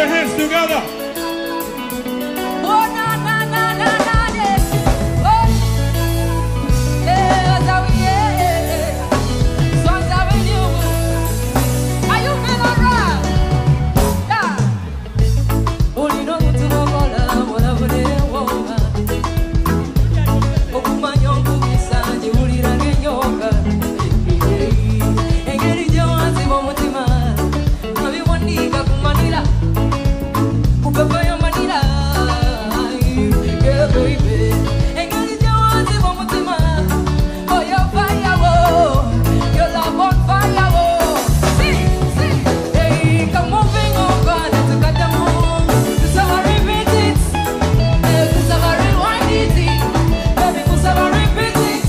your hands together. Oh, na, na, na, na, na, yeah. Oh, yeah, yeah. Songs Avenue. Are you feeling alright? Yeah. Olino mutumokola, wala wale woga. Okumanyo kubisa, jiwulira ng'enyoka. Engeri gy'owanziba omutima, nabiwandiika ku manila. Kupepeyo manila. Yeah, baby. Engeri gy'owanziba omutima, oh, you're fire, oh. Your love on fire, oh. See, see. Hey, come moving over, tukatamu. Tusaba repeat it. Eh, tusaba rewind it. Baby, tusaba repeat it.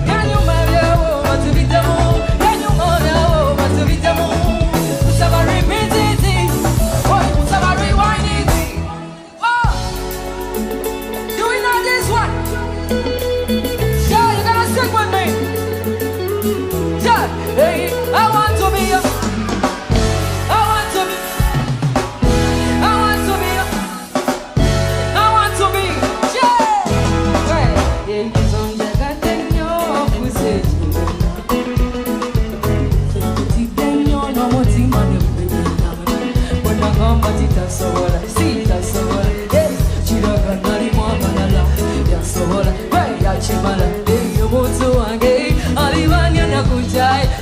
Yanyuma byawo, batubitamu. Yanyuma byawo, batubitamu. Tusaba repeat it. Oh, tusaba rewind it. Oh, do we know this one? Yeah, you gotta sing with me. Yeah, hey, I want to be a, I want to be, I want to be a, I want to be, yeah. Hey,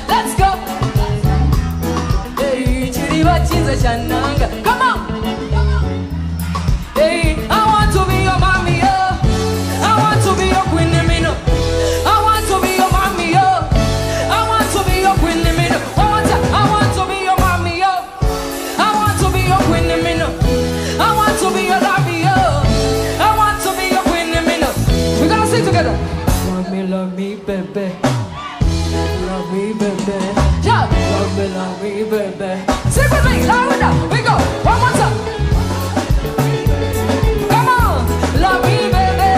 Let's go. Hey, chiriba chinza chananga. Come on. Hey, I want to be your mommy, oh. I want to be your queen, Mino. I want to be your mommy, oh. I want to be your queen, Mino. I want to be your mommy, oh. I want to be your queen, Mino. I want to be your lovey, oh. I want to be your queen, Mino. We gotta sing together. Love me, baby. Love me, baby. Yeah. Love me, baby. Sing with me, louder. We go. One more time. Come on. Love me, baby.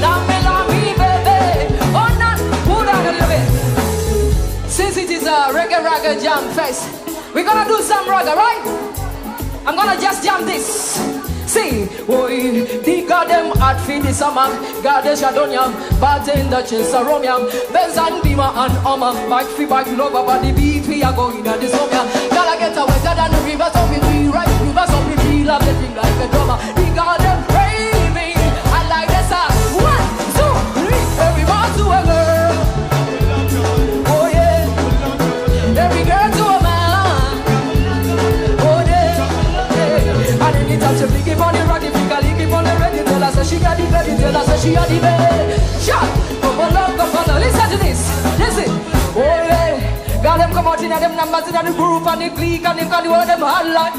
Love me, baby. Oh, not. Pull down a little bit. Since it is a reggae ragga jam fest, we're gonna do some ragga, right? I'm gonna just jam this. See, oi, the goddamn hot for the summer, goddess Shadoniam, bartender Chesaromiam, Benz and Beamer and Hummer, bike free bike lover, but the beat we are going at the summer. Gotta get a wetter than the river, so me we right, river, so me feel up the drink like a drummer. The goddamn raving, I like this. 1, 2, 3, every man to a girl. Oh yeah, every girl to a man. Oh yeah, yeah. And anytime she pick up on the rock, if you can keep on the ready, tell her say she got the ready, tell her say she got the bed. Shot, come on, love, come on, listen to this, listen. Oh yeah, got them come out in them numbers in the group and the clique and them got the one them hotline.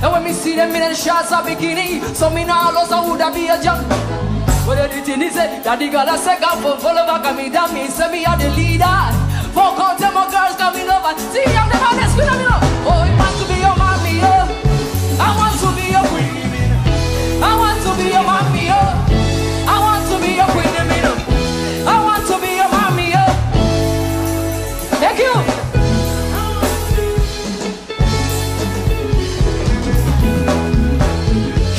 And when me see them in the shots of bikini, so me now lost a would be a jump. But the thing is that the girl a second for follow back and me that me say me are the leader. Four count them more girls coming over. See I'm the baddest queen of me now. Oh, it wants to be your mommy, oh. I want to be your queen. I want to be your mommy, oh. I want to be your queen, I want to be your mommy, oh. Thank you.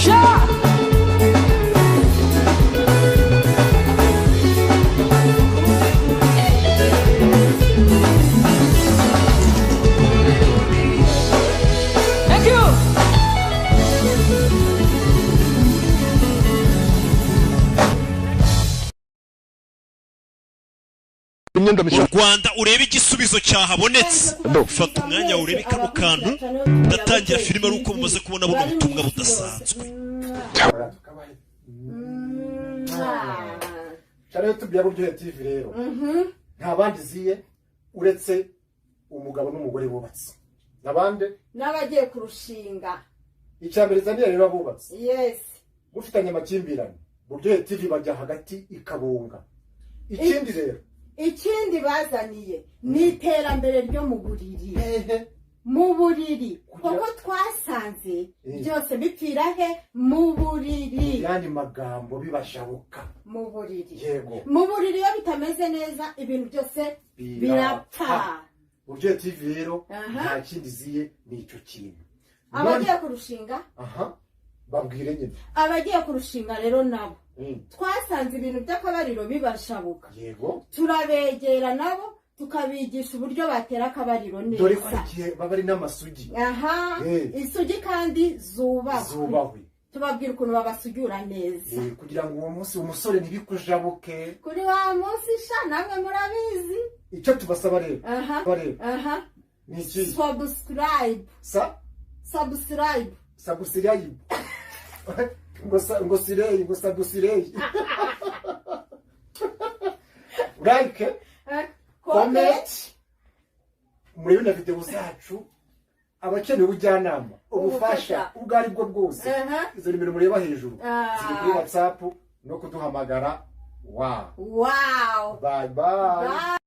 Sure. Thank you. Imyenda Mu mishya. Rwanda urebe igisubizo cyahabonetse. Fata umwanya urebe kano kantu. Ndatangira filime ari uko mumaze kubona buno butumwa budasanzwe. Channel YouTube ya Buryohe TV rero nta bandi ziye uretse umugabo n'umugore bubatse n'abandi n'abagiye kurushinga. Icya mbere zaniye rero abubatse mufitanye amakimbirane, Buryohe TV bajya hagati ikabunga. Ikindi rero, Ikindi bazaniye ni iterambere ryo mu buriri, mu buriri, kuko twasanze byose bipfira he? Mu buriri. Yandi magambo bibashabuka mu buriri. Yego. Mu buriri iyo bitameze neza ibintu byose birapfa. Buryohe TV rero Aha. nta kindi ziye, ni icyo kintu. Abagiye kurushinga, aha babwire nyine. Abagiye kurushinga rero nabo twasanze ibintu by'akabariro bibashabuka. Yego. Turabegera nabo tukabigisha uburyo batera akabariro neza. Dore ko igihe baba ari n'amasugi. Aha, isugi kandi zubahwe. Tubabwira ukuntu babasugura neza. Kugira ngo uwo munsi umusore ntibikujabuke. Kuri wa munsi sha namwe murabizi. Icyo tubasaba rero. Aha. Aha. Ni iki? Subscribe. Subscribe. Subscribe. Ngo sirei, ngo subscribe. Like, comment, murebe na video zacu, abakeneye ubujyanama, ubufasha ubwo ari bwo bwose, izo nimero mureba hejuru ziri kuri WhatsApp no kuduhamagara. Wow. Wow. Bye bye.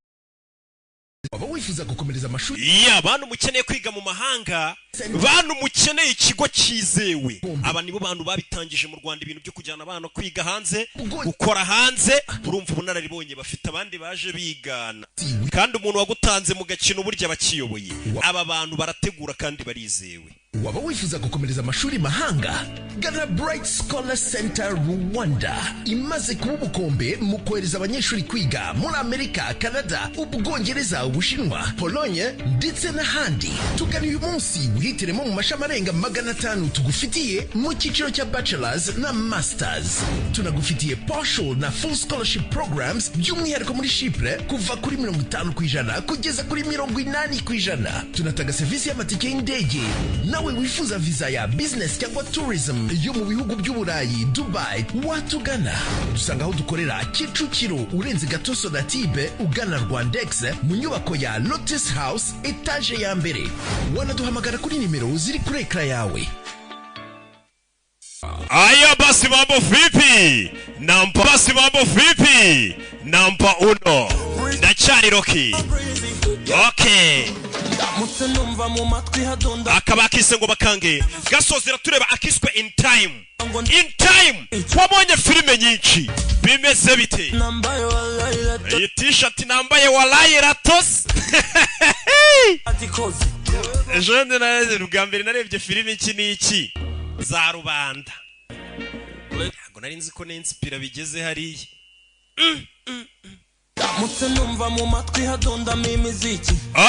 Waba wifuza gukomereza amashuri? Ya bantu mukeneye kwiga mu mahanga, bantu mukeneye ikigo cyizewe, aba nibo bantu babitangije mu Rwanda ibintu byo kujyana abana kwiga hanze, gukora hanze. Urumva ubunararibonye bafite, abandi baje bigana, kandi umuntu wagutanze mu gakino burya bakiyoboye. Aba bantu barategura kandi barizewe. Waba wifuza gukomereza amashuri mahanga? Gana Bright Scholar Center Rwanda imaze kuba ubukombe mu kohereza abanyeshuri kwiga muri Amerika, Canada, Ubwongereza, Ubushinwa, Pologne ndetse n'ahandi. Tugana uyu munsi wihitiremo mu mashami arenga 500 tugufitiye mu cyiciro cya bachelors na masters. Tunagufitiye partial na full scholarship programs by'umwihariko muri Chypre kuva kuri 50% kugeza kuri 80%. Tunatanga serivisi y'amatike y'indege. Nawe wifuza visa ya business cyangwa tourism yo mu bihugu by'Uburayi, Dubai, watugana. Dusanga aho dukorera Kicukiro urenze gato Sonatibe ugana Rwandex mu nyubako ya Lotus House etage ya mbere. Wanaduhamagara kuri nimero ziri kuri ekra yawe. Aya basi mambo vipi? Nampa basi mambo vipi? Nampa uno. Ndacyari Rocky. Okay. Akaba akise ngo bakange gasozera tureba akiswe in time. In time wabonye filime nyinshi bimeze bite? Iyi t-shirt nambaye walayi ratos. Ejo narebye ubwa mbere narebye filime iki n'iki za rubanda, ntabwo nari nzi ko n'inspira bigeze hariya.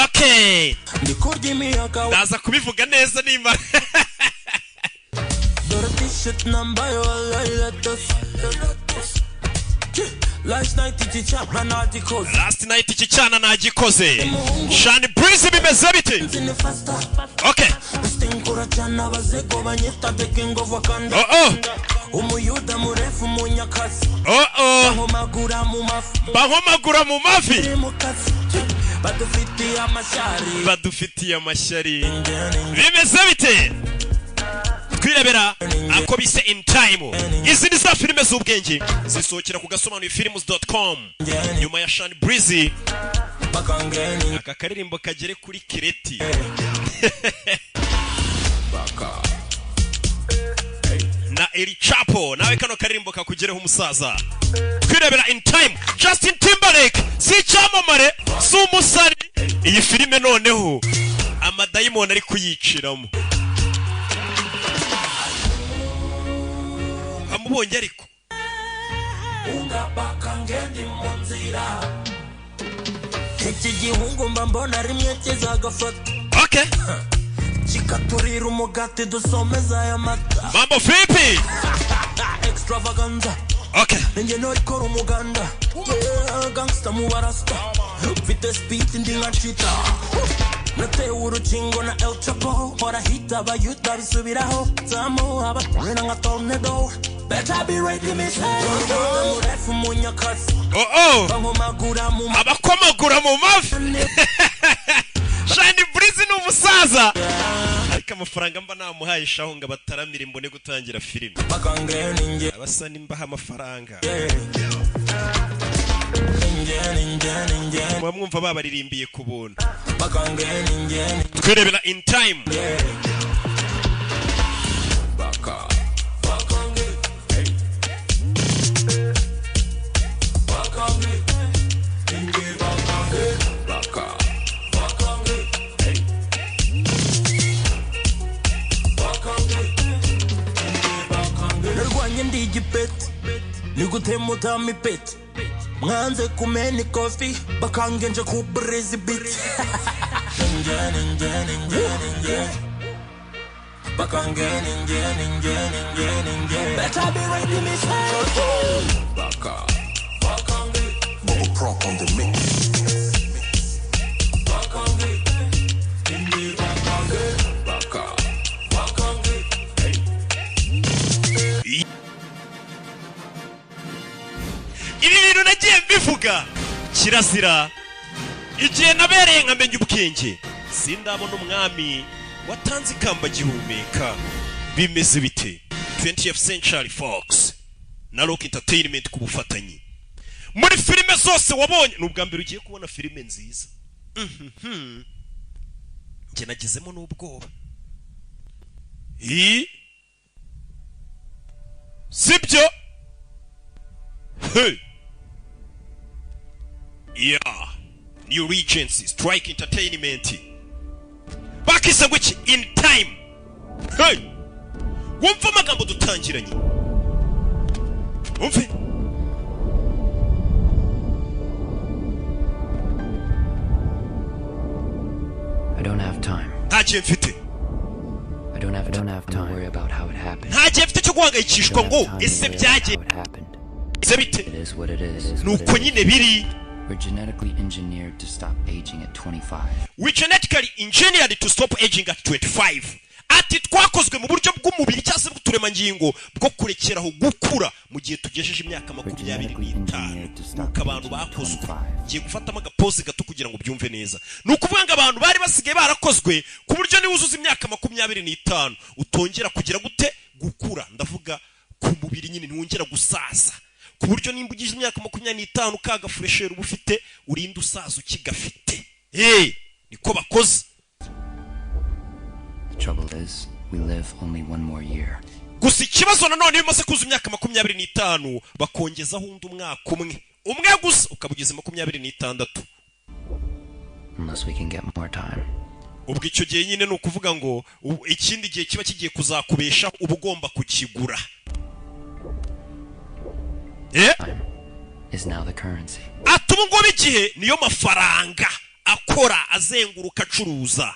Okay, ndaza kubivuga neza nimba. Last night iki cyana nagikoze. Shani Breezy bimeze bite? Okay. Oh oh. Oh oh. Bankomagura mu mafi. Badufitiye amashyari. Bimeze bite? Twirebera ako bise in time. Izi ni za filime z'ubwenge zisohokera ku gasobanuye films.com. Nyuma ya Shani Breezy aka karirimbo kagere kuri kireti. Na Eri Chapo nawe kano karirimbo kakugereho umusaza. Twirebera in time. Justin Timberlake si icyamamare si umusari. Iyi filime noneho amadayimoni ari kuyiciramo. Amubonye ariko Okay. Mambo vipi? Okay. Oh oh. Abakomagura mu mavi. Shani Breezy ni umusaza. Ariko amafaranga mba namuhaye shaho ngo abataramire mbone gutangira filime. Abasa nimbaha amafaranga. Mwamwumva babaririmbiye ku buntu. Twirebera in time. Nigute mutami pet. Mwanze kumeni coffee bakangenje ku breezy beat. Better be ready, me say. Baka. Bubble prop on the mix. Baka. Ibi bintu nagiye mbivuga kirazira igihe nabereye nkamenya ubwenge, sindabona umwami watanze ikamba gihumeka. Bimeze bite? 20th Century Fox na Rock Entertainment ku bufatanye. Muri filime zose wabonye ni ubwa mbere ugiye kubona filime nziza. Njye nagezemo n'ubwoba. Sibyo? Hey. Yeah. New Regency Strike Entertainment. Bakise ngo iki? In Time. Hey. Wumva amagambo dutangiranye. Wumve. I don't have time. Nta gihe mfite. I don't have time to worry about how it happened. Nta gihe mfite cyo guhangayikishwa ngo ese byagiye. Ese bite? It is what it is. Nuko nyine biri. We're genetically engineered to stop aging at 25. We genetically engineered to stop aging at 25. Ati twakozwe mu buryo bw'umubiri cyangwa se bw'uturemangingo bwo kurekeraho gukura mu gihe tugejeje imyaka 25. Nuko abantu bakozwe. Ngiye gufatamo agapoze gato kugira ngo byumve neza. Ni ukuvuga ngo abantu bari basigaye barakozwe ku buryo niba uzuza imyaka 25 utongera kugira gute gukura. Ndavuga ku mubiri nyine, ntiwongera gusaza. Ku buryo nimba ugize imyaka 25 kaga fresher uba ufite urinda usaza ukigafite. Niko bakoze. The trouble is, we live only one more year. Gusa ikibazo nanone iyo umaze kuza imyaka 25 bakongezaho undi umwaka umwe. Umwe gusa ukabugeza 26. Unless we can get more time. Ubwo icyo gihe nyine ni ukuvuga ngo ikindi gihe kiba kigiye kuzakubesha uba ugomba kukigura. Is now the currency. Ati ubu ngubu igihe niyo mafaranga akora azenguruka acuruza.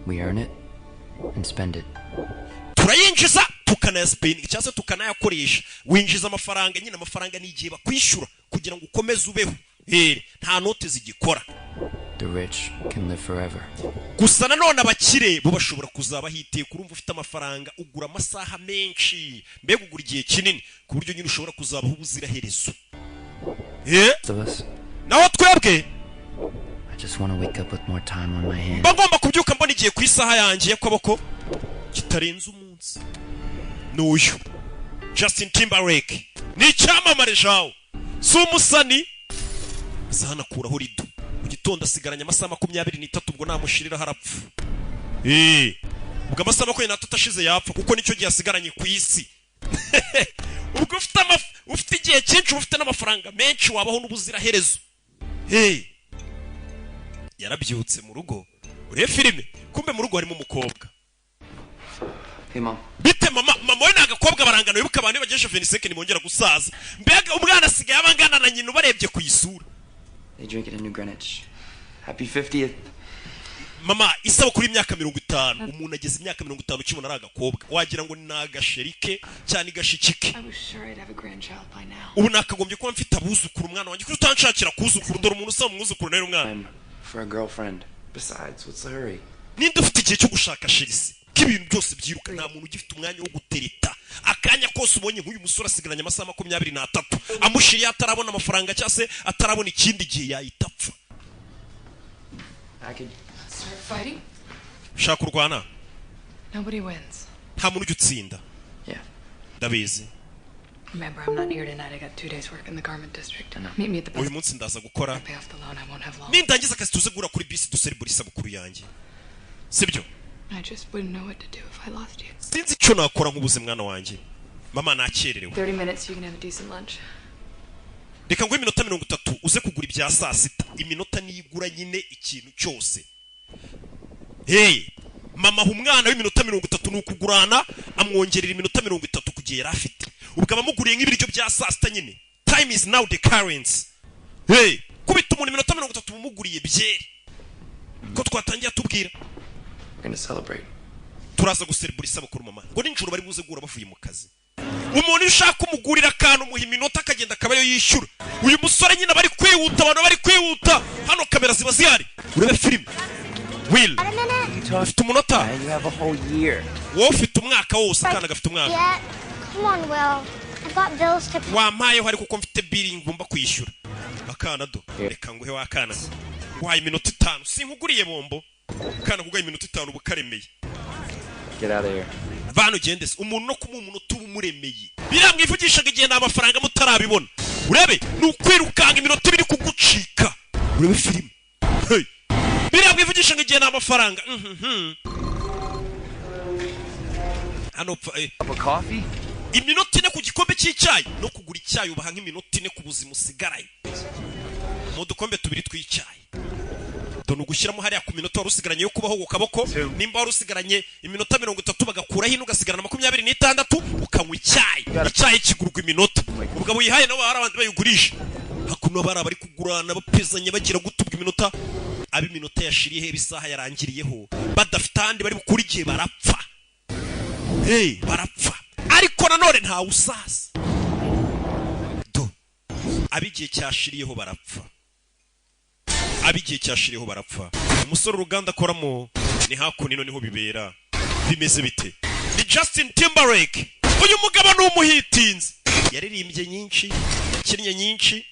We earn it and spend it. Turayinjiza tukanayasipendinga cyangwa se tukanayakoresha. Winjiza amafaranga nyine, amafaranga ni igihe bakwishyura kugira ngo ukomeze ubeho. Nta note zigikora. The rich can live forever. Gusa nanone abakire bo bashobora kuzaba hiteka. Urumva ufite amafaranga ugura amasaha menshi, mbega ugura igihe kinini ku buryo nyine ushobora kuzabaho ubuziraherezo. Naho twebwe I just want to wake up with more time on my hands. Mba ngomba kubyuka mbona igihe ku isaha yanjye y'akaboko kitarenze umunsi. N'uyu Justin Timberlake ni icyamamare jawo, si umusani. Zanakuraho rido mu gitondo asigaranye amasaha 23, ubwo namushirira harapfa. Ubwo amasaha 23 ashize yapfa kuko nicyo gihe asigaranye ku isi. Ubwo ufite igihe cyinshi, ufite n'amafaranga menshi, wabaho n'ubuziraherezo. Yarabyutse mu rugo urebe filime, kumbe mu rugo harimo umukobwa. Hey mom. Bite mama? Mama we nagakobwa barangana, wibuka abantu bagejeje 25 nimongera gusaza. Mbega umwana asigaye abangana na nyina ubarebye ku isura. They drink it in New Greenwich. Happy 50th. Mama, isabukuru y'imyaka 50. Umuntu ageze imyaka 50 ukibona ari agakobwa wagira ngo ni agasherike cyane gashikike. I was sure I'd have a grandchild by now. Ubu nakagombye kuba mfite abuzukuru umwana wanjye, kuko utanshakira kuzukuru. Dore umuntu usaba umwuzukuru nawe umwana. For a girlfriend. Besides, what's the hurry? Ninde ufite igihe cyo gushaka sherisi? Ko ibintu byose byiruka, nta muntu ugifite umwanya wo gutereta. Akanya kose ubonye nk'uyu musore asigaranye amasaha 23, amushiriye atarabona amafaranga cyangwa se atarabona ikindi gihe yahita apfa. I could start fighting. Shaka kurwana? Nobody wins. Nta muntu ujya utsinda. Yeah. Ndabizi. Remember, I'm not here tonight. I got 2 days work in the garment district. Meet me at the bus. Uyu munsi ndaza gukora. Pay off the loan. I won't have long. Nindangiza akazi tuze guhura kuri bisi duserebura isabukuru yanjye. Sibyo? I just wouldn't know what to do if I lost you. Sinzi icyo nakora nkubuze mwana wanjye. Mama nakererewe. 30 minutes you can have a decent lunch. Reka nguhe iminota 30 uze kugura ibya saa sita. Iminota niyigura nyine ikintu cyose. Hey, mama aha umwana w'iminota 30 ni ukugurana, amwongerera iminota 30 kugihe yari afite. Ubwo abamuguriye nk'ibiryo bya saa sita nyine. Time is now the currency. Hey, kubita umuntu iminota 30 umuguriye byeri ko twatangiye atubwira. We're gonna celebrate. Turaza guserebura isabukuru, mama. Ngo nijoro bari buze guhura bavuye mu kazi. Umuntu iyo ushaka umugurira akantu, umuha iminota, akagenda akaba ariyo yishyura. Uyu musore nyine bari kwihuta, abantu bari kwihuta hano, kamera ziba zihari. Urebe filime. Will, ufite umunota? You have a whole year. Wowe ufite umwaka wose, akana gafite umwaka. Yeah. Come on, Will. I've got bills to pay. Wampayeho ariko ko mfite bill ngomba kwishyura. Akana do, reka nguhe wa kana, wahaye iminota 5, sinkuguriye bombo. Akana kuguha iminota 5 uba ukaremeye. Get out of here. Vana ugende se. Umuntu no kumuha umunota uba umuremeye. Biriya mwivugishaga igihe ni amafaranga mutarabibona. Urebe ni ukwirukanga, iminota ibiri kugucika. Urebe filime. Hey. Biriya mwivugishaga igihe ni amafaranga. Hano pfa. Cup of coffee? Iminota 4 ku gikombe cy'icyayi no kugura icyayi, ubaha nk'iminota 4 ku buzima usigaranye mu dukombe tubiri tw'icyayi. Dore ugushyiramo hariya ku minota wari usigaranye yo kubaho ku kaboko. Nimba wari usigaranye iminota 30, bagakuraho ino, ugasigarana 26, ukanywa icyayi. Icyayi kigurwa iminota. Ubwo abo uyihaye nabo hari abandi bayigurisha hakuno, bari abari kugurana, bapezanya, bagira gutubwa iminota. Ab'iminota yashiriyeho, isaha yarangiriyeho, badafite ahandi bari bukure igihe, barapfa. Hey, barapfa, ariko nanone ntawe usaza. Do ab'igihe cyashiriyeho barapfa, ab'igihe cyashiriyeho barapfa. Umusore uruganda akoramo ni hakuno ino, niho bibera. Bimeze bite? Ni Justin Timberlake. Uyu mugabo ni umuhitinzi, yaririmbye nyinshi, yakinnye nyinshi.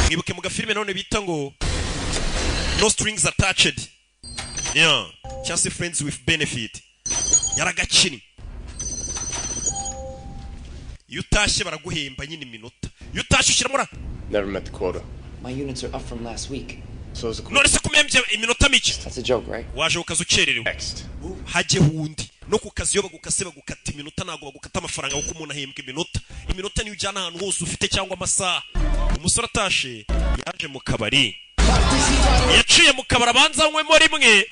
Mwibuke mu gafilime none bita ngo No Strings Attached, yeah, cyangwa se Friends with Benefit, yaragakinnye. Iyo utashye baraguhemba nyine iminota. Iyo utashye ushyiramo Never met the quota. My units are up from last week. So is the None se kumembye iminota mike? That's a joke, right? Waje ku kazi ukererewe, hajyeho undi. No ku kazi iyo bagukase bagukata iminota, ntabwo bagukata amafaranga, kuko umuntu ahembwa iminota. Iminota niyo ujyana ahantu hose ufite cyangwa amasaha. Umusore atashe yaje mu kabari, yaciye mu kabari abanza anywemo rimwe.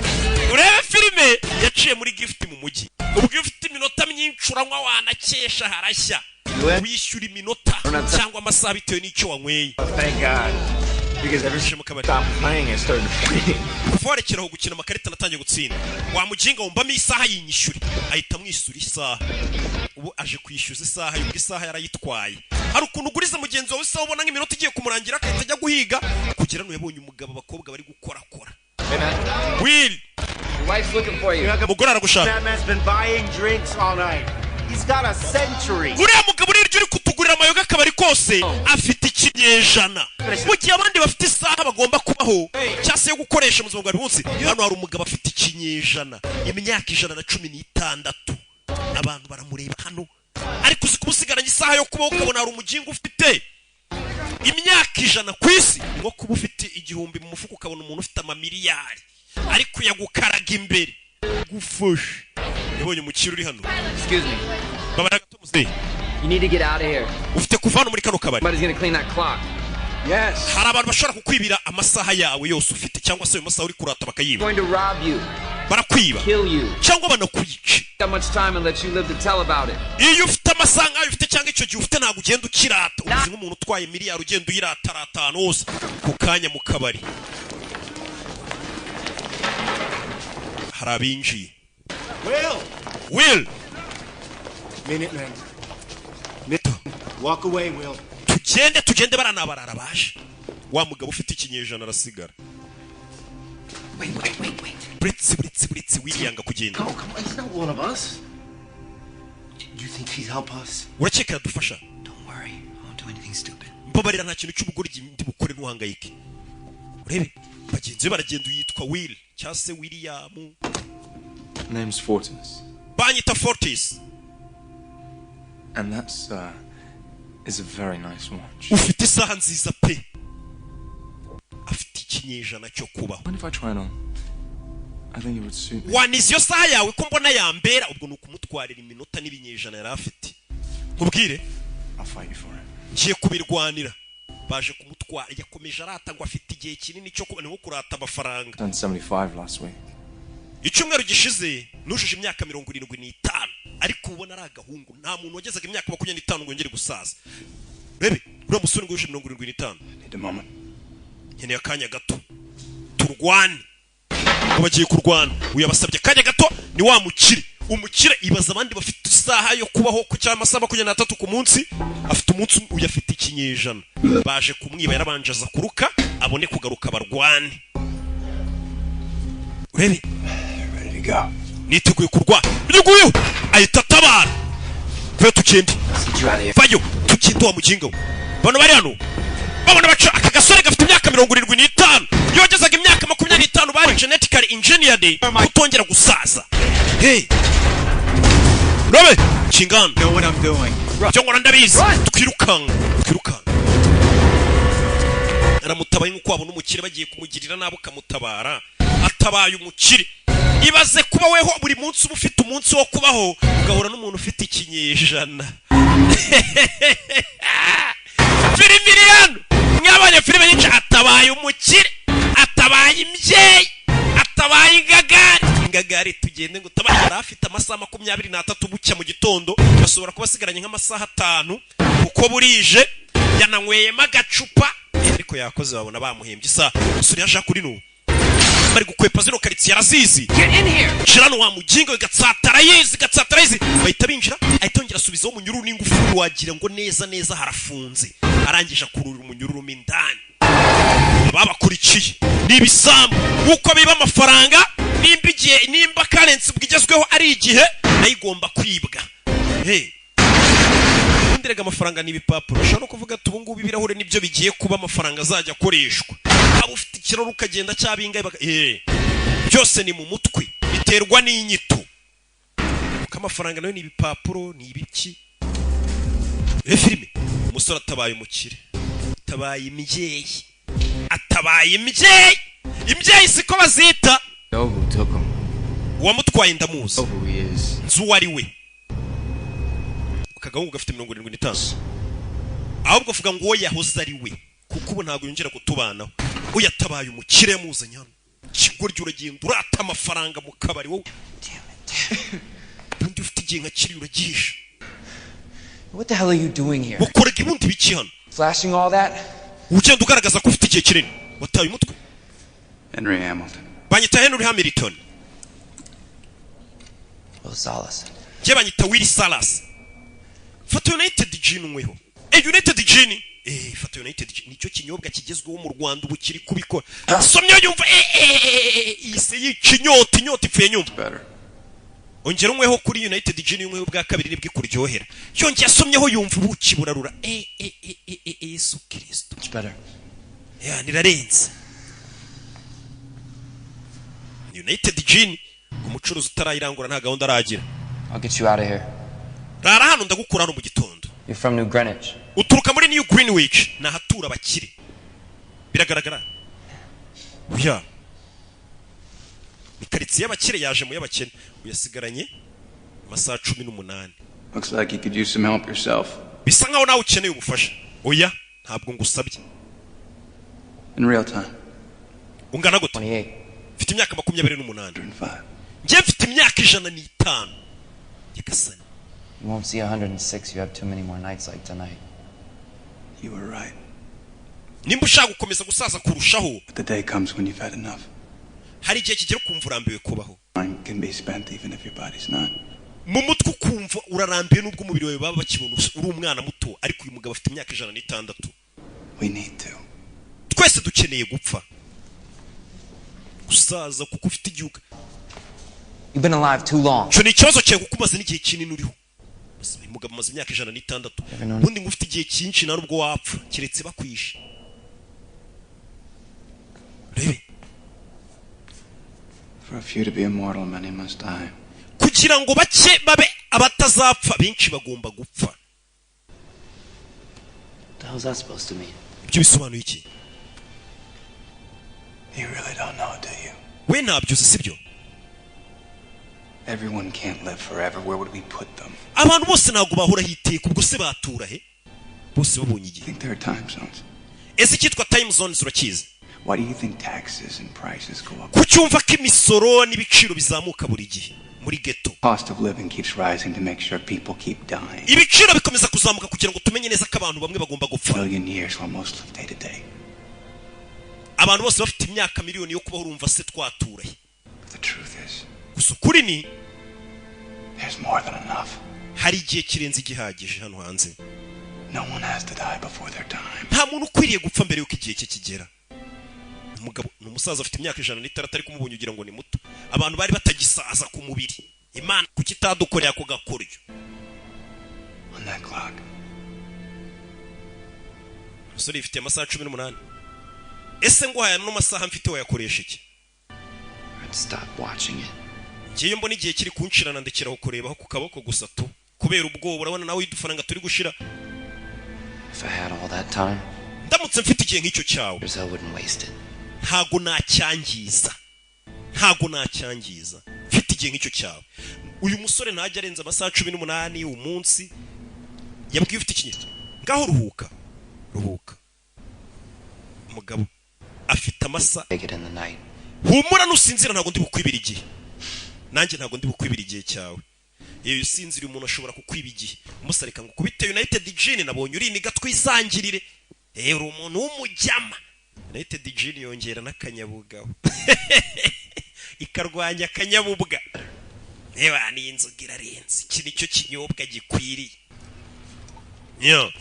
Urebe filime. Yaciye muri gift mu mujyi. Ubwo iyo ufite iminota myinshi uranywa, wanakesha, harashya. Wishyura iminota cyangwa amasaha bitewe n'icyo wanyweye. Thank God. Because ever since mu kabari stopped playing, I started winning. Kuva warekeraho gukina amakarita natangiye gutsinda. Wamuginga, wumbamo isaha yinyishyure. Ahita amwishyura isaha. Ubu aje kwishyuza isaha, yubwo isaha yarayitwaye. Hari ukuntu uguriza mugenzi wawe isaha, ubona nk'iminota igiye kumurangira, agahita ajya guhiga. Kugera yabonye umugabo, abakobwa bari gukorakora. Will. Your wife's looking for you. Umugore aragushaka. That man's been buying drinks all night. He's got a century. Uriya mugabo uriryo uri kutugurira amayoga akabari kose afite ikinyejana, mu gihe abandi bafite isaha bagomba kubaho cyangwa se yo gukoresha mu buzima bwa buri munsi. Hano hari umugabo afite ikinyejana, imyaka 116. Abantu baramureba hano, ariko uzi kuba usigaranye isaha yo kubaho, ukabona hari umugingo ufite imyaka 100 ku isi? Ni nko kuba ufite 1000 mu mufuka, ukabona umuntu ufite amamiliyari ariko yagukaraga imbere gufashe. Yabonye umukire uri hano. Excuse me. Babara gato, muzehe. You need to get out of here. Ufite kuva hano muri kano kabari. Somebody's gonna clean that clock. Yes. Hari abantu bashobora kukwibira amasaha yawe yose ufite, cyangwa se ayo masaha uri kurata bakayiba. Going to rob you. Barakwiba. Kill you. Cyangwa banakwica. That much time and let you live to tell about it. Iyo ufite amasaha nk'ayo ufite cyangwa icyo gihe ufite, ntabwo ugenda ukirata. Umeze nk'umuntu utwaye miliyari ugenda uyiratarata ahantu hose. Ku kanya mu kabari hari abinjiye. Will! Will! Minutemen. Walk away, Will. Tugende, tugende, baranabarara baje. Wa mugabo ufite ikinyejana arasigara. Wait, wait, wait, wait. Buretse, buretse, buretse. Wiliyanga kugenda. Oh, come on. He's not one of us. You think he'd help us? Urakeka yadufasha? Don't worry. I won't do anything stupid. Mbabarira, nta kintu cy'ubugoryi ndi bukore, ntuhangayike. Urebe bagenzi be baragenda. Yitwa Will cyangwa se William. Name's Fortis. Banyita Fortis. And that's, is a very nice watch. Ufite isaha nziza pe. Afite ikinyejana cyo kubaho. Mind if I try it on? I think it would suit me. Waniza iyo saha yawe ko mbona yambera? Ubwo ni ukumutwarira iminota n'ibinyejana yari afite. Nkubwire. I'll fight you for it. Ngiye kubirwanira. Baje kumutwara. Yakomeje arata ngo afite igihe kinini cyo kuba, ni nko kurata amafaranga. Turned 75 last week. Icyumweru gishize nujuje imyaka 75. Ariko ubona ari agahungu. Nta muntu wagezaga imyaka 25 ngo yongere gusaza. Rebe uriya musore ngo yuje 75. Need a moment. Nkeneye akanya gato turwane. Ngo bagiye kurwana. Uyu yabasabye akanya gato. Ni wa mukire, umukire. Ibaza abandi bafite isaha yo kubaho ku cyangwa amasaha 23 ku munsi, afite umunsi umwe, uyu afite ikinyejana. Baje kumwiba, yarabanje aza kuruka abone kugaruka barwane. Urebe, niteguye kurwana. Uyu nguyu ahita atabara. Vayo tugende, vayo tugende wa muginga we. Bano bari hano babona baca. Aka gasore gafite imyaka 75. Iyo wagezaga imyaka 25 bari genetically engineered kutongera gusaza. Hey, robe kingana. Know what I'm doing. Ibyo nkora ndabizi. Twirukanka, twirukanka. Aramutabaye nk'uko wabona umukire bagiye kumugirira nabi ukamutabara. Atabaye umukire. Ibaze kuba weho buri munsi uba ufite umunsi wo kubaho, ugahura n'umuntu ufite ikinyejana. Filime iri hano, mwabonye filime nyinshi. Atabaye umukire, atabaye imbyeyi, atabaye ingagari. Ingagari tugende ngo utabaye. Yari afite amasaha 23. Bucya mu gitondo bashobora kuba asigaranye nk'amasaha 5 kuko burije, yananyweyemo agacupa ariko yakoze. Babona bamuhembye isaha. Umusore yaje kuri n'ubu bari gukwepa zino karitsiye, arazizi. Shira hano wa muginga we. Gatsata arayizi, Gatsata arayizi. Bahita binjira, ahita yongera asubizaho umunyururu n'ingufuri, wagira ngo neza neza harafunze. Arangije akurura umunyururu mo indani. Babakurikiye ni ibisambo nk'uko biba amafaranga. Nimba igihe, nimba currency ubwo igezweho ari igihe, nayo igomba kwibwa. Hey. Ubundi rega amafaranga ni ibipapuro. Ushobora no kuvuga ati ubu ngubu ibirahure nibyo bigiye kuba amafaranga azajya akoreshwa. Waba ufite ikirori ukagenda cyabingaye byose ni mu mutwe, biterwa n'inyito, kuko amafaranga nayo ni ibipapuro, ni ibiki. Filime, umusore atabaye umukire, atabaye imbyeyi, atabaye imbyeyi. Imbyeyi siko bazita. Know who took him. Uwamutwaye ndamuzi. Know who he is. Nzi uwo ari we. Akagahungu gafite 75. Ahubwo avuga ngo uwo yahoze ari we, kuko ubu ntabwo yongera kutubanaho. Uyatabaye umukire yamuzanye hano. Ikigoryi, uragenda urata amafaranga mu kabari wowe. Ubundi ufite igihe nka kiriya uragihisha. What the hell are you doing here? Ukoraga ibundi biki hano? Flashing all that? Ugenda ugaragaza ko ufite igihe kinini, wataye umutwe. Henry Hamilton. Banyita Henry Hamilton. Will Salas. Njye banyita Willy Salas. Fata United Gin unyweho. United Gin, fata United Gin, nicyo kinyobwa kigezweho mu Rwanda ubu kiri kubikora. Somye yumva ise yica inyota, inyota ipfuye nyumva. Ongera unyweho kuri United Gin, unyweho bwa kabiri nibwo ikuryohera. Yongeye asomyeho yumva ubuki burarura. Yesu Kristo. It's better. Ya nirarenze. United Gin ku mucuruzi utarayirangura nta gahunda aragira. I'll get you out of here. Rara hano, ndagukura hano mu gitondo. You're from New Greenwich. Uturuka muri New Greenwich, ni ahatura abakire biragaragara. Oya, ni karitsiye y'abakire, yaje mu y'abakene. Uyasigaranye amasaha 18. Looks like you could use some help yourself. Bisa nkaho nawe ukeneye ubufasha. Oya, ntabwo ngusabye. In real time. Ungana gute? Mfite imyaka 28. Njye mfite imyaka 105, nyagasani. You won't see 106. You have too many more nights like tonight. You were right. Nimba ushaka gukomeza gusaza kurushaho. But the day comes when you've had enough. Hari igihe kigera ukumva urambiwe kubaho. Mind can be spent even if your body's not. Mu mutwe ukumva urarambiwe n'ubwo umubiri wawe baba bakibona uri umwana muto. Ariko uyu mugabo afite imyaka 106. We need to. Twese dukeneye gupfa, gusaza kuko ufite igihugu. You've been alive too long. Icyo ni ikibazo cyawe kuko umaze n'igihe kinini uriho. Uyu mugabo amaze imyaka 106. Ubundi ngo ufite igihe cyinshi nta nubwo wapfa keretse bakwishe. Rebe. For a few to be immortal, many must die. Kugira ngo bake babe abatazapfa, benshi bagomba gupfa. What the hell's that supposed to mean? Ibyo bisobanuye iki? You really don't know, do you? We ntabyo uzi, sibyo? Everyone can't live forever. Where would we put them? Abantu bose ntabwo bahoraho iteka, ubwo se batura he bose babonye igihe? I think there are time zones. Ese icyitwa time zones urakizi? Why do you think taxes and prices go up? Kucyumva ko imisoro n'ibiciro bizamuka buri gihe? Muri ghetto. Cost of living keeps rising to make sure people keep dying. Ibiciro bikomeza kuzamuka kugira ngo tumenye neza ko abantu bamwe bagomba gupfa. Million years while most live day to day. Abantu bose bafite imyaka miliyoni yo kubaho, urumva se twatura he? The truth is, Gusa ukuri ni there's more than enough. hari igihe kirenze igihagije hano hanze. No one has to die before their time. Nta muntu ukwiriye gupfa mbere y'uko igihe cye kigera. Umugabo ni umusaza, afite imyaka 106, ariko umubonye ugira ngo ni muto. Abantu bari batagisaza ku mubiri. Imana kuki itadukoreye ako gakoryo? On that clock, Umusore yifitiye amasaha 18. Ese ngo aya ano masaha mfite wayakoresha iki? I'd stop watching it. Ngiye mbona igihe kiri kunshirana, ndekeraho kurebaho ku kaboko gusa tu, kubera ubwoba. Urabona nawe udufaranga turi gushira. If I had all that time, Ndamutse mfite igihe nk'icyo cyawe, I wouldn't waste it. ntago nacyangiza, ntago nacyangiza mfite igihe nk'icyo cyawe. Uyu musore ntajya arenza amasaha 18 umunsi. Yabwiye ufite ikinyito, ngaho ruhuka, ruhuka. Umugabo afite amasaha. Take it in the night. Humura, nusinzira ntabwo ndi bukwibira igihe, nanjye ntabwo ndi bukwibira igihe cyawe. Iyo usinziriye umuntu ashobora kukwiba igihe. Umusarika ngo ukubite United Gin, nabonye uriniga, twisangirire. Uri umuntu w'umujyama. United Gin yongera n'akanyabugabo, ikarwanya akanyabubwa. Reba, ni inzoga irarenze. Iki nicyo kinyobwa gikwiriye. Nyo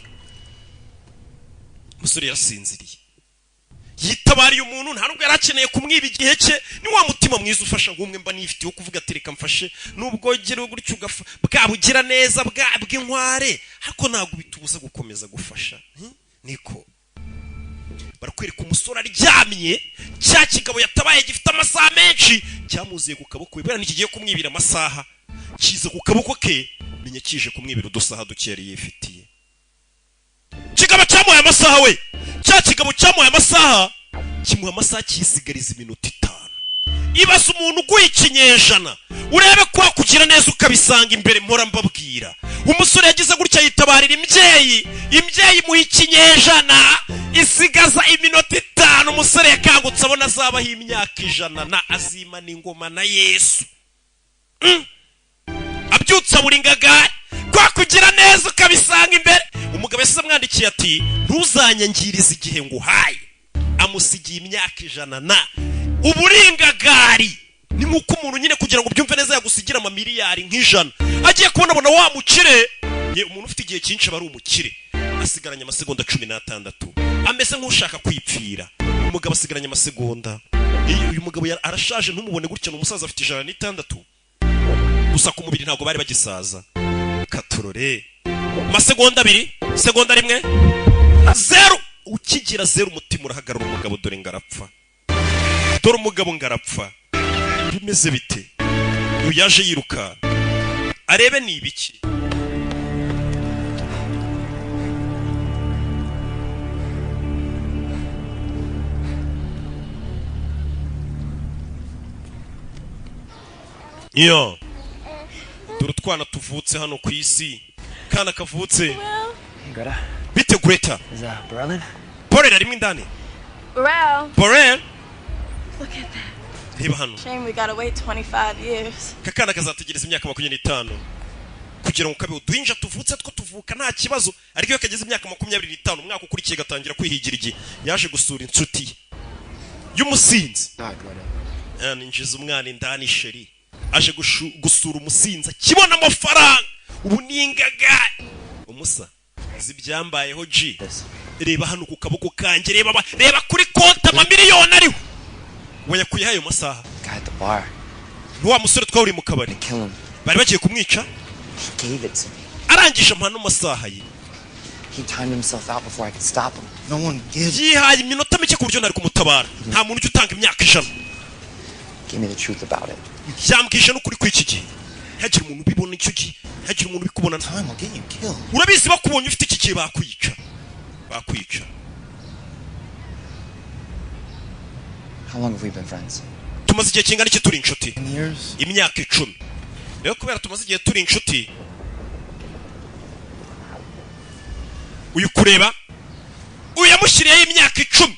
umusore yasinziriye, yitabariye umuntu, nta nubwo yari akeneye kumwiba igihe cye. Ni wa mutima mwiza ufasha nk'umwe mba nifitiye wo kuvuga ati reka mfashe, nubwo gira gutyo ugafa bwa bugira neza bwa bw'inkware, ariko ntabwo bitubuza gukomeza gufasha. Niko barakwereka umusore aryamye, cya kigabo yatabaye gifite amasaha menshi cyamuziye ku kaboko we. Buriya ntikigiye kumwibira amasaha, kiza ku kaboko ke, menya kije kumwibira udusaha duke yari yifitiye. Kigabo cyamuhaye amasaha we, cya kigabo cyamuhaye amasaha, kimuha amasaha kisigariza iminota 5. Ibaze umuntu uguye ikinyejana, urebe ko wakugira neza ukabisanga imbere. Mpora mbabwira, umusore yagize gutya yitabarira imbyeyi, imbyeyi imuha ikinyejana isigaza iminota 5. Umusore yakangutse abona azabaho imyaka 100 na azima n'ingoma na Yesu. Abyutsa buri ngagari kwa kugira neza ukabisanga imbere. Umugabo yasize amwandikiye ati ntuzanyangirize igihe nguhaye, amusigiye imyaka 100 na uburingagari. Ni nk'uko umuntu nyine, kugira ngo ubyumve neza, yagusigira amamiliyari nk'ijana. Agiye kubona abona wa mukire. Ye, umuntu ufite igihe cyinshi aba ari umukire. Asigaranye amasegonda 16, ameze nk'ushaka kwipfira. Umugabo asigaranye amasegonda. Uyu mugabo arashaje, ntumubone gutya, ni umusaza, afite 106 gusa ku mubiri ntabwo bari bagisaza. Katurore, amasegonda 2, segonda 1, 0. Ukigira 0 umutima urahagarara. Umugabo dore ngarapfa, dore umugabo ngarapfa. Bimeze bite? Uyu yaje yiruka arebe ni ibiki. Yo, dore utwana tuvutse hano ku isi, kana kavutse. Greta. Bite Greta? Is Berlin? Borel arimo indani. Burrell. Borel, Look at that. reba hano. Shame we gotta wait 25 years. Kakana kazategereza imyaka 25 kugira ngo kabe. Uduhinja tuvutse two tuvuka nta kibazo, ariko iyo kageze imyaka 25, umwaka ukurikiye gatangira kwihigira igihe. Yaje gusura inshuti ye y'umusinzi. Ninjiza umwana indani chérie. Aje gusura umusinzi akibona amafaranga, ubu ni ingagari. Umusa izi byambayeho G. Reba hano ku kaboko kanjye, reba reba kuri konti amamiliyoni ariho. Wayakuye ayo masaha? Guy at the bar. Ni wa musore twahuriye mu kabari, Kill him. bari bagiye kumwica. He gave it to me. Arangije amuha masaha ye. He timed himself out before I could stop him. No one gives. Yihaye iminota mike ku buryo ntari kumutabara. Nta muntu ujya utanga imyaka 100. Give me the truth about it. Yambwije n'ukuri kw'iki gihe, ntihagire umuntu ubibona icyo gihe, ntihagire umuntu ubikubona. Time will get you killed. Urabizi, bakubonye ufite iki gihe bakwica, bakwica. How long have we been friends? Tumaze igihe kingana iki turi inshuti? 10 years. Imyaka 10. Rero kubera tumaze igihe turi inshuti, uyu kureba uyu yamushyiriyeho imyaka 10,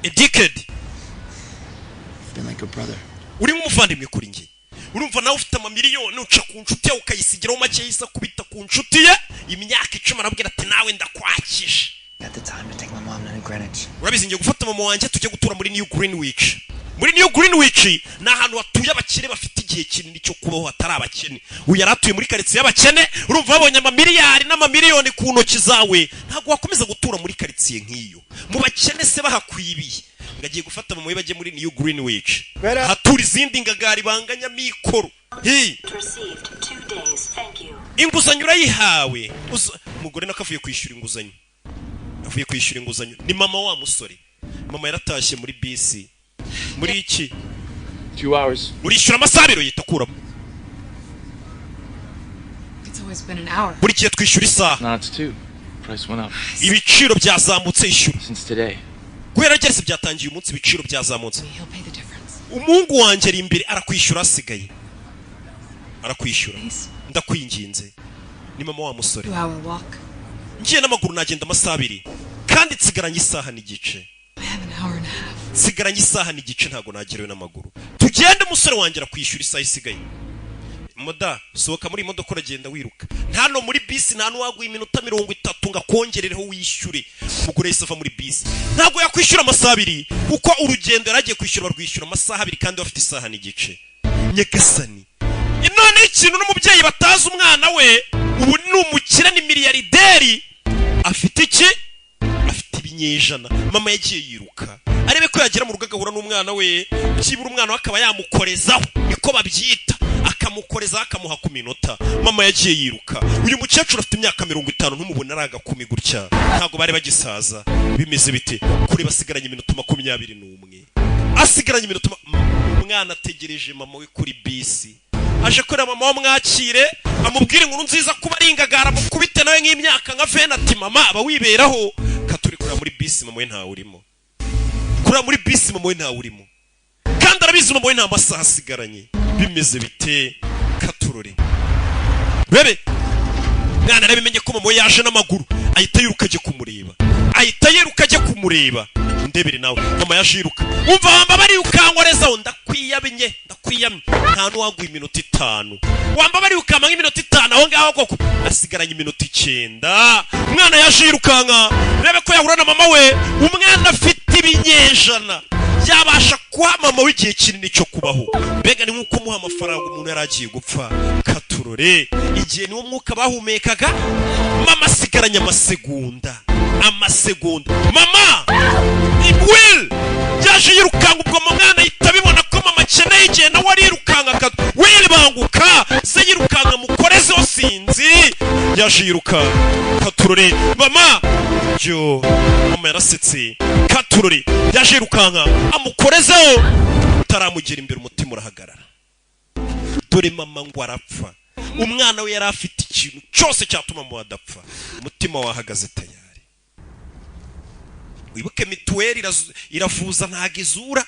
a decade. You've been like a brother. Uri nk'umuvandimwe kuri njye. Urumva nawe ufite amamiliyoni, uca ku nshuti yawe ukayisigiraho make, yisa kubita ku nshuti ye imyaka 10, arabwira ati: "Nawe ndakwakije." At the time to take my mom to New Greenwich. Urabizi, ngiye gufata mama wanjye tujye gutura muri New Greenwich. Muri New Greenwich ni ahantu hatuye abakire bafite igihe kinini cyo kubaho, hatari abakene. Uyu yari atuye muri karitsiye y'abakene. Urumva, babonye amamiliyari n'amamiliyoni ku ntoki zawe, ntabwo wakomeza gutura muri karitsiye nk'iyo mu bakene se bahakwibiye. Ngo agiye gufata mama we bajye muri New Greenwich, hatura izindi ngagari banganya mikoro. Hi. Received 2 days. Thank you. Inguzanyo urayihawe. Umugore nako avuye kwishyura inguzanyo, avuye kwishyura inguzanyo. Ni mama wa musore. Mama yaratashye muri bisi muri iki. 2 hours. Urishyura amasaha 2, yita akuramo. It's always been an hour. Buri gihe twishyura isaha. Now it's 2. Price went up. Ibiciro byazamutse, ishyura. Since today. Guhera ryose byatangiye umunsi, ibiciro byazamutse. He'll pay the difference. Umuhungu wanjye ari imbere, arakwishyura asigaye, arakwishyura, ndakwinginze. Ni mama wa musore. 2 hour walk. Ngiye n'amaguru nagenda amasaha 2, kandi nsigaranye isaha n'igice. I have an hour and a half. Nsigaranye isaha n'igice, ntabwo nagerayo n'amaguru. Tugende, umusore wanjye arakwishyura isaha isigaye. Muda sohoka muri iyi modoka, uragenda wiruka. Nta muri bisi nta n'uwaguha iminota 30 ngo akongerereho wishyure. Umugore yahise ava muri bisi. Ntabwo yakwishyura amasaha 2, kuko urugendo yari agiye kwishyura barwishyura amasaha 2, kandi bafite isaha n'igice. Nyagasani, none ikintu n'umubyeyi batazi, umwana we ubu ni umukire, ni miliyarideri, afite iki? Afite ibinyejana. Mama yagiye yiruka arebe ko yagera mu rugo agahura n'umwana we, byibura umwana we akaba yamukorezaho, niko babyita, akamukorezaho akamuha ku minota. Mama yagiye yiruka. Uyu mukecuru afite imyaka 50, ntumubona ari agakumi gutya, ntabwo bari bagisaza. Bimeze bite kuri basigaranye iminota 21, asigaranye iminota umwana ategereje mama we kuri bisi, aje kureba mama we, amwakire, amubwire inkuru nziza kuba ari ingagara, mukubite nawe nk'imyaka nka vena, ati: "Mama aba wiberaho." Katuri kureba muri bisi, mama we ntawe urimo. Kureba muri bisi, mama we ntawe urimo, kandi arabizi mama we nta masaha asigaranye. Bimeze bite? Katurore bebe, mwana arabimenye ko mama we yaje n'amaguru, ahita yiruka ajya kumureba, ahita yiruka ajya kumureba. Ndebere nawe, mama yaje yiruka. Umva, wamba barirukankorezaho, ndakwiyamye, ndakwiyamye, nta n'uwaguha iminota 5. Wamba barirukanka nk'iminota 5 aho ngaho koko. Asigaranye iminota 9. Umwana yaje yirukanka rebe ko yahura na mama we. Umwana afite ibinyejana, yabasha kuha mama we igihe kinini cyo kubaho. Mbega ni nk'uko umuha amafaranga umuntu yari agiye gupfa. Katurore, igihe niwo mwuka bahumekaga. Mama asigaranye amasegonda, amasegonda. Mama Will yaje yirukanka. Ubwo mu mwana ahita abibona ko mama akeneye igihe, nawe arirukanka. Will, banguka se, yirukanka mukorezeho, sinzi, yaje yirukanka. Katurore, mama yo, mama yarasetse. Katurore, yaje yirukanka amukorezeho, utaramugera imbere umutima urahagarara. Dore mama ngo arapfa, umwana we yari afite ikintu cyose cyatuma mama adapfa, umutima wahagaze tayari. Wibuke mituweli iravuza, ntago izura.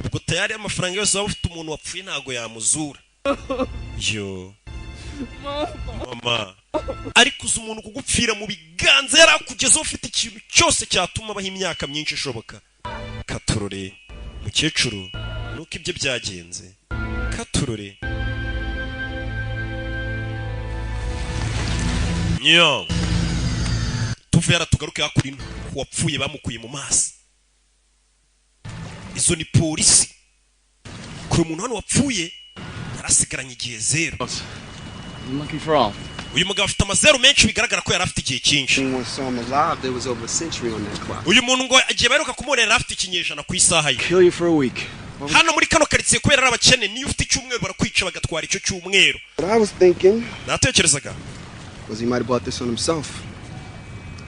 Ubwo tayari amafaranga yose waba ufite, umuntu wapfuye ntago yamuzura. Yo mama, ariko uzi umuntu kugupfira mu biganza yari akugezeho ufite ikintu cyose cyatuma abaho imyaka myinshi ishoboka? Katurore, mukecuru nuko ibyo byagenze. Katurore nyo tuve yaratugaruke hakurino ku wapfuye bamukuye mu mazi. Izo ni polisi kuri umuntu hano wapfuye yarasigaranye igihe 0. I'm looking for all. Uyu mugabo afite amazeru menshi, bigaragara ko yari afite igihe cyinshi. When saw him alive, there was over a century on that clock. Uyu muntu ngo igihe baheruka kumubona yari afite ikinyejana ku isaha ye. Kill you for a week. Hano muri kano karitsiye, kubera ari abakene, niyo ufite icyumweru barakwica bagatwara icyo cyumweru. What I was thinking Natekerezaga was he might have bought this on himself.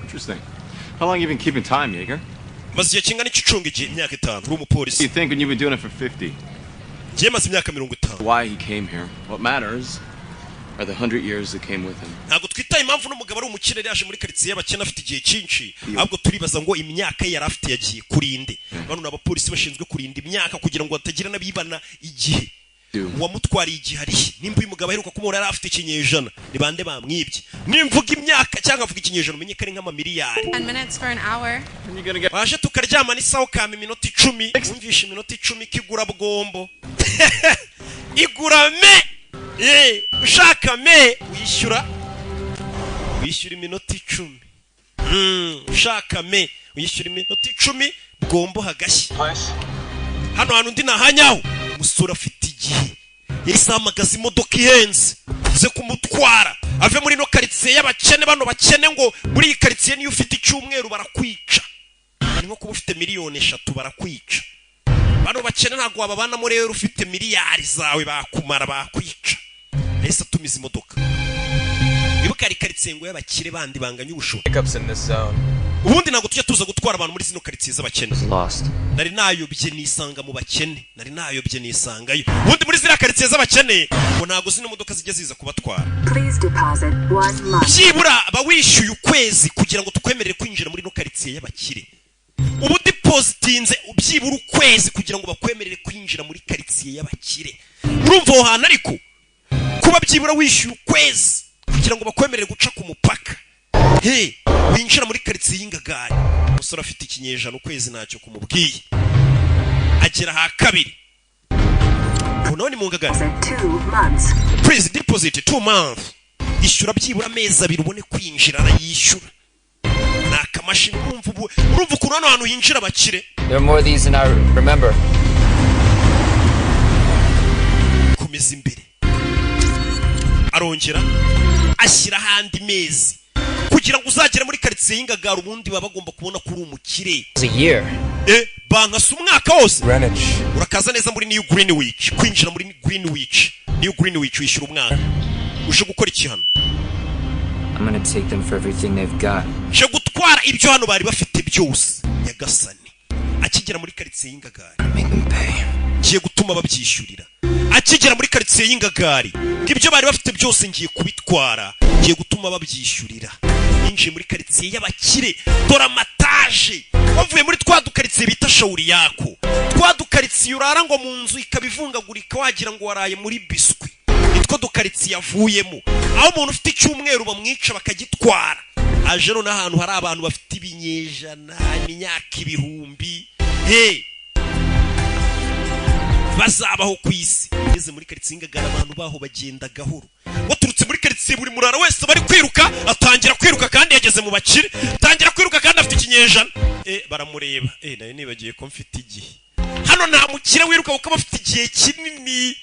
Interesting. How long you been keeping time, Jaeger? Maze igihe kingana iki ucunga igihe? Imyaka 5. Uri umupolisi. You think when you've been doing it for 50? Ngiye maze imyaka 50. Why he came here. What matters are the 100 years that came with him. Ntabwo twitaye impamvu n'umugabo ari umukire yari yaje muri karitsiye y'abakene afite igihe cyinshi, ahubwo turibaza ngo imyaka ye yari afite yagiye kurinde. Bano ni abapolisi bashinzwe kurinda imyaka kugira ngo hatagira n'abibana igihe. Uwamutwariye igihe ari he? Nimba uyu mugabo aheruka kumubona yari afite ikinyejana, ni bande bamwibye? Nimvuga imyaka cyangwa mvuga ikinyejana, umenye ko ari nk'amamiliyari. 10 minutes for an hour. Waje tukaryama n'isaha, ukampa iminota 10. Wumvishe iminota 10 kigura bwombo. Igura me. Ushaka me wishyura iminota 10. Ushaka me wishyura iminota 10 bwombo hagashya. Hano hantu ndi nahanyaho. Umusore afite igihe, yahise ahamagaza imodoka ihenze ze kumutwara ave muri no karitsiye y'abakene. Bano bakene ngo muri iyi karitsiye niyo ufite icyumweru barakwica, ni nko kuba ufite miliyoni 3 barakwica. Bano bakene ntabwo wababanamo rero ufite miliyari zawe, bakumara, bakwica. Yahise atumiza imodoka. Ibuka ari karitsiye ngo y'abakire bandi banganya ubushobozi. Pickups in this zone. Ubundi ntabwo tujya tuza gutwara abantu muri zino karitsiye z'abakene. Lost. Nari nayobye nisanga mu bakene, nari nayobye nisangayo. Ubundi muri ziriya karitsiye z'abakene ngo ntabwo zino modoka zijya ziza kubatwara. Please deposit one month. Byibura aba wishyuye ukwezi kugira ngo tukwemerere kwinjira muri ino karitsiye y'abakire. Ubu depositinze byibura ukwezi kugira ngo bakwemerere kwinjira muri karitsiye y'abakire. Urumva aho hantu, ariko kuba byibura wishyuye ukwezi kugira ngo bakwemerere guca ku mupaka, he winjira muri karitsiye y'ingagari. Umusore afite ikinyejana, ukwezi ntacyo kumubwiye. Agera ha kabiri, ubu nawe ni mu ngagari. 2 months. Please deposit 2 months. Ishyura byibura amezi 2 ubone kwinjira. Arayishyura, ni akamashini. Urumva ubu, urumva ukuntu hano hantu hinjira abakire. There are more of these than I remember. Komeza imbere. Arongera ashyira ahandi mezi kugira ngo uzagere muri karitsiye y'ingagara. Ubundi baba bagomba kubona ko uri umukire. It's a year. Bankasa umwaka wose. Greenwich. Urakaza neza muri New Greenwich. Kwinjira muri Greenwich, New Greenwich, wishyura umwaka. Uje gukora iki hano? I'm gonna take them for everything they've got. Nje gutwara ibyo hano bari bafite byose. Nyagasani, akigera muri karitsiye y'ingagari, ngiye gutuma babyishyurira. Akigera muri karitsiye y'ingagari ngo ibyo bari bafite byose ngiye kubitwara, ngiye gutuma babyishyurira. Yinjiye muri karitsiye y'abakire, dore amataje. Bavuye muri twa dukaritsiye bita shauri yako, twa dukaritsiye urara ngo mu nzu ikaba ivungagurika wagira ngo waraye muri biswi. Nitwo dukaritsiye avuyemo, aho umuntu ufite icyumweru bamwica bakagitwara. Aje none ahantu hari abantu bafite ibinyejana, imyaka ibihumbi, he bazabaho ku isi. Ugeze muri karitsiye y'ingagara, abantu baho bagenda gahoro. Waturutse muri karitsiye buri murara wese bari kwiruka, atangira kwiruka kandi yageze mu bakire, atangira kwiruka kandi afite ikinyejana. Baramureba. Nayo nibagiye ko mfite igihe. Hano nta mukire wiruka kuko aba afite igihe kinini.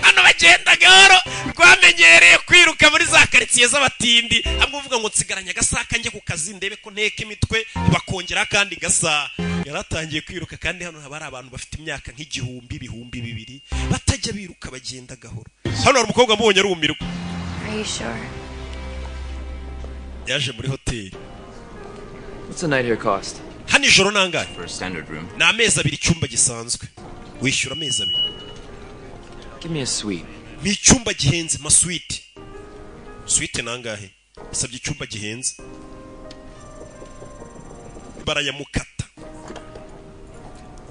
Hano bagenda gahoro. Twamenyereye kwiruka muri za karitsiye z'abatindi, amwe uvuga ngo nsigaranye agasaha njye ku kazi ndebe ko nteka imitwe, bakongera akandi gasaha. Yaratangiye kwiruka kandi hano haba hari abantu bafite imyaka nk'igihumbi, 2000, batajya biruka, bagenda gahoro. Hano hari umukobwa amubonye arumirwa. Are you sure? Yaje muri hoteli. What's a night here cost? Hano ijoro nangahe? For a standard room. Ni amezi 2. Icyumba gisanzwe wishyura amezi 2. Give me a suite. Ni icyumba gihenze ma suite. Suite nangahe? Yasabye icyumba gihenze, barayamukata.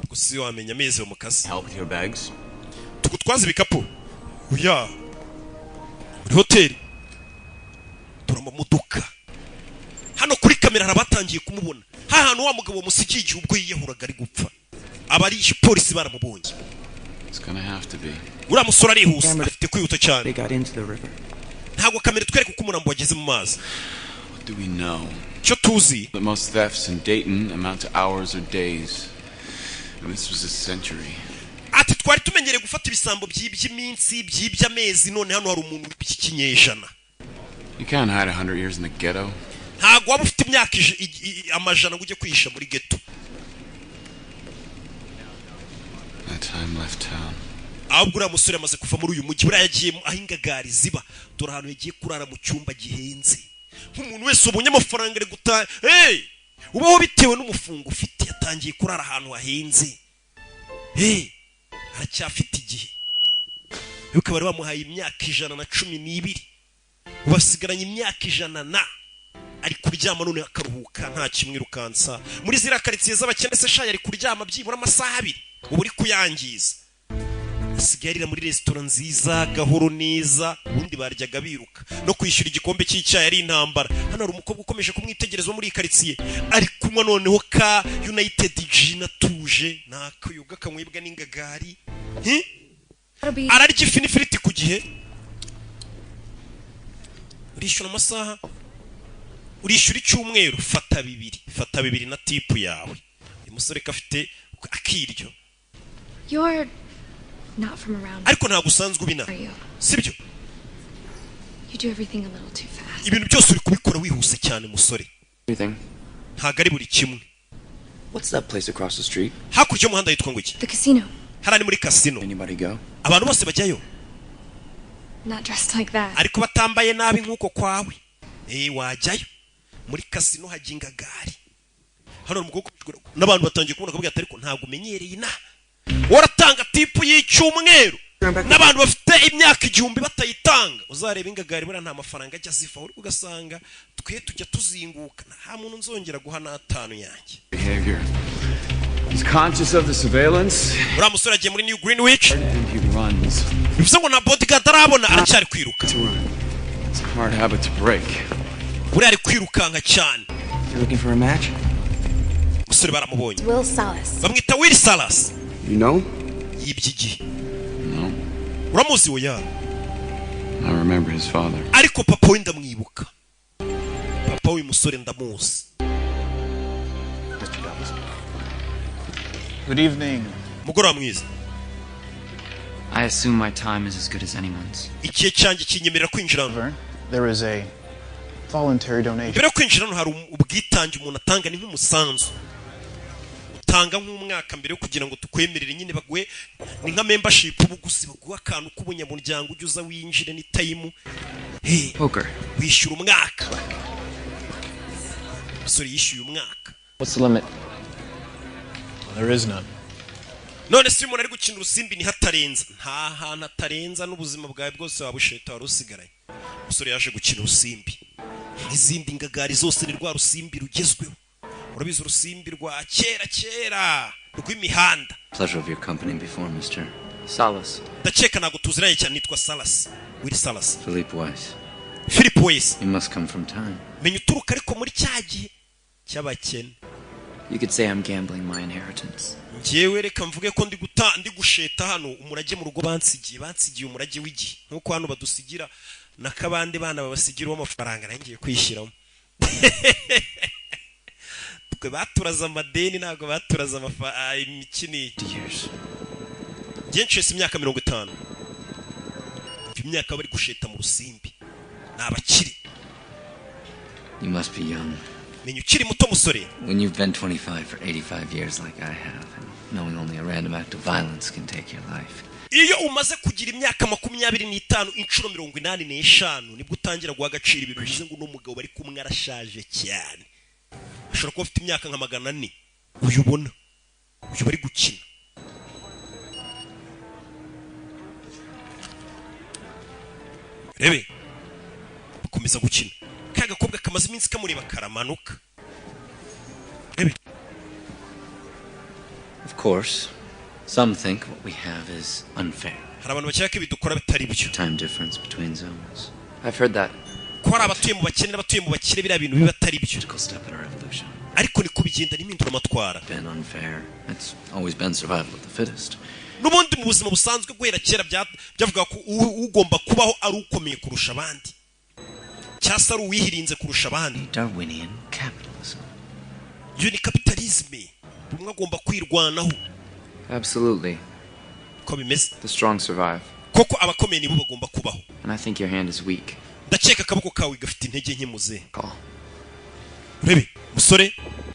Gusa si wamenya amezi bamukase. Help with your bags? Tugutwaza ibikapu? Oya. Muri hoteli dore amamodoka. Hano kuri kamera hari abatangiye kumubona hantu wa mugabo wamusigiye igihe ubwo yiyahuraga ari gupfa. Abari polisi baramubonye. It's gonna have to be. Uriya musore arihuse, afite kwihuta cyane. They got into the river. Ntabwo kamera itwereka uko umurambo wageze mu mazi. What do we know? Icyo tuzi That most thefts in Dayton amount to hours or days. And this was a century. Ati twari tumenyereye gufata ibisambo by'iby'iminsi, by'iby'amezi, none hano hari umuntu w'ikinyejana. You can't hide 100 years in the ghetto. Ntabwo waba ufite imyaka amajana ngo ujye kwihisha muri ghetto. That time left town. Ahubwo uriya musore yamaze kuva muri uyu mujyi. Buriya yagiye aho ingagari ziba. Dore ahantu yagiye kurara, mu cyumba gihenze. Nk'umuntu wese ubonye amafaranga ari guta, hey! Ubaho bitewe n'umufungo ufite. Yatangiye kurara ahantu hahenze. Hey! Aracyafite igihe. Yuko bari bamuhaye imyaka 112, basigaranye imyaka ijana na ari kuryama none akaruhuka, nta kimwirukansa. Muri ziriya karitsiye z'abakene se sha yari kuryama byibura amasaha 2? Uba uri kuyangiza. Asigaye arira muri resitora nziza gahoro neza. Ubundi baryaga biruka, no kwishyura igikombe cy'icyayi ari intambara. Hano hari umukobwa ukomeje kumwitegereza wo muri iyi karitsiye, ari kunywa noneho ka United Gin atuje, ni akayoga kanywebwa n'ingagari. Hi? Ararya ifi n'ifiriti ku gihe. Urishyura amasaha, urishyura icyumweru. Fata bibiri, fata bibiri na tip yawe. Uyu musore ko afite akiryo. You're not from around. Ariko ntabwo usanzwe ubina, Are you? sibyo? You do everything a little too fast. Ibintu byose uri kubikora wihuse cyane, musore. Everything. Ntabwo ari buri kimwe. What's that place across the street? Hakurya y'umuhanda yitwa ngo iki? The casino. Hariya ni muri kasino. Anybody go? Abantu bose bajyayo? Not dressed like that. Ariko batambaye nabi nk'uko kwawe, wajyayo. Muri kasino hajya ingagari. Hano umukobwa n'abantu batangiye kubona, akavuga ati: "Ariko ntabwo umenyereye inaha, waratanga tip y'icyumweru n'abantu bafite imyaka 1000 batayitanga." Uzareba ingagari buriya nta mafaranga ajya zivaho, ugasanga twe tujya tuzinguka. Nta muntu nzongera guha n'atanu yanjye. Behavior. He's conscious of the surveillance. Uriya musore agiye muri New Greenwich. And he runs. Bivuze ngo nta bodyguard arabona, aracyari kwiruka. It's a hard habit to break. Buriya ari kwirukanka cyane. You're looking for a match? Umusore baramubonye. Will Salas. Bamwita Will Salas. You know? Yibye igihe. No. Uramuzi? Oya. I remember his father. Ariko papa we ndamwibuka, papa w'uyu musore ndamuzi. Mr. Douglas. Good evening. Mugoroba mwiza. I assume my time is as good as anyone's. Igihe cyanjye kinyemerera kwinjira hano. There is a voluntary donation. Mbere yo kwinjira hano hari ubwitange umuntu atanga, ni nk'umusanzu utanga nk'umwaka mbere yo kugira ngo tukwemerere nyine baguhe, ni nka membership uba uguze, baguha akantu k'ubunyamuryango, ujye uza winjire, ni time. Hey, Poker. wishyura umwaka. Umusore yishyuye umwaka. What's the limit? There is none. None se iyo umuntu ari gukina urusimbi niho atarenza? Nta hantu atarenza, n'ubuzima bwawe bwose waba usheta wari usigaranye. Umusore yaje gukina urusimbi n'izindi ngagari zose, ni rwa rusimbi rugezweho, urabizi, urusimbi rwa kera kera rw'imihanda. Pleasure of your company before, Mr. Salas. Ndakeka ntabwo tuziranye cyane, nitwa Salas, Will Salas. Philippe Weiss. Philip Weiss. You must come from time. Menya uturuka ariko muri cya gihe cy'abakene. You could say I'm gambling my inheritance. Njyewe reka mvuge ko ndi guta, ndi gusheta hano umurage mu rugo bansigiye, bansigiye umurage w'igihe, nk'uko hano badusigira n'akabandi bana babasigira uw'amafaranga, nanjye ngiye kwishyiramo. Twe baturaza amadeni, ntabwo baturaza imikini. Njye nshese imyaka 50, imyaka bari gusheta mu rusimbi ni abakire. You must be young. Menya ukiri muto, musore. When you've been 25 for 85 years like I have, and knowing only a random act of violence can take your life. Iyo umaze kugira imyaka 25 inshuro 85 nibwo utangira guha agaciro ibintu. Bivuze ngo uno mugabo bari kumwe arashaje cyane, ashobora kuba afite imyaka nka 400. Uyu ubona, uyu bari gukina. Rebe, bakomeza gukina, ka gakobwa kamaze iminsi kamureba karamanuka. Rebe. Of course, some think what we have is unfair. Hari abantu bakeka ko ibi dukora bitari byo. Time difference between zones. I've heard that. Ko hari abatuye mu bakene n'abatuye mu bakire, biriya bintu biba atari byo. Step in our evolution. Ariko niko bigenda n'impinduramatwara. Been unfair. It's always been survival of the fittest. N'ubundi mu buzima busanzwe guhera kera byavuga ko ugomba kubaho ari ukomeye kurusha abandi, cyangwa se ari uwihirinze kurusha abandi. Darwinian capitalism. Iyo ni kapitalisme, buri umwe agomba kwirwanaho. Absolutely. Ko bimeze. The strong survive. Koko abakomeye nibo bagomba kubaho. And I think your hand is weak. Ndakeka akaboko kawe gafite intege nke muzehe. Urebe musore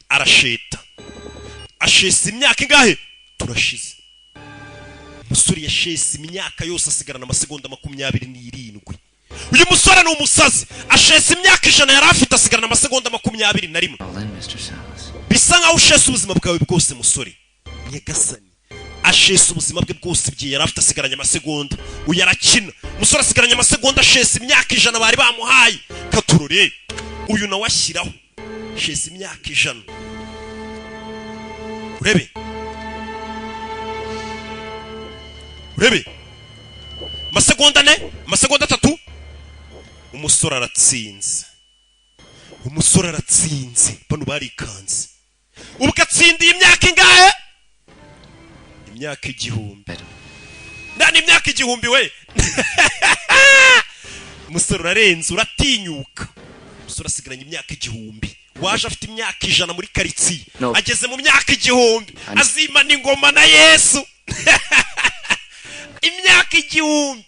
arasheta, ashesa imyaka ingahe? Turashize. Umusore yashese imyaka yose, asigarana amasegonda 27. Uyu musore ni umusazi, ashesa imyaka 100 yari afite, asigarana amasegonda 21. All in, Mr. Salas. Bisa nkaho ushesa ubuzima bwawe bwose, musore. Nyagasani, ashesa ubuzima bwe bwose igihe yari afite, asigaranye amasegonda. Uyu arakina, umusore asigaranye amasegonda, ashesa imyaka 100 bari bamuhaye. Katurore, uyu nawe ashyiraho, shesa imyaka 100. Urebe, urebe, amasegonda 4, amasegonda 3. Umusore aratsinze, umusore aratsinze. Bano barikanze. Ubwo atsindiye imyaka ingahe? Imyaka 1000. Ndani imyaka 1000 we. Umusore urarenze, uratinyuka. Umusore asigaranye imyaka 1000. Waje afite imyaka 100 muri karitsiye. Ageze mu myaka 1000 azimana ingoma na Yesu. Imyaka 1000.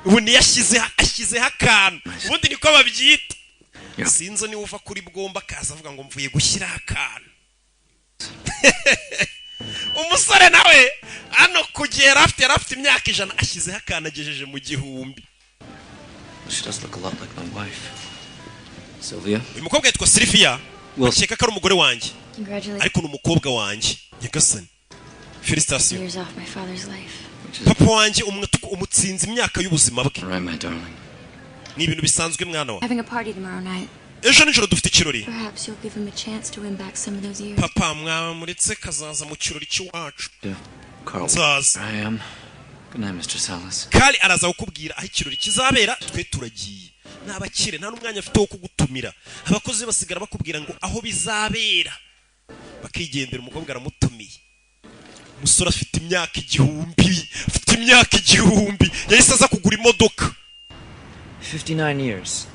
Ubu niyashyize ashyizeho akantu. Ubundi niko babyita. Sinzi niba uva kuri bwomba akaza avuga ngo mvuye gushyiraho akantu. Umusore nawe hano kugera afite yari afite imyaka 100 ashyizeho akantu agejeje mu 1000. She does look a lot like my wife. Sylvia? Uyu mukobwa yitwa Sylvia. Akeka ko ari umugore wanjye. Congratulations. Ariko ni umukobwa wanjye. Nyagasani. Félicitations. Years off my father's life. Papa wanjye umutsinze imyaka y'ubuzima bwe. Right, my darling. Ni ibintu bisanzwe mwana wa. Having a party tomorrow night. Ejo nijoro dufite ikirori. Perhaps you'll give him a chance to win back some of those years. Papa mwamuretse kazaza mu kirori cy'iwacu. Carl. Nzaza. I am. Good night, Mr. Salas. Kali araza kukubwira aho ikirori kizabera, twe turagiye. N'abakire nta n'umwanya afite wo kugutumira. Abakozi basigara bakubwira ngo aho bizabera. Bakigendera, umukobwa aramutumiye. Umusore afite imyaka 1000, afite imyaka 1000. Yahise aza kugura imodoka. 59 years.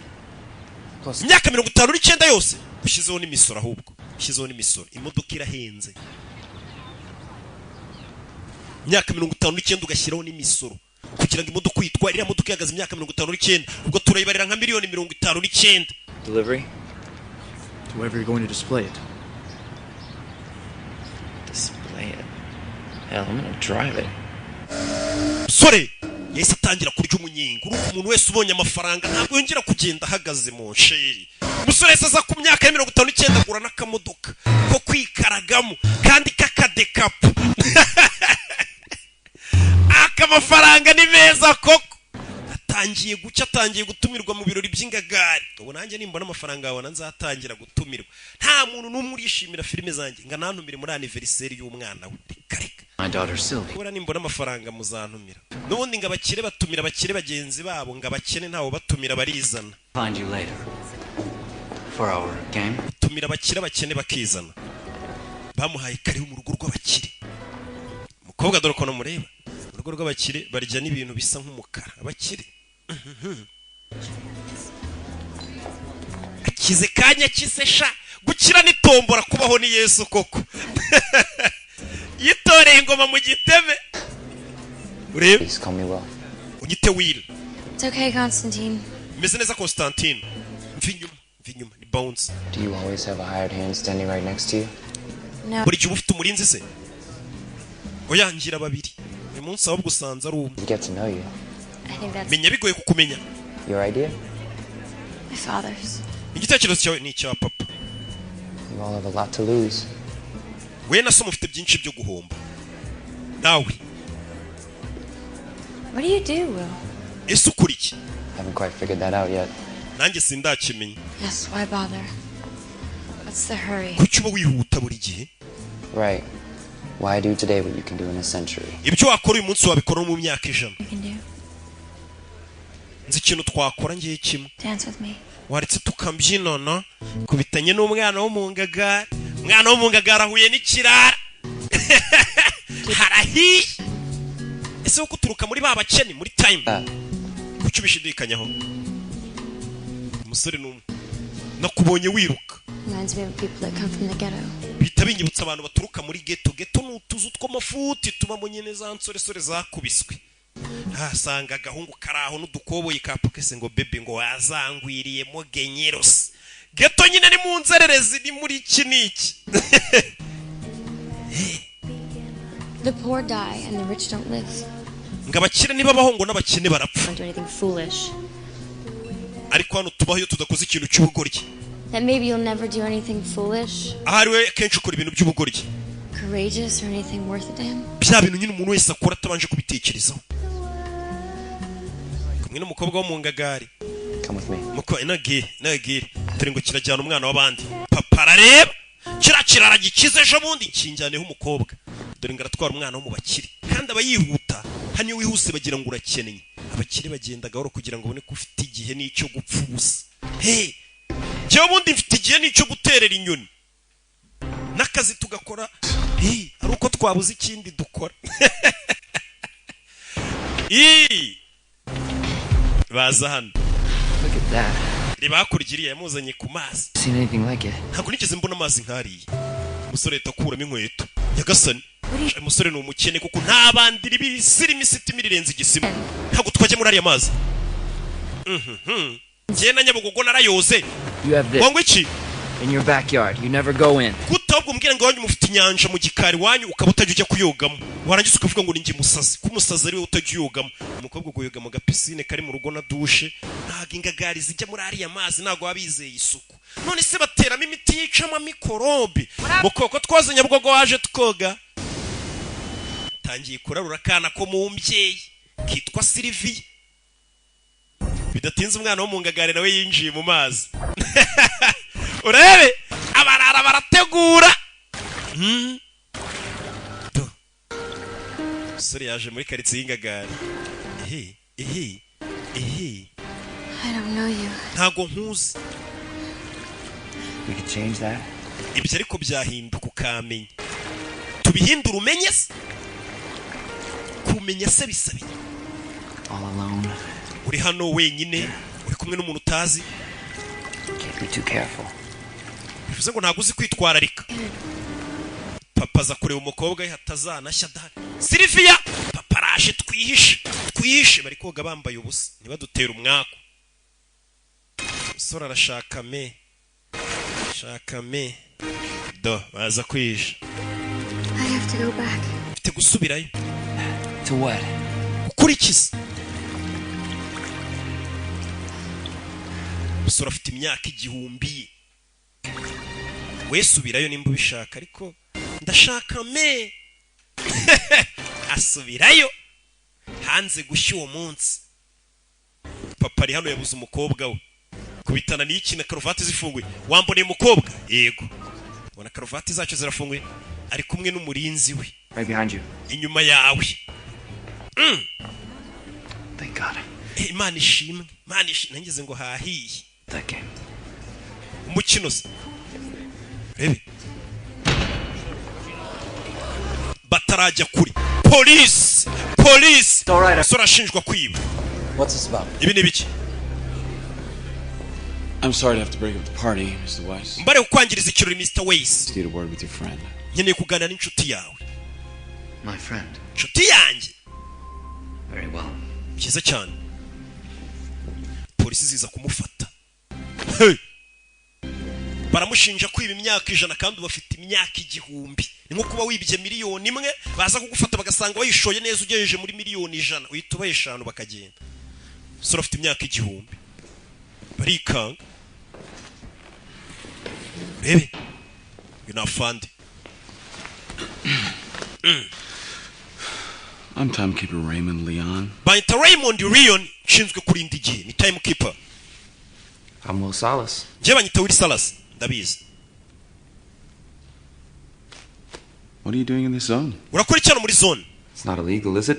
Plus Imyaka 59 yose. Ushyizeho n'imisoro ahubwo. Ushyizeho n'imisoro. Imodoka irahenze. Imyaka 59 ugashyiraho n'imisoro. Kugira ngo imodoka uyitware, iriya modoka ihagaze imyaka 59, ubwo turayibarira nka miliyoni 59. delivery. To wherever you're going to display it. Display it. Hell, I'm gonna drive it. Sore yahise atangira kurya umunyenga. Urumva umuntu wese ubonye amafaranga ntabwo yongera kugenda ahagaze mu nsheri. Umusore yahise aza ku myaka ya 59 agura n'akamodoka ko kwikaragamo kandi k'akadekapu. Aka amafaranga ni meza koko. Atangiye gucya, atangiye gutumirwa mu birori by'ingagari. Ubu nanjye nimbona amafaranga yawe nzatangira gutumirwa. Nta muntu n'umwe urishimira filime zanjye nga nantumire muri anniversaire y'umwana we. Reka reka. My daughter Sylvie. Kubera nimbona amafaranga muzantumira. N'ubundi ngo abakire batumira abakire bagenzi babo, ngo abakene ntawe batumira barizana. Find you later. For our game. Tumira abakire abakene bakizana. Bamuhaye karibu mu rugo rw'abakire. Umukobwa dore ukuntu mureba. Mu rugo rw'abakire barya n'ibintu bisa nk'umukara. Abakire. Akize kanya kise sha. Gukira nitombora kubaho ni Yesu koko. Yitoreye ingoma mu giteme. Urebe. Please call me Will. Unyite Will. It's okay, Constantine. Meze neza Constantine. Mva inyuma, mva inyuma ni bounce. Do you always have a hired hand standing right next to you? No. Buri gihe uba ufite umurinzi se? Oya ngira babiri. Uyu munsi ahubwo usanze ari umwe. Get to know you. I think that's Menya bigoye kukumenya. Your idea? my father's. Igitekerezo cyawe ni icya papa. You all have a lot to lose. We na so mufite byinshi byo guhomba. Nawe What do you do, Will? ese ukora iki? Haven't quite figured that out yet. Nanjye sindakimenya. Yes, why bother? What's the hurry? Kuki uba wihuta buri gihe? Right. Why do today what you can do in a century? Ibyo wakora uyu munsi wabikora no mu myaka 100. You can do? Nzi ikintu twakora ngiye kimwe. Dance with me. Waretse tukambyinana kubitanye n'umwana wo mu ngagara. Umwana wo mu ngagara ahuye n'ikirara. Harahiye. Ese wo kuturuka muri ba bakene muri time? Kuki ubishidikanyaho? Umusore n'umwe. Nakubonye wiruka. Reminds me of people that come from the ghetto. Bihita binyibutsa abantu baturuka muri ghetto. Ghetto ni utuzu tw'amafuti tubamo nyine za nsoresore zakubiswe. Hasanga agahungu karaho n'udukoboyi ka pokese ngo bebe ngo wazangwiriyemo genyeros. Ghetto nyine ni mu nzererezi ni muri iki n'iki. The poor die and the rich don't live. Ngo abakire nibabaho ngo n'abakene barapfa. Don't do anything foolish. Ariko hano tubaho iyo tudakoze ikintu cy'ubugoryi. That maybe you'll never do anything foolish, Ahari we kenshi ukora ibintu by'ubugoryi. courageous, or anything worth a damn. Bya bintu nyine umuntu wese akora atabanje kubitekerezaho. Kumwe n'umukobwa wo mu ngagari. Come with me. Muko inagire, inagire. Turi ngo kirajyana umwana w'abandi. Papa arareba. Kira kirara gikize ejo bundi kinjyaneho umukobwa. Dore ngo aratwara umwana wo mu bakire. Kandi aba yihuta. Hano iyo wihuse bagira ngo urakennye. Abakire bagenda gahoro kugira ngo ubone ko ufite igihe n'icyo gupfa ubusa. Hey! Njyewe ubundi mfite igihe n'icyo guterera inyoni. N'akazi tugakora. Hey, ari uko twabuze ikindi dukora. Ii! Baza hano. Look at that. Reba hakurya iriya, yamuzanye ku mazi. Seen anything like it? Ntabwo nigeze mbona amazi nk'ariya. Umusore ahita akuramo inkweto. Nyagasani, uyu musore ni umukene kuko nta bandiri bisirimo isitima irirenze igisima. Ntabwo twajya muri ariya mazi. Njye na Nyabugogo narayoze. You have this Ngo iki? in your backyard. You never go in. Gute ahubwo umbwira ngo iwanyu mufite inyanja mu gikari iwanyu, ukaba utajya ujya kuyogamo, warangiza ukavuga ngo ni njye musazi, ko umusazi ari we utajya uyogamo? Umukobwa ugoyoga mu gapisine kari mu rugo na dushe. Ntabwo ingagari zijya muri ariya mazi, ntabwo baba bizeye isuku. None se bateramo imiti yicamo mikorobe? Mukoko twoze Nyabugogo, waje twoga. Tangiye kurarura akana ko mu mbyeyi kitwa Sylvie. Bidatinze umwana wo mu ngagari nawe yinjiye mu mazi. Urebe abarara barategura. Do. Umusore yaje muri karitsiye y'ingagari. Ehe, ehe, ehe! I don't know you. Ntago nkuzi. We could change that. Ibyo ariko byahinduka ukamenya. Tubihindure umenye se? Kumenya se bisaba iki? All alone. Uri hano wenyine, uri kumwe n'umuntu utazi. Can't be too careful. Bivuze ngo ntabwo uzi kwitwararika. Papa aza kureba umukobwa we hatazanashya da. Sylvia, papa araje, twihishe, twihishe. Bari koga bambaye ubusa, ntibadutere umwaku. Umusore arashaka me, shaka me. Do baza kwihisha. I have to go back. Mfite gusubirayo. To what? Gukurikiza. Umusore afite imyaka 1000. We subirayo nimba ubishaka, ariko ndashaka me. Asubirayo hanze gushya uwo munsi. Papa ari hano, yabuze umukobwa we. Kubitana n'iki na karuvati zifunguye. Wamboneye umukobwa? Yego, ubona karuvati zacu zirafunguye. Ari kumwe n'umurinzi we. Right behind you. Inyuma yawe. Thank God. Eh, Imana ishimwe, Imana ishimwe, nangeze ngo hahiye. That game. Umukino se? Rebe batarajya kuri polisi, polisi. Umusore arashinjwa kwiba. What's this about? Ibi ni biki? I'm sorry to have to break up the party, Mr. Weiss. Mbare kukwangiriza ikirori, Mr. Weiss. Just need a word with your friend. Nkeneye kuganira n'inshuti yawe. My friend. Inshuti yanjye. Very well. Byiza cyane. Polisi ziza kumufata. Hey! Baramushinja kwiba imyaka 100 kandi bafite imyaka 1000. Ni nko kuba wibye 1,000,000, baza kugufata bagasanga wayishoye neza ugejeje muri 100,000,000, uhita ubaha 5 bakagenda. Umusore afite imyaka 1000. Barikanga. Urebe uyu ni afande. I'm timekeeper Raymond Leon. Banyita Raymond Leon, nshinzwe kurinda igihe, ni timekeeper. I'm Will Salas. Njye banyita Will Salas, ndabizi. What are you doing in this zone? Urakora iki hano muri zone? It's not illegal, is it?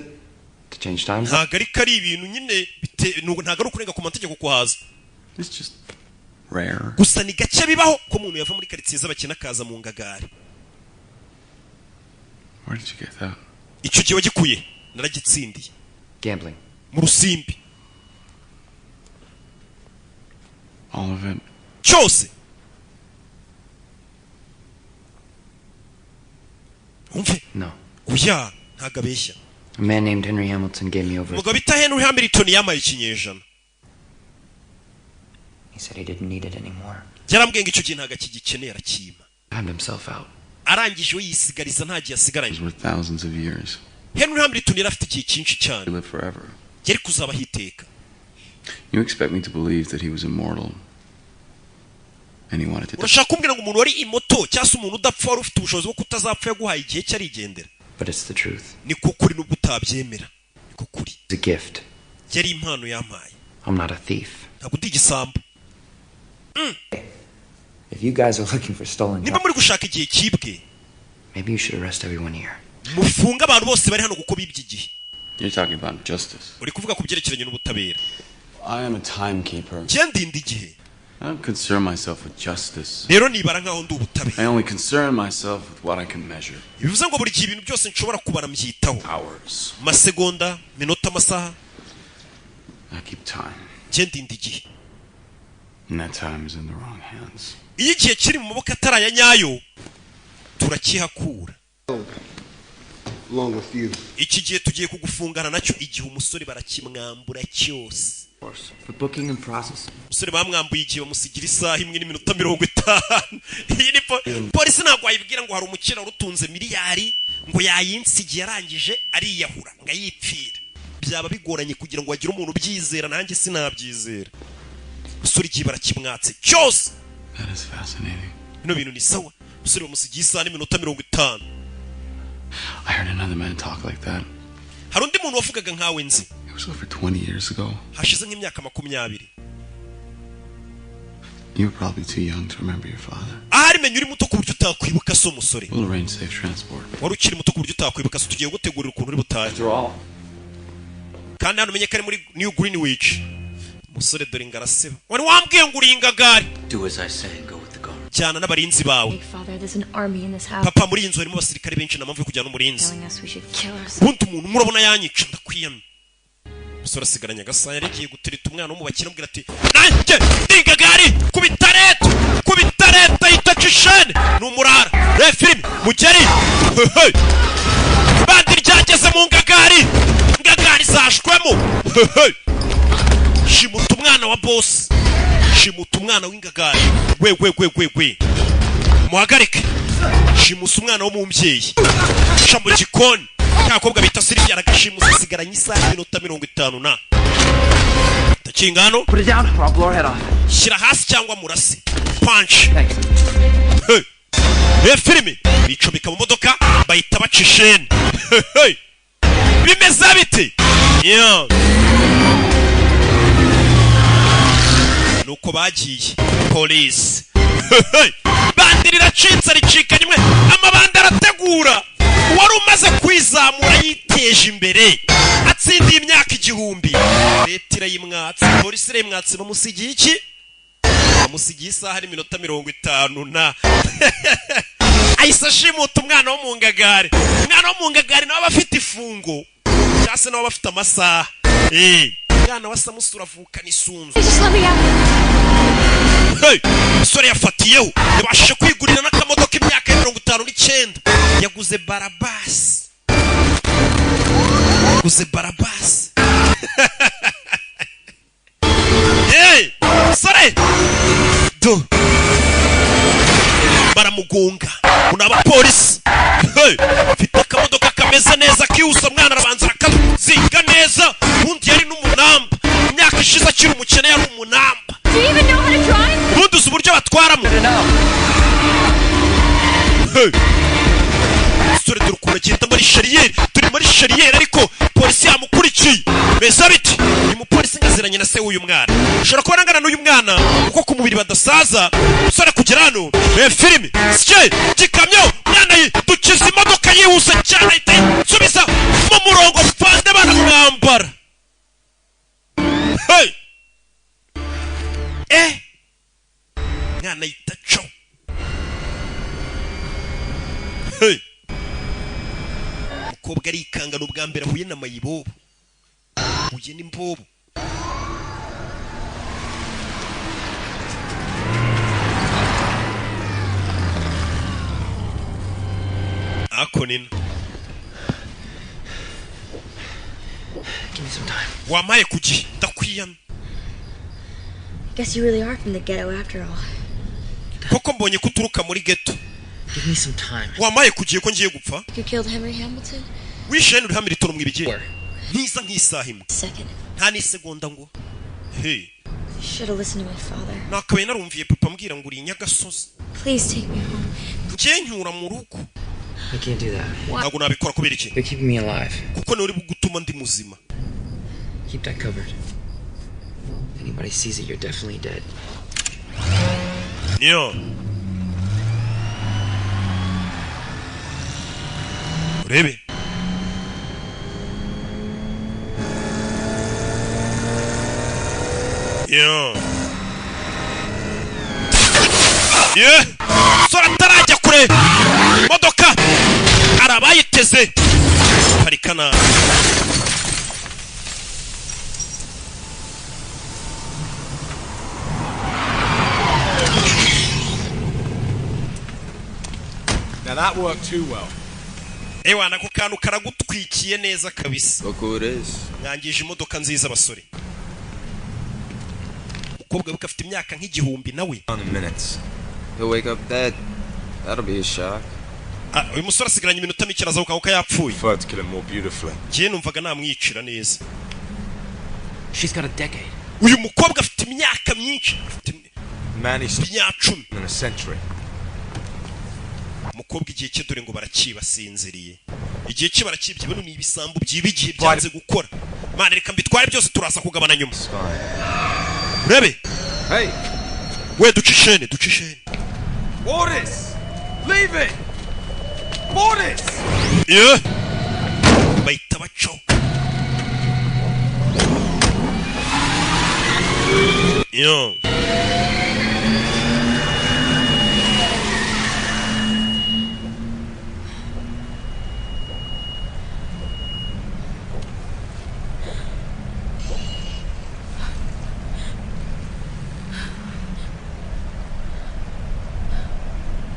To change time? Ntabwo ariko ari ibintu nyine ntabwo ari ukurenga ku mategeko kuhaza. It's just rare. Gusa ni gake bibaho ko umuntu yava muri karitsiye z'abakene akaza mu ngagari. Where did you get that? Icyo gihe wagikuye? Naragitsindiye. Gambling. Mu rusimbi. All of it. Cyose. Umve. No. Oya, ntabwo abeshya. A man named Henry Hamilton gave me over. Umugabo bita Henry Hamilton yamaye ikinyejana. He said he didn't need it anymore. Yarambwiye ngo icyo gihe ntabwo akigikeneye, arakima. Timed himself out. Arangije we yisigariza, nta gihe asigaranye. It was worth thousands of years. Henry Hamilton yari afite igihe cyinshi cyane. He lived forever. Yari kuzabaho iteka. You expect me to believe that he was immortal and he wanted to die. Urashaka kumbwira ngo umuntu wari immortal, cyangwa se umuntu udapfa, wari ufite ubushobozi bwo kutazapfa, yaguhaye igihe cye arigendera? But it's the truth. Niko kuri, nubwo utabyemera, niko kuri. It's a gift. Yari impano yampaye. I'm not a thief. Ntabwo ndi igisambo. If you guys are looking for stolen Niba time, muri gushaka igihe cyibwe, maybe you should arrest everyone here. mufunge abantu bose bari hano kuko bibye igihe. You're talking about justice. Uri kuvuga ku byerekeranye n'ubutabera. I am a timekeeper. Njye ndinda igihe. I don't concern myself with justice. Rero nibara nkaho ndi ubutabera. I only concern myself with what I can measure. Bivuze ngo buri gihe ibintu byose nshobora kubara mbyitaho. Hours. Masegonda, minota, amasaha. I keep time. Njye ndinda igihe. And that time is in the wrong hands. Iyo igihe kiri mu maboko atari aya nyayo, turakihakura. Along with you. Iki gihe tugiye kugufungana nacyo. Igihe umusore barakimwambura cyose. For booking and processing. Umusore bamwambuye igihe, bamusigira isaha 1 n'iminota 50. Iyi ni polisi ntabwo wayibwira ngo hari umukire wari utunze miliyari ngo yayinsigiye, arangije ariyahura ngo ayipfire. Byaba bigoranye kugira ngo hagire umuntu ubyizera, nanjye sinabyizera. Umusore igihe barakimwatse cyose. That is fascinating. Bino bintu ni sawa. Umusore bamusigiye isaha n'iminota 50. I heard another man talk like that. Hari undi muntu wavugaga nkawe nzi. It was over 20 years ago. Hashize nk'imyaka 20. You were probably too young to remember your father. Ahari menya uri muto ku buryo utakwibuka so musore. We'll arrange safe transport. Wari ukiri muto ku buryo utakwibuka so, tugiye gutegurira ukuntu uri butahe. After all, Kandi hano umenye ko ari muri New Greenwich. Umusore dore ngaraseba. Wari wambwiye ngo uri ingagari. Do as I say and go with the guard. Jyana n'abarinzi bawe. Big father, there's an army in this house. Papa, muri iyi nzu harimo abasirikare benshi, nta mpamvu yo kujyana n'umurinzi. Telling us we should kill ourselves. Ubundi umuntu murabona yanyica, ndakwiyamye. Umusore asigaranye agasaha, yari agiye gutereta umwana wo mu bakire, amubwira ati nanjye ndi ingagari. Kubita leta, kubita leta, yita cishene ni umurara. Reba filime mugeri. Hehe. Bandi ryageze mu ngagari, ingagari zashwemo. Hehe. Shimuta umwana wa bosi, shimuta umwana w'ingagari. We we we we we, muhagarike! Shimusa umwana wo mu mbyeyi, sha mu gikoni. Kakobwa bita Silvia aragashimusa, asigaranye isaha y'iminota 50 na ndakinga hano. Put it down or I'll blow her head off. Shyira hasi cyangwa murase punch. Hey. Reba filime, bicomeka mu modoka, bahita baca isheni. Hey. Bimeze bite? Yeah. Nuko bagiye polisi. Hey. Bandi riracitse, ricika rimwe, amabandi arategura. Wari umaze kwizamura, yiteje imbere, atsindiye imyaka 1000, leta irayimwatse, polisi irayimwatse. Bamusigiye iki? Bamusigiye isaha n'iminota 50 na ahise ashimuta umwana wo mu ngagari. Umwana wo mu ngagari nawe aba afite ifungo, cyangwa se nawe aba afite amasaha. Umwana wa Samusura avukana isunzu. Just let me out. Hey! Umusore yafatiyeho, yabashije kwigurira n'akamodoka. Imyaka ya 59, yaguze barabasi, yaguze barabasi. Hey! Musore do baramugonga uno abapolisi. Hey! Mfite akamodoka kameze neza kihuse. Umwana arabanza arakazinga neza. Ubundi yari n'umunamba, imyaka ishize akiri umukene yari umunamba. Do you even know how to drive? Ubundi uzi uburyo batwaramo? Hey! Sore dore ukuntu agenda muri shariyeri, turi muri shariyeri, ariko polisi yamukurikiye. Meza biti uyu mupolisi ngaziranye na se w'uyu mwana, ushobora kuba angana n'uyu mwana kuko ku mubiri badasaza. Umusore kugera hano, reba filime sike gikamyo, mwana ye dukiza imodoka yihuse cyane, ahita yisubiza mu murongo, fande baramwambara. Hey! Eh, mwana yita co. Hey! Umukobwa arikanga, ni ubwa mbere ahuye na mayibobo, ahuye n'imbobo. Ako nino. Give me some time. Wampaye ku gihe, ndakwiyamye. Guess you really are from the ghetto after all. Koko mbonye ko uturuka muri ghetto. Give me some time. Wampaye ku gihe ko ngiye gupfa. You killed Henry Hamilton? Wishe Henry Hamilton mwibigeye ntiza nk'isaha 1. Second. Nta n'isegonda ngo hey. Should have listened to my father. Nakabaye narumviye papa ambwira ngo uri inyagasozi. Please take me home. Njye nyura mu rugo. I can't do that. Ntabwo nabikora. Kubera iki? You're keeping me alive. Kuko niwe uri gutuma ndi muzima. Keep that covered. If anybody sees it, you're definitely dead. Niyo urebe. Yo. Ye sora atarajya kure, imodoka arabayiteze parikana. Now that worked too well. Ewana ako kantu karagutwikiye neza kabisa. Look who it is. Mwangije imodoka nziza basore. Umukobwa we afite imyaka nk'igihumbi nawe. In minutes. He'll wake up dead. That'll be a shock. Ah, uyu musore asigaranye iminota mike arazahuka kuko yapfuye. Prefer to kill him more beautifully. Njye numvaga namwicira neza. She's got a decade. Uyu mukobwa afite imyaka myinshi. Afite Man, he's imyacumi. in a century. Umukobwa igihe cye dore ngo barakibasinziriye. Igihe cye barakibye, bano ni ibisambo byiba igihe byanze gukora. Mana reka mbitware byose turaza kugabana nyuma. Urebe. Hey, We duce ishene, duce ishene. Boris! Leave it! Boris! Ye. Bahita bacaho. Yo.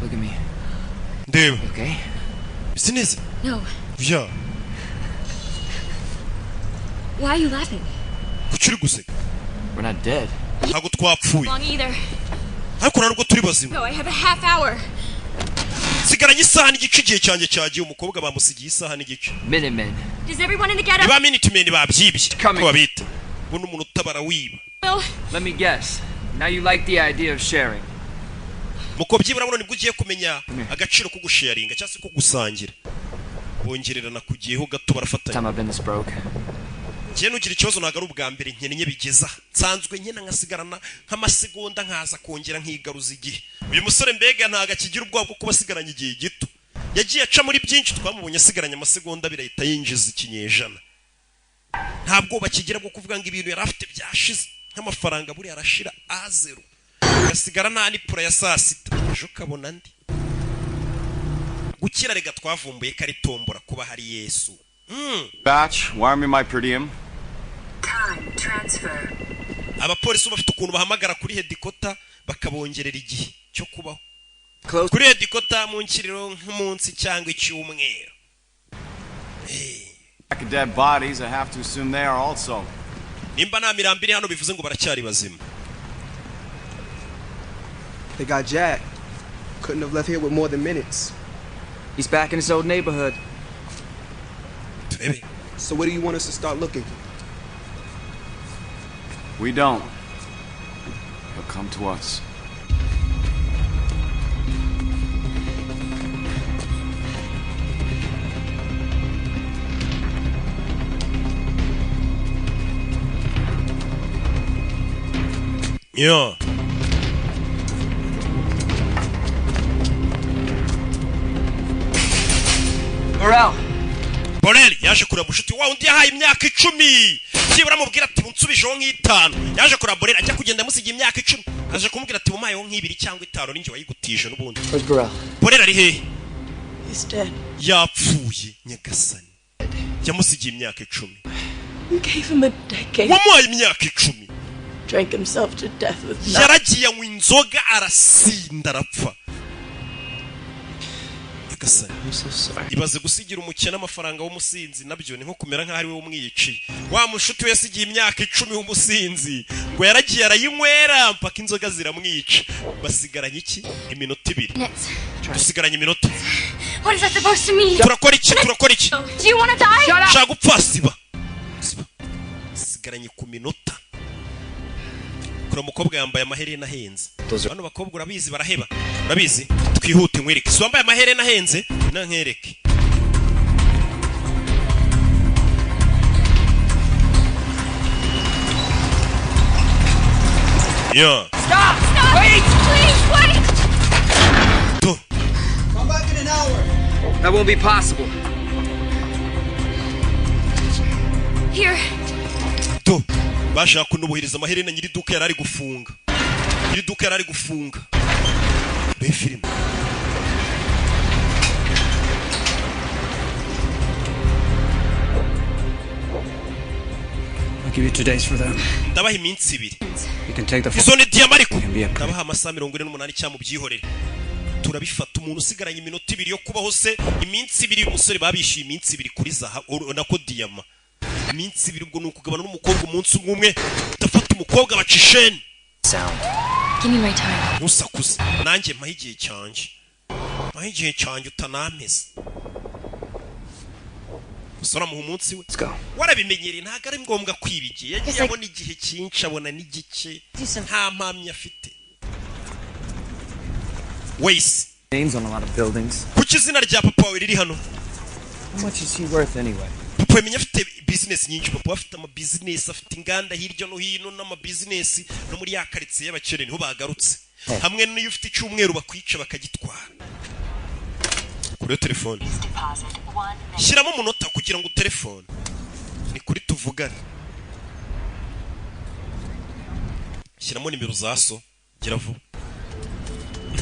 Look at me. Ndeba. Okay? Bisa neza. No. Ya. Why are you laughing? Kuki uri guseka? We're not dead. Ntabwo twapfuye. Long either. Ariko ntabwo turi bazima. No, I have a half hour. Nsigaranye isaha n'igice, igihe cyanjye cyagiye. Umukobwa bamusigiye isaha n'igice. Minutemen. Does everyone in the getup? Niba Minutemen babyibye ko babita. Buno umuntu utabara wiba. Will. Let me guess. Now you like the idea of sharing. Muko byibura buno nibwo ugiye kumenya agaciro ko gusharinga cyangwa se ko gusangira. Bongererana kugiyeho gato barafatanya. Time I've been this broke. Njye nugira ikibazo ntabwo ari ubwa mbere nkennye bigeza. Nsanzwe nkena nkasigarana nk'amasegonda nkaza kongera nkigaruza igihe. Uyu musore mbega ntabwo akigira ubwoba bwo kuba asigaranye igihe gito. Yagiye aca muri byinshi, twamubonye asigaranye amasegonda abiri ahita yinjiza ikinyejana. Nta bwoba akigira bwo kuvuga ngo ibintu yari afite byashize, nk'amafaranga buriya arashira a zero. Agasigara nta n'ipura ya saa sita, ejo ukabona andi. Gukira rega twavumbuye ko ari tombora kuba hari Yesu. Batch, wire me my per diem. Time transfer. Abapolisi bafite ukuntu bahamagara kuri hedikota bakabongerera igihe cyo kubaho. Kuri hedikota mu nkiriro nk'umunsi cyangwa icyumweru. Back of dead bodies, I have to assume they are also. Nimba nta mirambo iri hano bivuze ngo baracyari bazima. They got Jack. Couldn't have left here with more than minutes. He's back in his old neighborhood. Turebe. So where do you want us to start looking? We don't. He'll come to us. Yeah. Morel. Borel yaje kureba mushuti wa undi yahaye imyaka 10. Byibura amubwira ati bunsubijeho nk'itanu. Yaje kureba Borel ajya kugenda amusigiye imyaka 10. Aje kumubwira ati bumayeho nk'ibiri cyangwa itanu ninjye wayigutije n'ubundi. Where's Borel? Borel ari hehe? He's dead. Yapfuye nyagasani. Yamusigiye imyaka 10. You gave him a decade. Wamuhaye imyaka 10. Drank himself to death with nothing. Yaragiye anywa inzoga arasinda arapfa. Nyagasani. I'm so sorry. Ibaze gusigira umukene amafaranga w'umusinzi nabyo ni nko kumera nk'aho ari we umwiyiciye. Wa mushuti we yasigiye imyaka 10 w'umusinzi ngo yaragiye arayinywera mpaka inzoga ziramwica. Basigaranye iki? Iminota 2. Minutes. Dusigaranye iminota. What is that supposed to mean? Turakora iki? Turakora iki? Do you want to die? Shaka gupfa siba. Siba. Sigaranye ku minota. Kuri umukobwa yambaye amaherena ahenze. Bano bakobwa urabizi baraheba. Urabizi? Twihute nkwereke. Si wambaye amaherena ahenze? Na nkereke. Yeah. Stop! Stop! Wait! Please, wait! Come back in an hour. That won't be possible. Here. Do. Bashaka kunubuhiriza amaherena nyiri duka yarari gufunga. Nyiri duka yarari gufunga. Be filime. I'll give you 2 days for that. Ndabaha iminsi 2. You can take the Izo ni diyama, ariko Can be a ndabaha amasaha 48 cyangwa mubyihorere, turabifata. Umuntu usigaranye iminota 2 yo kubaho se, iminsi 2? Umusore babishyuye iminsi 2 kuri zahabu, nako diyama, iminsi 2. Ubwo ni ukugabana n'umukobwa umunsi umwe umwe. Ndafata umukobwa, baca isheni. Sound. Give me my time. Ntusakuze, nanjye mpahe igihe cyanjye, mpahe igihe cyanjye, utanampeze. Umusore amuha umunsi we. Warabimenyereye, ntabwo ari ngombwa kwiba igihe. Yagiye abona igihe cyinshi, abona n'igice, nta mpamya afite wese. Names on a lot of buildings. Kuki izina rya papa wawe riri hano? How much is he worth anyway? Papa yamenye afite bizinesi nyinshi. Papa afite amabizinesi, afite inganda hirya no hino n'amabizinesi no muri ya karitsiye y'abakene niho bagarutse. Hamwe n'iyo ufite icyumweru bakwica bakagitwara. Kuri telefone shyiramo umunota kugira ngo telefone ni kuri tuvugane. Shyiramo nimero za so, gira vuba.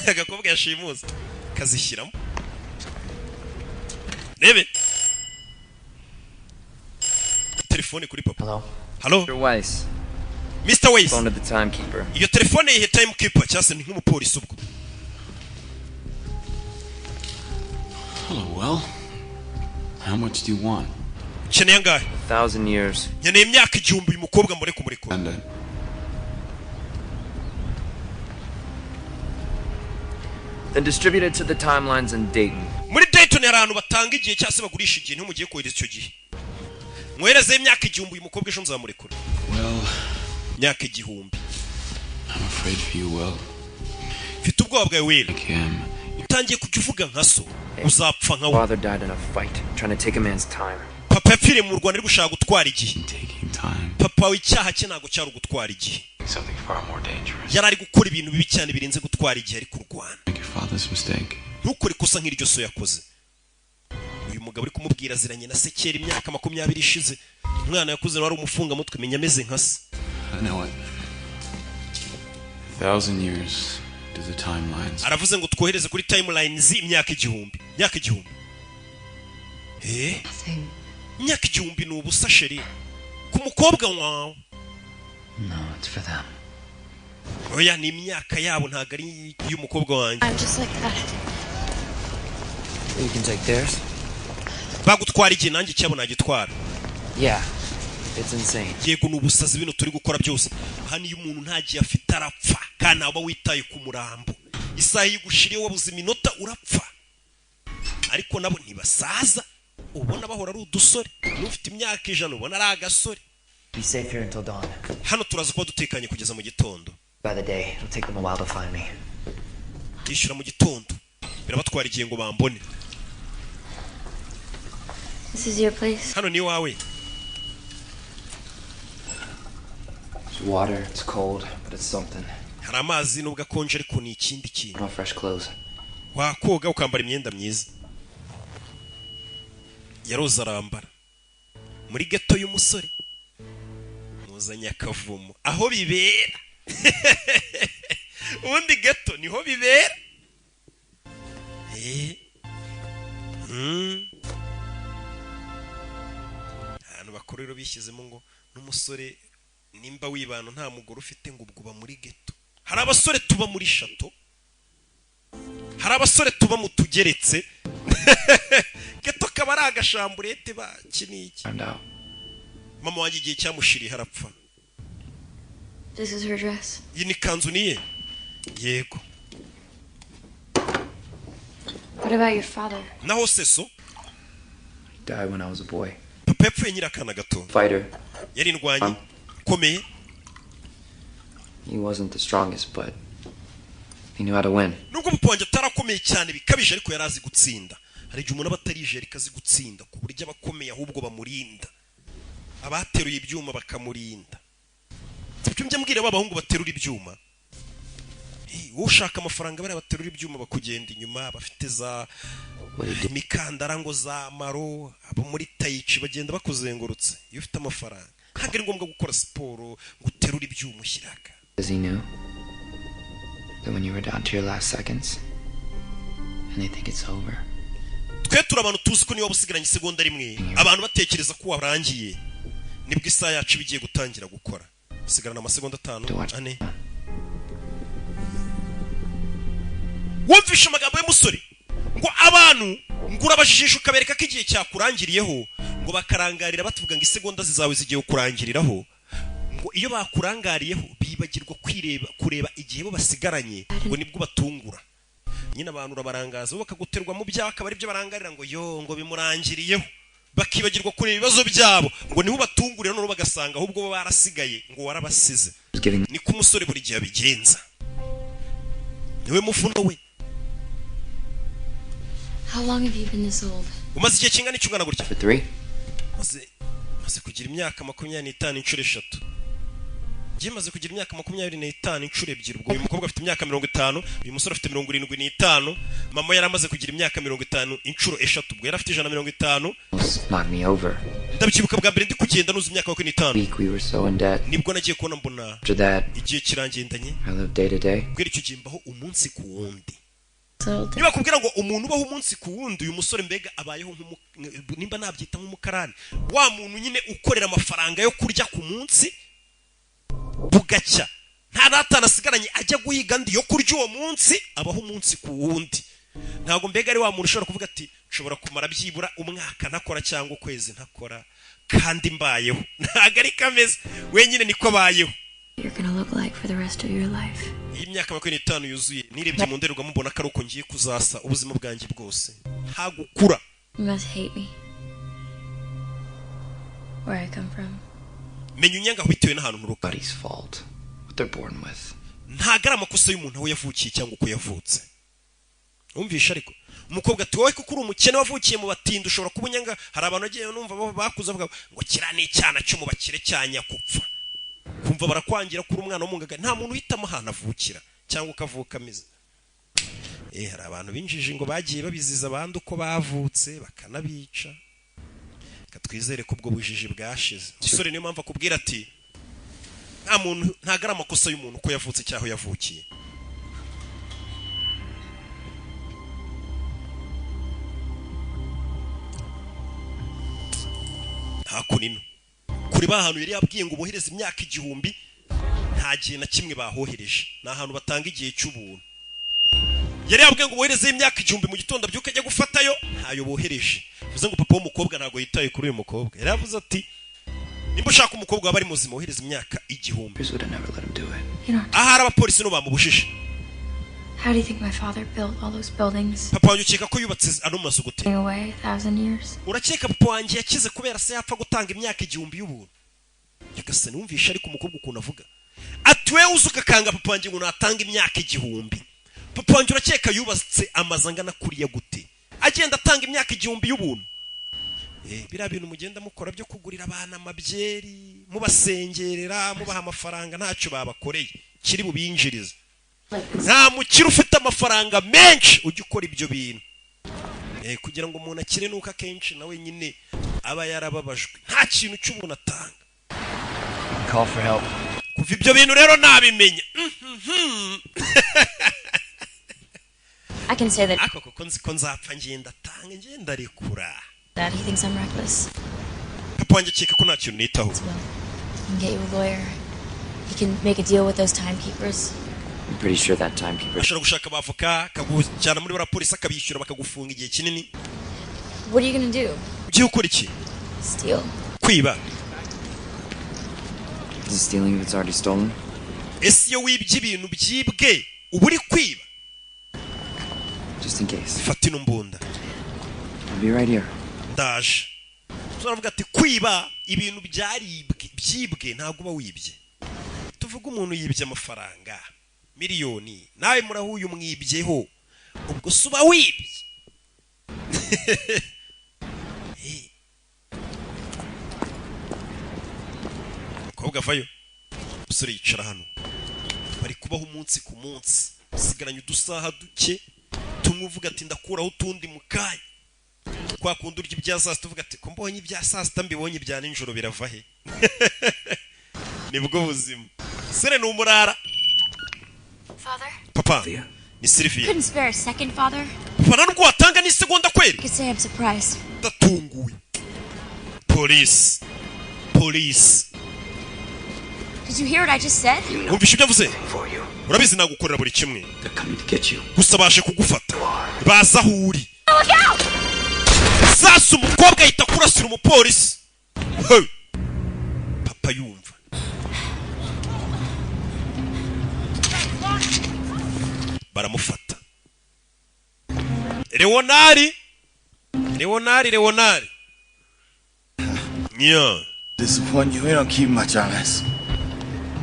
Agakobwa yashimuza kazishyiramo, rebe telefone kuri papa. Hello? Mr. Weiss. Mr. Weiss. Phone to the timekeeper. Iyo telefone yihe timekeeper, cyangwa se ni nk'umupolisi ubwo. Hello, well. How much do you want? Ukeneye angahe? 1,000 years. Nkeneye imyaka 1000, uyu mukobwa mbone kumurekura. And Then distribute it to the timelines in Dayton. Muri Dayton hari ahantu batanga igihe cyangwa se bagurisha igihe, ntimugiye kohereza icyo gihe. Mwoherezeho imyaka 1000, uyu mukobwa ejo nzamurekura. Well, imyaka 1000. I'm afraid for you, Will. Mfite ubwoba bwawe, Will. Like him. Utangiye kujya uvuga nka so, uzapfa nka we. Father died in a fight, trying to take a man's time. Papa yapfiriye mu Rwanda ari gushaka gutwara igihe. Taking time. Papa wawe icyaha cye ntabwo cyari ugutwara igihe. Something far more dangerous. Yari ari gukora ibintu bibi cyane birenze gutwara igihe, ari kurwana. Make your father's mistake. Ntukore ikosa nk'iryo so yakoze. Uyu mugabo uri kumubwira aziranye na se kera, imyaka 20 ishize. Umwana yakuze wari umufungamutwe, menya ameze nka se. I know it. 1,000 years to the timelines. Aravuze ngo twohereze kuri timelines imyaka 1000, imyaka 1000. Eh, imyaka 1000 ni ubusa, chérie, ku mukobwa wawe. No, it's for them. Oya, ni imyaka yabo, ntabwo ari iy'umukobwa wanjye. I'm just like that. You can take theirs. Bagutwara igihe, nanjye icyabo nagitwara. Yeah. It's insane. Yego, ni ubusazi bino turi gukora byose. Hano iyo umuntu nta gihe afite arapfa, kandi ntaba witaye ku murambo. Isaha iyo igushiriye, wabuze iminota, urapfa. Ariko nabo ntibasaza, ubona bahora ari udusore. N'ufite imyaka 100 ubona ari agasore. Be safe here until dawn. Hano turaza kuba dutekanye kugeza mu gitondo. By the day, it'll take them a while to find me. Yishyura mu gitondo, birabatwara igihe ngo bambone. This is your place. Hano ni iwawe? There's water, it's cold, but it's something. Hari amazi, nubwo akonje ariko ni ikindi kintu. Put on fresh clothes. Wakoga ukambara imyenda myiza. Yaroza arambara muri geto y'umusore, muzanye akavumo aho bibera. Ubundi geto niho bibera. Eh. Ahantu bakuru rero bishyizemo ngo n'umusore nimba wibana nta mugore ufite, ngo ubwo uba muri geto. Hari abasore tuba muri château, hari abasore tuba mu tugeretse, geto kaba ari agashamburete baki n'iki. Found out. Mama wanjye igihe cyamushiriye harapfa. This is her dress. Iyi ni kanzu niye, yego. What about your father? Naho se so? He died when I was a boy. Papa yapfuye nkiri akana gato. Fighter. Yari indwanyi ikomeye. He wasn't the strongest, but he knew how to win. Nubwo papa wanjye atarakomeye cyane bikabije, ariko yari azi gutsinda. Hari igihe umuntu aba atarije ariko azi gutsinda, ku buryo abakomeye ahubwo bamurinda, abateruye ibyuma bakamurinda. Sibyo njya mbwira ba bahungu baterura ibyuma? Hey, wowe ushaka amafaranga, bariya baterura ibyuma bakugenda inyuma, bafite za imikandara ngo za maro, abo muri tai chi bagenda bakuzengurutse. Iyo ufite amafaranga ntabwo ari ngombwa gukora siporo ngo uterure ibyuma ushyiraga. Because he knew that when you were down to your last seconds, And they think it's over. Twe turi abantu tuzi ko niba usigaranye isegonda rimwe, abantu batekereza ko warangiye, nibwo isaha yacu iba igiye gutangira gukora. Usigarana amasegonda 5, 4. Wumvishe amagambo y'umusore ngo abantu ngo urabajijisha ukabereka ko igihe cyakurangiriyeho, ngo bakarangarira batuvuga ngo isegonda zawe zigiye kurangiriraho, ngo iyo bakurangariyeho bibagirwa kwireba kureba igihe bo basigaranye, ngo nibwo batungura nyine. Abantu urabarangaza bo bakaguterwa mu byaka, akaba aribyo barangarira ngo yo ngo bimurangiriyeho, bakibagirwa kureba ibibazo byabo, ngo nibo batungurira noneho bagasanga ahubwo bo barasigaye, ngo warabasize. Niko umusore buri gihe abigenza, niwe mufuno we. How long have you been this old? Umaze igihe kingana iki ungana gutya? For 3? Maze kugira imyaka 25 inshuro 3. Njye maze kugira imyaka 25 inshuro 2. Ubwo uyu mukobwa afite imyaka 50, uyu musore afite 75. Mama yari amaze kugira imyaka 50 inshuro 3, ubwo yari afite 150. Knocked me over. Ndabyibuka bwa mbere ndi kugenda nuza imyaka 25. Week we were so in debt. Nibwo nagiye kubona mbona After that, igihe kirangendanye. I lived day to day. Kubera icyo gihe mbaho umunsi ku wundi. Niba kubwira ngo umuntu ubaho umunsi ku wundi, uyu musore mbega abayeho nimba nabyita nk'umukarani, wa muntu nyine ukorera amafaranga yo kurya ku munsi bugacya, nta n'atanu asigaranye ajya guhiga andi yo kurya uwo munsi, abaho umunsi ku wundi. Ntabwo mbega ari wa muntu ushobora kuvuga ati nshobora kumara byibura umwaka ntakora cyangwa ukwezi ntakora kandi mbayeho. Ntabwo ari kameze, wenyine niko abayeho. You're gonna look like for the rest of your life. Iyi myaka 25 yuzuye nirebye mu ndorerwamo mbona ko ari uko ngiye kuzasa ubuzima bwanjye bwose, nta gukura. You must hate me. Where I come from. Menya unyanga bitewe n'ahantu nturuka. Body's fault. What they're born with. Ntabwo ari amakosa y'umuntu aho yavukiye cyangwa uko yavutse. Umvisha ariko umukobwa ati wowe kuko uri umukene wavukiye mu batindi ushobora kuba unyanga. Hari abantu bagiye numva bakuze bavuga ngo kira ni icyana cyo mu bakire cyanyakupfa, kumva barakwangira kuri umwana wo mu ngaga. Nta muntu uhitamo ahantu avukira cyangwa ukavuka ameze. Hari abantu binjije ngo bagiye babiziza abandi uko bavutse bakanabica. Reka twizere ko ubwo bujiji bwashize. Umusore niyo mpamvu akubwira ati nta muntu, ntago ari amakosa y'umuntu uko yavutse cyangwa yavukiye. Nta kunino kuri ba hantu yari yabwiye ngo bohereze imyaka 1000, nta gihe na kimwe bahohereje. Ni ahantu batanga igihe cy'ubuntu. Yari yabwiye ngo bohereze imyaka 1000 mu gitondo abyuka ajya gufatayo, ntayo bohereje. Bivuze ngo papa w'umukobwa ntago yitaye kuri uyu mukobwa. Yari yavuze ati nimba ushaka umukobwa waba ari muzima wohereze imyaka 1000. Ahari abapolisi no bamubujije. How do you think my father built all those buildings? Papa wanjye ukeka ko yubatse ano mazu gute? Away 1,000 years. Urakeka papa wanjye yakize kubera se yapfa gutanga imyaka 1000 y'ubuntu? Nyagasani wumvisha ariko umukobwa ukuntu avuga. Ati wewe uzuka kanga papa wanjye ngo natanga imyaka 1000. Papa wanjye urakeka yubatse amazu angana kuriya gute? Agenda atanga imyaka 1000 y'ubuntu. Biriya bintu mugenda mukora byo kugurira abana amabyeri, mubasengerera, mubaha amafaranga ntacyo babakoreye, kiri bubinjirize. Nta mukire ufite amafaranga menshi ujya ukora ibyo bintu. Kugira ngo umuntu akire nuko akenshi nawe nyine aba yarababajwe, nta kintu cy'ubuntu atanga. Call for help. Kuva ibyo bintu rero nabimenya. I can say that. Ako koko nzi ko nzapfa ngenda atanga ngenda rekura. That he thinks I'm reckless. Papa wanjye akeka ko nta kintu nitaho. He can get you a lawyer. He can make a deal with those timekeepers. I'm pretty sure that timekeeper. Ashobora gushaka abavoka akagujyana muri barapolisi akabishyura bakagufunga igihe kinini. What are you gonna do? Ugiye gukora iki? Steal. Kwiba. Is it stealing if it's already stolen? Ese iyo wibye ibintu byibwe uba uri kwiba? Just in case. Fata ino mbunda. I'll be right here. Ndaje. Turavuga ati kwiba ibintu byaribwe byibwe ntabwo uba wibye. Tuvuga umuntu yibye amafaranga miliyoni, nawe murahuye umwibyeho, ubwo suba wibye. Umukobwa avayo, umusore yicara hano. Bari kubaho umunsi ku munsi, usigaranye udusaha duke, tumwe uvuga ati ndakuraho utundi mu kanya. Kwa kundi urya ibya saa sita uvuga ati ko mbonye ibya saa sita mbibonye ibya nijoro birava he? Nibwo buzima. Sere ni umurara. Father? Papa, ni Sylvia. Couldn't spare a second, Father. Papa, nta nubwo watanga n'isegonda kweri? I could say I'm surprised. Ndatunguwe. Polisi, polisi. Did you hear what I just said? Wumvishe ibyo mvuze? Urabizi nagukorera buri kimwe, gusa baje kugufata, baza aho uri. Look out! Sasa umukobwa ahita kurasira umupolisi. Hey! Papa yumva baramufata. Leonari, Leonari, Leonari nya. Disappoint you. We don't keep much on us.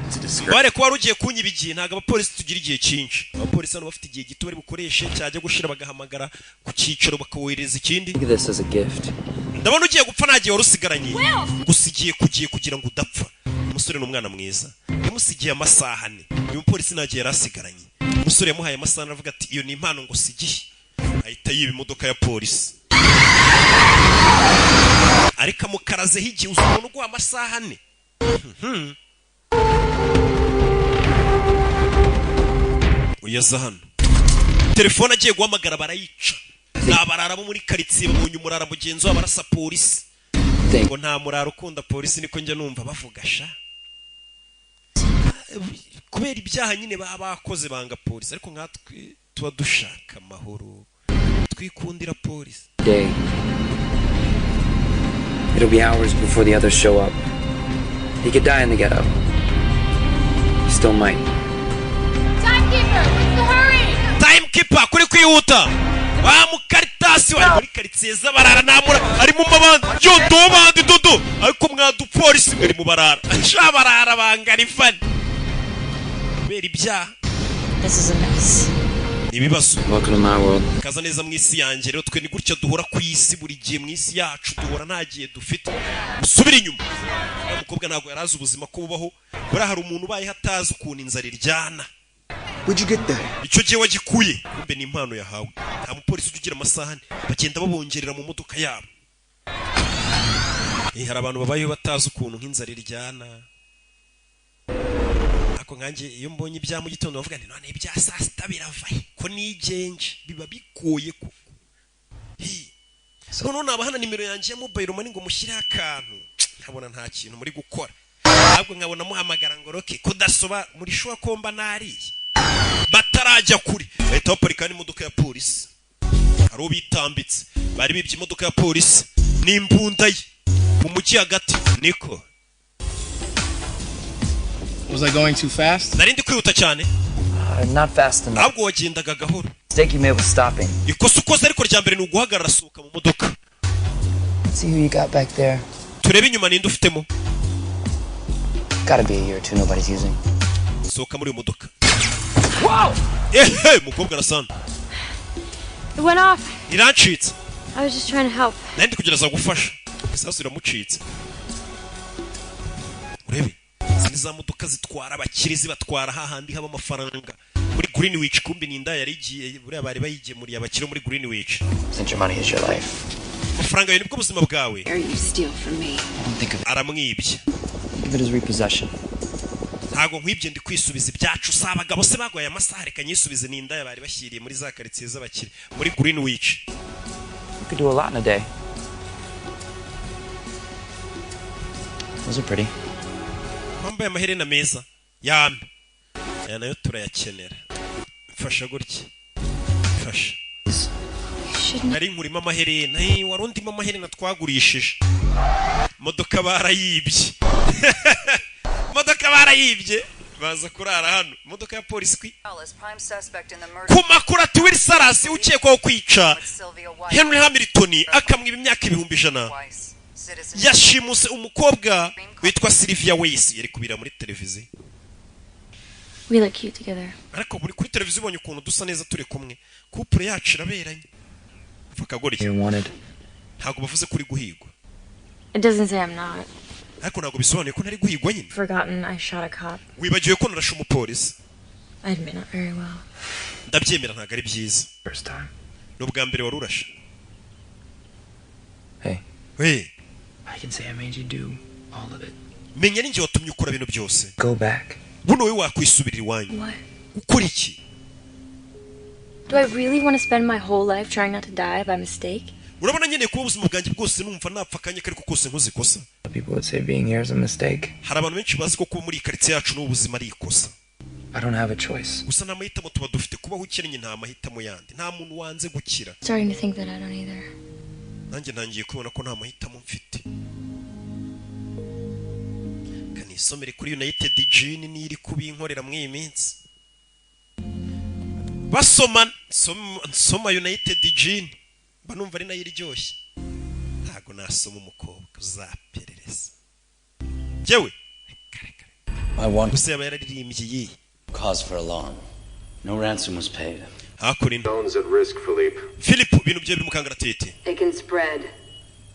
It's a disgrace. Bare kuba wari ugiye kunyiba igihe. Ntabwo abapolisi tugira igihe cyinshi. Abapolisi hano bafite igihe gito bari bukoreshe, cyajya gushira bagahamagara ku cyicaro bakawohereza ikindi. Think of this as a gift. Ndabona ugiye gupfa, nta gihe wari usigaranye, gusa igiye kugiye kugira ngo udapfa. Umusore ni umwana mwiza, yamusigiye amasaha 4. Uyu mupolisi nta gihe yari asigaranye. Umusore yamuhaye amasaha 4, aravuga ati: "Iyo ni impano ngo sigiye." Ahita yiba imodoka ya polisi, ariko amukarazeho igihe. Uzi umuntu uguha amasaha 4? Uyaza hano, telefone agiye guhamagara barayica. Ni abarara bo muri karitsiye babonye umurara mugenzi wabo arasa polisi. Ngo nta murara ukunda polisi, niko njya numva bavuga sha. Kubera ibyaha nyine baba bakoze banga polisi, ariko nkatwe tuba dushaka amahoro, twikundira polisi. Day. It'll be hours before the others show up. He could die in the ghetto. He still might. Timekeeper, what's the hurry? Timekeeper, kuri kwihuta wa mukaritasi wari muri karitsiye z'abarara, namura ari mu mabandi yo bandi dodo, ariko mwadupolisi muri mu barara sha, barara bangana ifani kubera ibyaha. This is a mess. Ni ibibazo. Welcome to my world. Kaza neza mu isi yanjye. Rero twe ni gutya duhora ku isi buri gihe, mu isi yacu duhora nta gihe dufite. Usubire inyuma. Uriya mukobwa ntabwo yari azi ubuzima ko bubaho. Buriya hari umuntu ubayeho atazi ukuntu inzara iryana. Where'd you get that? Icyo gihe wagikuye? Kumbe ni impano yahawe. Nta mupolisi ujya ugira amasahani, bagenda babongerera mu modoka yabo. Hari abantu babayeho batazi ukuntu nk'inzara iryana. Ariko nkanjye iyo mbonye ibya mu gitondo bavuga nti: "None ibya saa sita birava he ko nigenje?" Biba bigoye koko. Hi. Noneho nabahana nimero yanjye ya mobile money ngo mushyireho akantu, nkabona nta kintu muri gukora, ahubwo nkabona muhamagara ngo roke kudasoba muri shuwa komba nariye. Batarajya kuri bahita baparika n'imodoka ya polisi. Hari uwo bitambitse, bari bibye imodoka ya polisi n'imbunda ye mu mujyi hagati niko. Was I going too fast? Nari ndi kwihuta cyane? Not fast enough. Ahubwo wagendaga gahoro. Mistake you made was stopping. Ikosa ukoze ariko rya mbere ni uguhagarara. Sohoka mu modoka. Let's see who you got back there. Turebe inyuma ninde ufitemo. Gotta be a year or two nobody's using. Sohoka muri iyo modoka. Ehe, umukobwa arasana. It went off. Irancitse. I was just trying to help. Nari ndi kugerageza gufasha, isasu iramucitse. Urebe izi ni za modoka zitwara abakire, zibatwara hahandi haba amafaranga muri Greenwich. Kumbi ni indaya yari igiye, buriya bari bayigemuriye abakire muri Greenwich. Since your money is your life. Amafaranga yawe nibwo buzima bwawe. You steal from me. Don't think of it. Aramwibye. Think of it as repossession. Ntabwo nkwibye, ndi kwisubiza ibyacu. Si abagabo se bagwaye amasaha? Reka nyisubize. Ni indaya bari bashyiriye muri za karitsiye z'abakire muri Greenwich. You could do a lot in a day. Those are pretty. Wambaye amaherena meza yambi, aya nayo turayakenera. Mfasha gutya, mfasha. Nari nkurimo amaherena. Wari undimo amaherena twagurishije. Imodoka barayibye, imodoka barayibye, baza kurara hano. Imodoka ya polisi ku makuru ati Will Salas ukekwaho kwica Henry Hamilton akamwiba imyaka 100,000, yashimuse umukobwa witwa Sylvia Weiss. Yari kubira muri televiziyo. We look cute together. Ariko buri kuri televiziyo ubonye ukuntu dusa neza turi kumwe, couple yacu iraberanye. Upfa akagoryi. You're wanted. Ntabwo bavuze ko uri guhigwa. It doesn't say I'm not. Ariko ntabwo bisobanuye ko ntari guhigwa nyine. Forgotten I shot a cop. Wibagiwe ko narashe umupolisi. I admit, not very well. Ndabyemera, ntabwo ari byiza. First time. Ni ubwa mbere wari urashe? Hey. We. I can say I made you do all of it. Menya ninjye watumye ukora bino byose. Go back. Buno wowe wakwisubirira iwanyu. What? Gukora iki? Do I really want to spend my whole life trying not to die by mistake? Urabona nkeneye kuba ubuzima bwanjye bwose numva napfa akanya kariko kose nkoze ikosa? People would say being here is a mistake. Hari abantu benshi bazi ko kuba muri iyi karitsiye yacu n'ubu ari ikosa. I don't have a choice. Gusa nta mahitamo tuba dufite. Kubaho ukennye, nta mahitamo yandi, nta muntu wanze gukira. Starting to think that I don't either. Nanjye ntangiye kubona ko nta mahitamo mfite. Kanisomere kuri United Gin, niyo iri kubinkorera muri iyi minsi. Basoma nsoma United Gin, mba numva ari nayo iryoshye. Ntago nasoma umukobwa uzaperereza njyewe. I want Gusa yaba yararirimbye iyi. cause for alarm. No ransom was paid. Hakuno. Zone's at risk, Philippe. Philip, ibintu bye biri mu kangaratete. It can spread.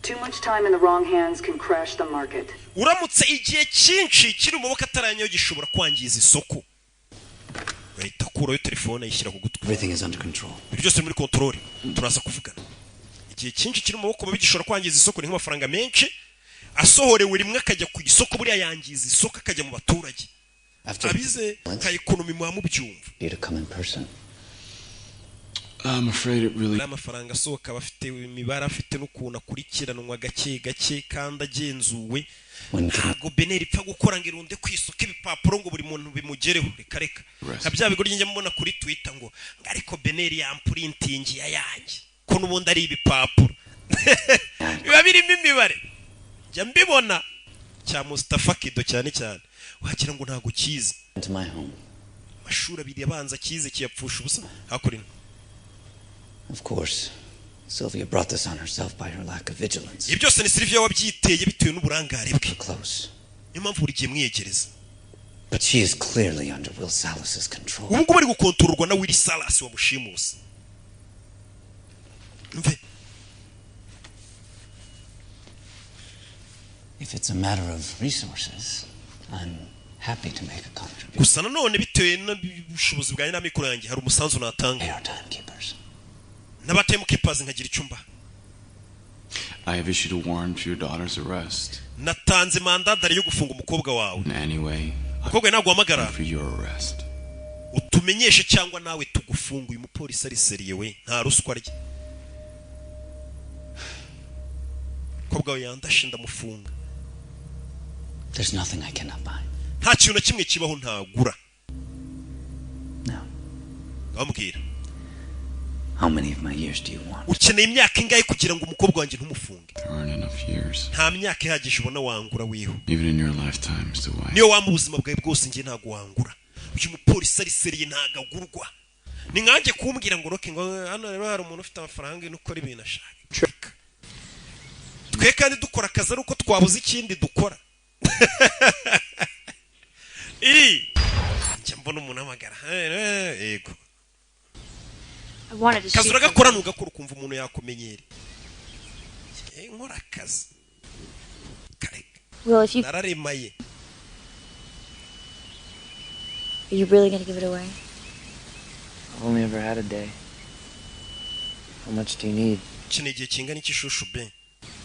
Too much time in the wrong hands can crash the market. Uramutse igihe cyinshi kiri mu maboko ataranyayo, gishobora kwangiza isoko. Bahita akurayo telefone, ayishyira ku gutwi. Everything is under control. Ibintu byose biri muri control, turaza kuvugana. Igihe cyinshi kiri mu maboko mabi gishobora kwangiza isoko. Ni nk'amafaranga menshi asohorewe rimwe akajya ku isoko, buriya yangiza isoko, akajya mu baturage. After Abize nka economy muba mubyumva. you to come in person. I'm afraid it really Ariya amafaranga asohoka aba afite imibare, afite n'ukuntu akurikiranwa gake gake kandi agenzuwe. Ntabwo BNR ipfa gukora ngo irunde ku isoko ibipapuro ngo buri muntu bimugereho. Reka reka, nka bya bigo njya mbona kuri Twitter ngo ariko BNR yampurintingi ayanjye, ko n'ubundi ari ibipapuro biba birimo imibare. Njya mbibona cya Mustafa Kido cyane cyane, wagira ngo ntabwo ukizi. To my home. Amashuri abiri abanza kize kiyapfusha ubusa. Hakurino. Of course, Sylvia brought this on herself by her lack of vigilance. Ibi byose ni Sylvia wabyiteye bitewe n'uburangare bwe. Close. Niyo mpamvu buri gihe mwiyegereza. But she is clearly under Will Salas's control. Ubu ngubu ari gukontororwa na Will Salas wamushimuse. Mve. If it's a matter of resources, I'm happy to make a contribution. Gusa nanone bitewe n'ubushobozi bwanjye n'amikoro yanjye, hari umusanzu natanga n'aba timekeepers, nkagira icyo mba. I have issued a warrant for your daughter's arrest. Natanze mandat d'arrêt yo gufunga umukobwa wawe. In any way, Umukobwa wawe ntabwo uhamagara for your arrest. utumenyeshe cyangwa nawe tugufunga. Uyu mupolisi ari sérieux we, nta ruswa arya. Umukobwa wawe yandashe, ndamufunga. There's nothing I cannot buy. Nta kintu na kimwe kibaho ntagura. Ngambwira. How many of my years do you want? Ukeneye imyaka ingahe kugira ngo umukobwa wanjye ntumufunge? There aren't enough years. Nta myaka ihagije ubona wangura wiho. Even in your lifetime, Mr. White. Niyo wampa ubuzima bwawe bwose, njye ntabwo wangura. Uyu mupolisi ari sérieux, ntabwo agurwa. Ni nkanjye kumbwira ngo roke ngo hano rero hari umuntu ufite amafaranga ukora ibintu ashaka. Twe kandi dukora akazi ari uko twabuze ikindi dukora. I njya mbona umuntu amagara, yego. I wanted to Akazi shoot uragakora, somebody. ntugakora ukumva umuntu yakumenyera. Nkora akazi. Will, if you Nararemaye. Are you really gonna give it away? I've only ever had a day. How much do you need? Ukeneye igihe kingana iki, shushu be?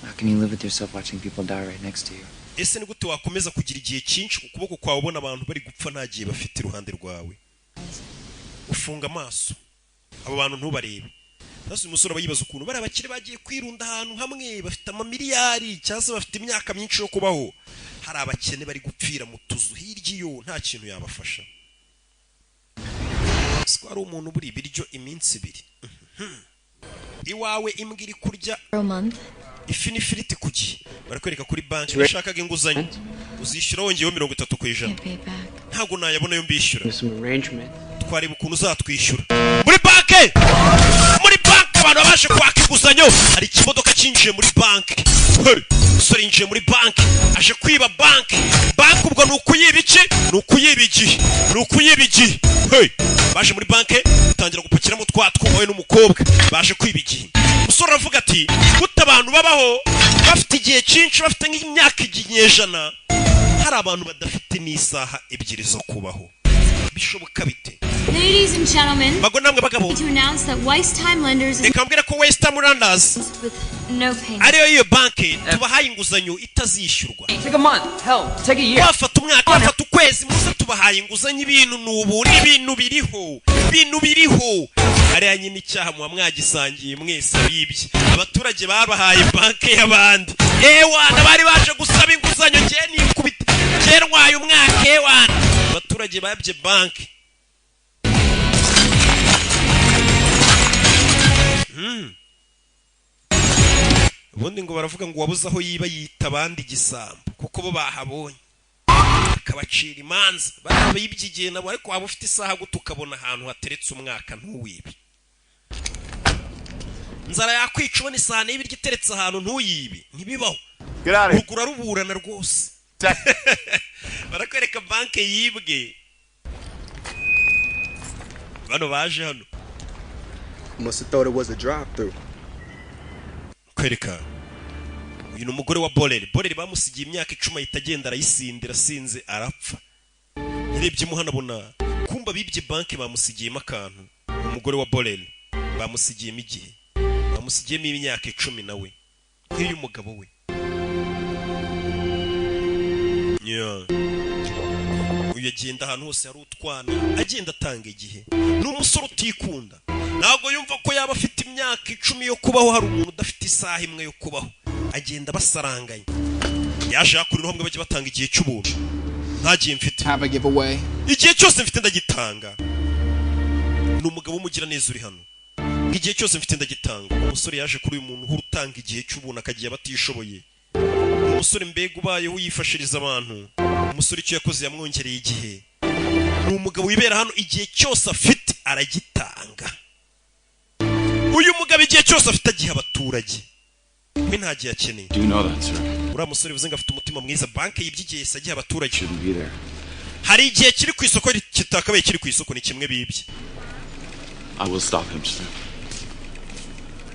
How can you live with yourself watching people die right next to you? Ese ni gute wakomeza kugira igihe cyinshi ku kuboko kwawe, ubona abantu bari gupfa nta gihe bafite iruhande rwawe? Ufunga amaso abo bantu ntubarebe. Sasa uyu musore aba yibaza ukuntu bari abakire bagiye kwirunda ahantu hamwe, bafite amamiliyari cyangwa se bafite imyaka myinshi yo kubaho, hari abakene bari gupfira mu tuzu hirya iyo, nta kintu yabafasha. Siko hari umuntu ubura ibiryo iminsi 2. Iwawe imbwa iri kurya For a month? ifi n'ifiriti ku gihe. Barakwereka kuri banki nashakaga inguzanyo, uzishyura wongeyeho 30%. Can't pay it back. Ntabwo nayabona yo mbishyura. There's some arrangement. Twareba ukuntu uzatwishyura. Muri banki, muri banki abantu babashe kwaka inguzanyo. Hari ikimodoka cyinjiye muri banki. Hey, umusore yinjiye muri banki aje kwiba banki. Banki ubwo ni ukuyiba iki? Ni ukuyiba igihe, ni ukuyiba igihe. Hey, baje muri banki batangira gupakiramo twa twuma, we n'umukobwa baje kwiba igihe. Umusore aravuga ati: "Gute abantu babaho bafite igihe cyinshi, bafite nk'imyaka ikinyejana, hari abantu badafite n'isaha 2 zo kubaho?" Bishoboka bite? Ladies and gentlemen, Bagore namwe bagabo, to announce that Weiss Time Lenders is reka mbwira ko Western Lenders with no payment. ariyo iyo banki tubahaye inguzanyo itazishyurwa. Take a month. Hell, take a year. Wafata umwaka, wafata ukwezi, muze tubahaye inguzanyo. Ibintu ni ubu n'ibintu biriho, ibintu biriho ariya nyine. Icyaha muba mwagisangiye mwese abibye. Abaturage babahaye banki y'abandi. Ewana, bari baje gusaba inguzanyo, njye nikubita, njye ntwaye umwaka. Ewana, abaturage babye banki. Ubundi ngo baravuga ngo wabuze aho yiba yita abandi igisambo, kuko bo bahabonye akabacira imanza. Barabibye igihe nabo, ariko waba ufite isaha gute ukabona ahantu hateretse umwaka ntuwibe? Inzara yakwica, ubona isahani y'ibiryo iteretse ahantu ntuyibe? Ntibibaho. Rugura ruburana rwose. Barakwereka banki yibwe, bano baje hano. Must have thought it was a drive-through. Kwereka uyu ni umugore wa Boreri. Boreri bamusigiye imyaka 10, ahita agenda arayisindira, asinze arapfa. Yarebye muhano abona kumba bibye banki, bamusigiyemo akantu. Umugore wa Boreri bamusigiyemo igihe, bamusigiyemo imyaka 10 nawe nk'uyu mugabo we. Yeah. Uyu agenda ahantu hose hari utwana, agenda atanga igihe. Ni umusore utikunda, ntabwo yumva ko yaba afite imyaka 10 yo kubaho hari umuntu udafite isaha imwe yo kubaho. Agenda basaranganya. Yaje hakurino hamwe bajya batanga igihe cy'ubuntu. Nta gihe mfite. Have a giveaway. Igihe cyose mfite ndagitanga. Ni umugabo w'umugira neza uri hano. Igihe cyose mfite ndagitanga. Umusore yaje kuri uyu muntu uhora utanga igihe cy'ubuntu akagiye abatishoboye. Umusore mbega ubayeho yifashiriza abantu. Umusore icyo yakoze yamwongereye igihe. Ni umugabo wibera hano, igihe cyose afite aragitanga. Uyu mugabo igihe cyose afite agiha abaturage, we nta gihe akeneye. Do you know that, sir? Uriya musore bivuze ngo afite umutima mwiza. Banki yibye igihe yahise agiha abaturage. Shouldn't be there. Hari igihe kiri ku isoko kitakabaye kiri ku isoko, ni kimwe bibye. I will stop him, sir.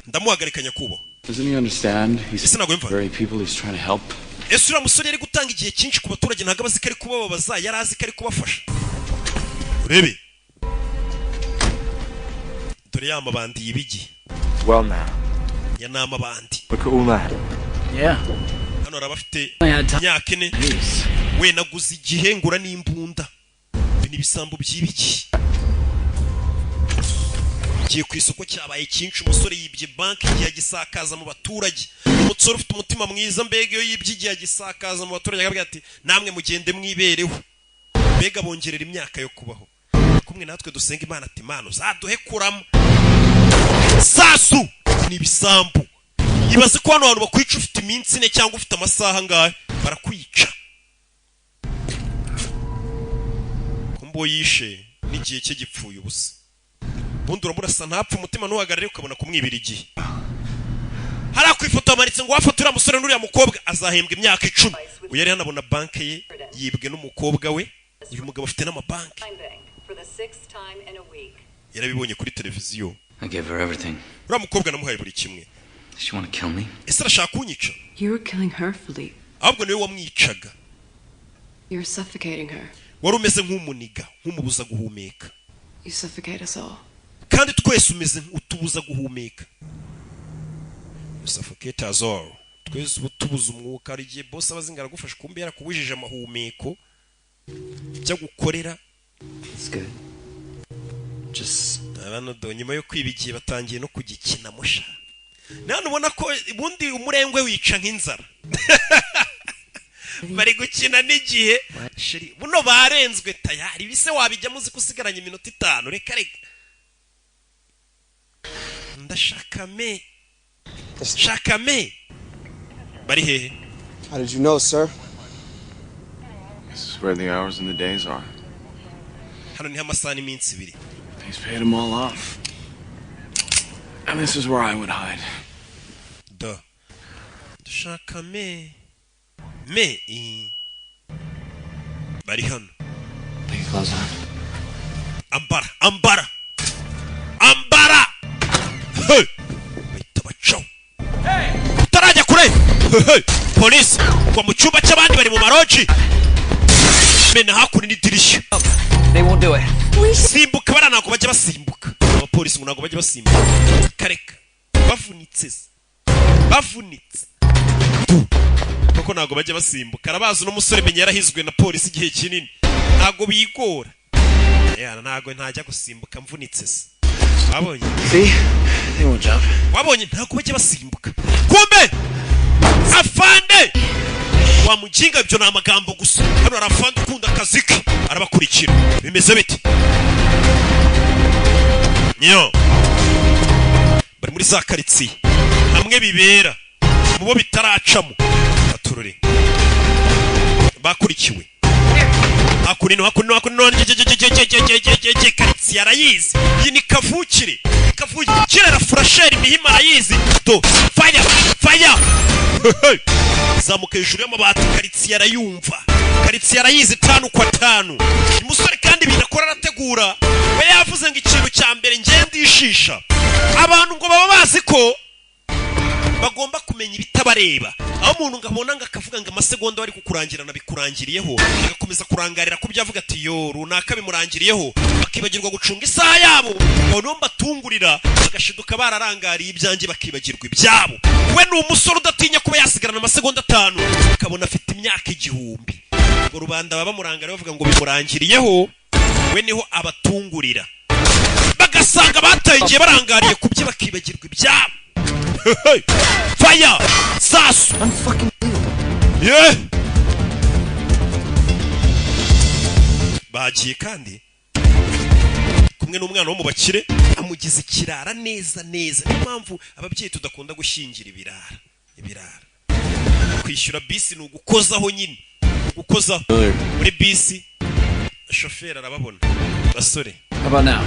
Ndamuhagarika, nyakubahwa. Doesn't he understand? He's Ese ntabwo yumva? very people he's trying to help. Ese uriya musore yari gutanga igihe cyinshi ku baturage, ntabwo aba azi ko ari kubababaza? Yari azi ko ari kubafasha. Urebe dore ya mabandi yibigi. Well, now, Ya ni amabandi. look at all that. Yeah. Hano hari abafite I had time. imyaka 4. We naguze igihe ngura n'imbunda. Ibi ni ibisambo by'ibiki. Igiye ku isoko cyabaye cyinshi. Umusore yibye banki, igihe agisakaza mu baturage. Umusore ufite umutima mwiza mbega, iyo yibye igihe agisakaza mu baturage, akabwira ati namwe mugende mwibereho. Mbega bongerera imyaka yo kubaho. Kumwe natwe dusenga Imana ati Imana uzaduhe kuramo. Sasu ni ibisambu. Ibaze ko hano hantu bakwica ufite iminsi 4 cyangwa ufite amasaha angahe, barakwica. Kumbo yishe n'igihe cye gipfuye ubusa. Ubundi uramurasa ntapfa, umutima ntuhagarare, ukabona kumwibira igihe. Hariya ku ifoto hamanitse ngo wafata uriya musore n'uriya mukobwa azahembwa imyaka 10. Uyu yari hanabona banki ye yibwe n'umukobwa we. Uyu mugabo afite n'amabanki, For the sixth time in a week. yarabibonye kuri televiziyo. I gave her everything. Uriya mukobwa namuhaye buri kimwe. Does she want to kill me? Ese arashaka kunyica? You were killing her, Philippe. Ahubwo niwe wamwicaga. You were suffocating her. Wari umeze nk'umuniga, nk'umubuza guhumeka. You suffocate us all. Kandi twese umeze utubuza guhumeka. You suffocate us all. Twese uba tubuza umwuka. Hari igihe boss aba azinga aragufasha, kumbe yarakubujije amahumeko cyo gukorera. It's good. Just Abana do nyuma yo kwiba igihe batangiye no kugikina musha. None ubona ko ubundi umurengwe wica nk'inzara. Bari gukina n'igihe chéri, buno barenzwe tayari. Bise wabijyamo uzi ko usigaranye iminota 5? Reka reka, ndashaka me shaka me. Bari hehe? How did you know, sir? This is where the hours and the days are. Hano niho amasaha n'iminsi ibiri. He's paid them all off. And this is where I would hide. Da ndashaka me me i. Bari hano. Put your clothes on. Ambara, ambara, ambara. Hey! Bahita bacaho utarajya kure. Hey, hey! Polisi kwa mu cyumba cy'abandi bari mu maroji, mena hakuno n'idirishya. They won't do it. Simbuka. Bariya ntabwo bajya basimbuka. Abapolisi ngo ntabwo bajya basimbuka. Kareka, bavunitse se, bavunitse kuko ntabwo bajya basimbuka. Arabazi uno musore, menya yarahizwe na polisi igihe kinini. Ntabwo bigora. Yana, ntabwo ntajya gusimbuka mvunitse se. Wabonye? See? They won't jump. Wabonye, ntabwo bajya basimbuka. Kumbe afande wa mujinga, ibyo ni amagambo gusa. Hano hari afande ukunda akazi ke, arabakurikira. Bimeze bite? Nyo bari muri za karitsiye hamwe bibera mu bo bitaracamo. Aturore bakurikiwe hakuno, hakuno, hakuno. Karitsiye arayizi, iyi ni kavukire. Kavukire arafurashera imihima, arayizi. Do fire, fire, zamuka hejuru y'amabati. Karitsiye arayumva, karitsiye arayizi tanu kwa tanu. Uyu musore kandi ibintu akora arategura. We yavuze ngo ikintu cya mbere ngende ishisha abantu, ngo baba bazi ko bagomba kumenya ibitabareba, aho umuntu ngo abona ngo akavuga ngo amasegonda bari kukurangirana bikurangiriyeho, agakomeza kurangarira ku byo avuga ati yo runaka bimurangiriyeho, bakibagirwa gucunga isaha yabo. Noneho mbatungurira bagashiduka bararangariye ibyanjye, bakibagirwa ibyabo. We ni umusore udatinya kuba yasigarana amasegonda 5, ukabona afite imyaka 1000. Ngo rubanda baba bamurangariye bavuga ngo bimurangiriyeho, we niho abatungurira bagasanga bataye igihe barangariye ku bye, bakibagirwa ibyabo. Fire, sasu ye bagiye kandi kumwe n'umwana wo mu bakire, amugize ikirara neza neza. Niyo mpamvu ababyeyi tudakunda gushyingira ibirara. Ibirara kwishyura bisi ni ugukozaho nyine, ugukozaho muri bisi. Shoferi arababona basore. How about now?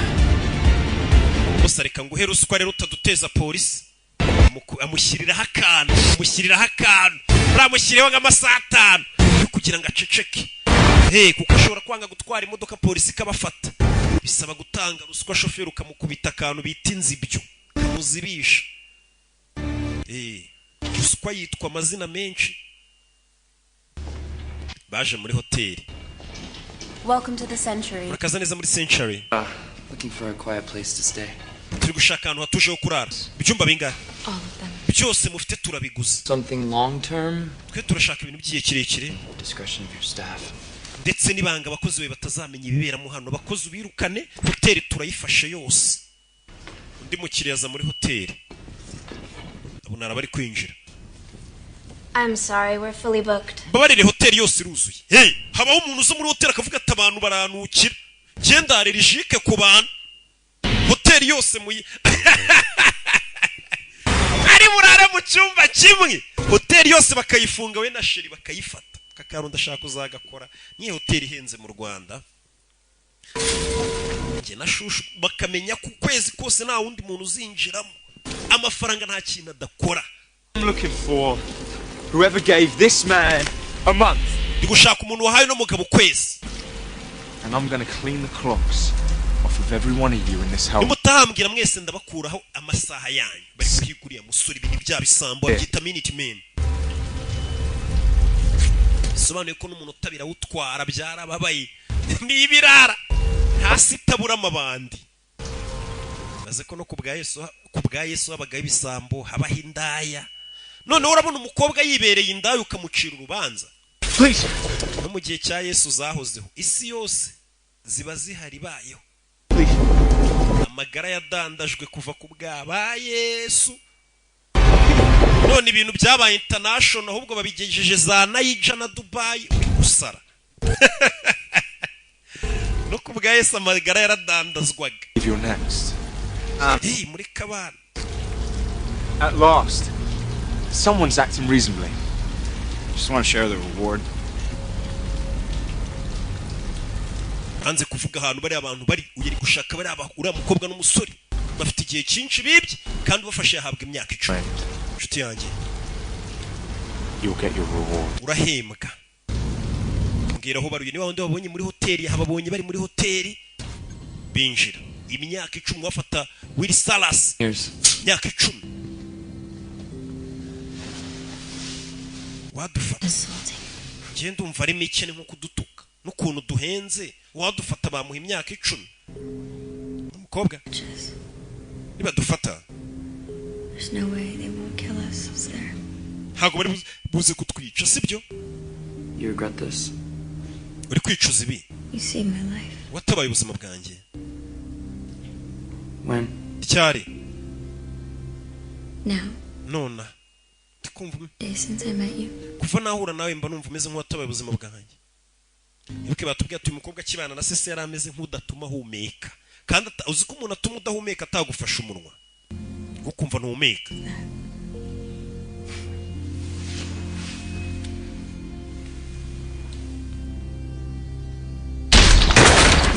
Gusa reka nguhe ruswa rero utaduteza polisi. Amushyiriraho akantu, amushyiriraho akantu, uramushyiriyeho nk'amasaha 5 yo kugira ngo aceceke. Hey, kuko ashobora kwanga gutwara imodoka, polisi ikabafata. Bisaba gutanga ruswa, shoferi ukamukubita akantu bita inzibyo, kamuzibisha. Ruswa yitwa amazina menshi. Baje muri hoteli. Welcome to the Century. Murakaza neza muri Century. Looking for a quiet place to stay. Turi gushaka ahantu hatuje ho kurara. Ibyumba bingahe? All of them. Byose mufite turabiguze. Something long term. Twe turashaka ibintu by'igihe kirekire. Discretion of your staff. Ndetse n'ibanga, abakozi bawe batazamenya ibiberamo hano. Abakozi ubirukane, hoteli turayifashe yose. Undi mukiriya aza muri hoteli, abona araba ari kwinjira. I'm sorry, we're fully booked. Mbabarire, hoteli yose iruzuye. Hey, habaho umuntu uza muri hoteli akavuga ati abantu baranukira, genda allergique ku bantu, hoteli yose muyi ari burare mu cyumba kimwe, hoteli yose bakayifunga, we na chérie bakayifata. Aka kantu ndashaka uzagakora. Niyo hoteli ihenze mu Rwanda, njye na shushu, bakamenya ko ukwezi kose nta wundi muntu uzinjiramo. Amafaranga nta kintu adakora. I'm looking for whoever gave this man a month. Ndi gushaka umuntu wahaye uno mugabo ukwezi. And I'm gonna clean the clocks off of every one of you in this house. Nimutahambwira mwese, ndabakuraho amasaha yanyu. Bari guhiga uriya musore. Ibintu bya bisambo babyita minute man, bisobanuye ko n'umuntu utabirawutwara byarababaye. Ni ibirara hasi itabura amabandi. Maze ko no ku bwa Yesu, ku bwa Yesu habagaho ibisambo, habaho indaya. Noneho urabona umukobwa yibereye indaya ukamucira urubanza. No mu gihe cya Yesu zahozeho, isi yose ziba zihari bayeho. Amagara yadandajwe kuva ku bwa ba Yesu. None ibintu byabaye international, ahubwo babigejeje za Naija na Dubai, uri gusara. No ku bwa Yesu amagara yaradandazwaga. If you're next. Hey, muri kabana. At last, someone's acting reasonably. Just want to share the reward. Hanze kuvuga ahantu bari abantu bari uri gushaka bari aba uriya mukobwa n'umusore bafite igihe cyinshi bibye, kandi ubafashe yahabwa imyaka 10. Inshuti yanjye. You'll get your reward. Urahembwa. Mbwira aho baruye. Niba wundi wabonye muri hoteli, hababonye bari muri hoteli binjira. Imyaka 10 bafata Will Salas. Years. Imyaka 10 wadufata. Njye ndumva ari mike, ni nko kudutuka n'ukuntu duhenze. Uwadufata bamuha imyaka 10. Umukobwa, nibadufata, There's no way they won't kill us, is there? ntabwo bari buze kutwica, sibyo? You regret this? Uri kwicuza ibi? You saved my life. Watabaye ubuzima bwanjye. When? Ryari? Now. Nona ndikumva Day since I met you. Kuva nahura nawe, mba numva umeze nk'uwatabaye ubuzima bwanjye. Ibuke batubwiye ati uyu mukobwa akibana na sese yari ameze nk'udatuma ahumeka, kandi uzi ko umuntu atuma udahumeka atagufasha umunwa, ukumva ntuhumeka.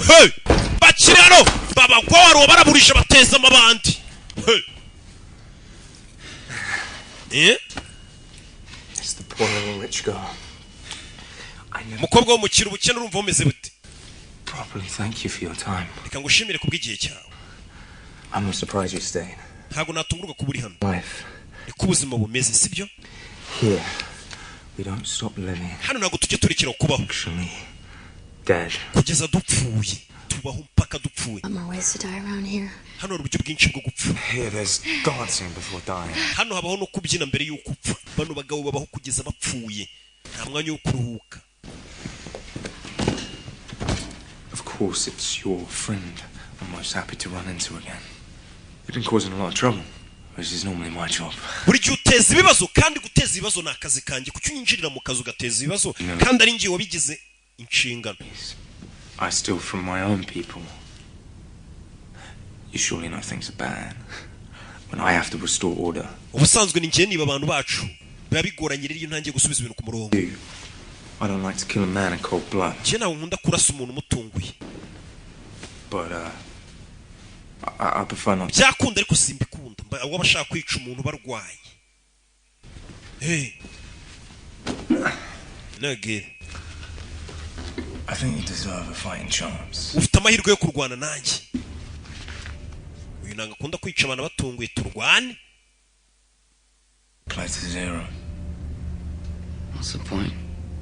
Hey! Bakiri hano babagwa wari baraburisha, bateza amabandi. Hey! Eh? It's the poor little rich girl. I never Umukobwa w'umukire, ubukene, urumva bumeze bute? properly thank you for your time. Reka ngushimire kubw'igihe cyawe. I'm not surprised you stayed. Ntabwo natungurwa kuba uri hano. Life. Niko ubuzima bumeze, sibyo? Here, we don't stop living. Hano ntabwo tujya turekera kubaho. Actually, dead. Kugeza dupfuye, tubaho mpaka dupfuye. Lot more ways to die around here. Hano hari uburyo bwinshi bwo gupfa. Here, there's dancing before dying. Hano habaho no kubyina mbere y'uko upfa. Bano bagabo babaho kugeza bapfuye, nta mwanya wo kuruhuka. Of course, it's your friend I'm most happy to run into again. You've been causing a lot of trouble, which is normally my job. Buri gihe uteza ibibazo, kandi guteza ibibazo ni akazi kanjye. Kuki unyinjirira mu kazi ugateza ibibazo kandi ari njye wabigize inshingano? I steal from my own people. You surely know things are bad when I have to restore order. Ubusanzwe ni njye niba abantu bacu, biba bigoranye rero iyo ntangiye gusubiza ibintu ku murongo. You, I don't like to kill a man in cold blood, Njye ntabwo nkunda kurasa umuntu umutunguye. but I prefer not. Byakunda ariko simbikunda. Waba ashaka kwica umuntu barwaye. Hey. Nagere. I think you deserve a fighting chance. Ufite amahirwe yo kurwana nanjye. Uyu ntabwo akunda kwica abantu batunguye, turwane. Play to zero. What's the point?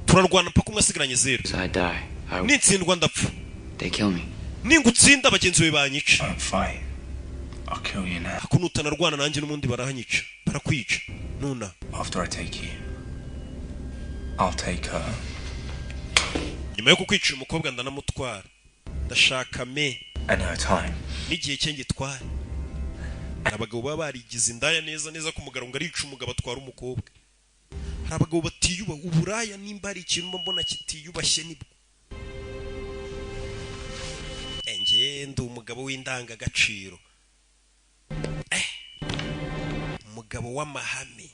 Turarwana mpaka umwe asigaranye zeru. I die. I Nintsindwa ndapfa. They kill me. Ningutsinda bagenzi bawe banyica. Don't fight. I'll kill you now. Ako nutanarwana nanjye n'ubundi barahanyica, barakwica nuna. After I take you, I'll take her. Nyuma yo kukwica uyu mukobwa ndanamutwara, ndashaka me And her time. n'igihe cye ngitware. Hari abagabo baba barigize indaya neza neza ku mugabo, ngo arica umugabo atwara umukobwa. Hari abagabo batiyubaha. Uburaya nimba hari ikintu mba mbona kitiyubashye nibwo. Njye ndi umugabo w'indangagaciro, umugabo w'amahame.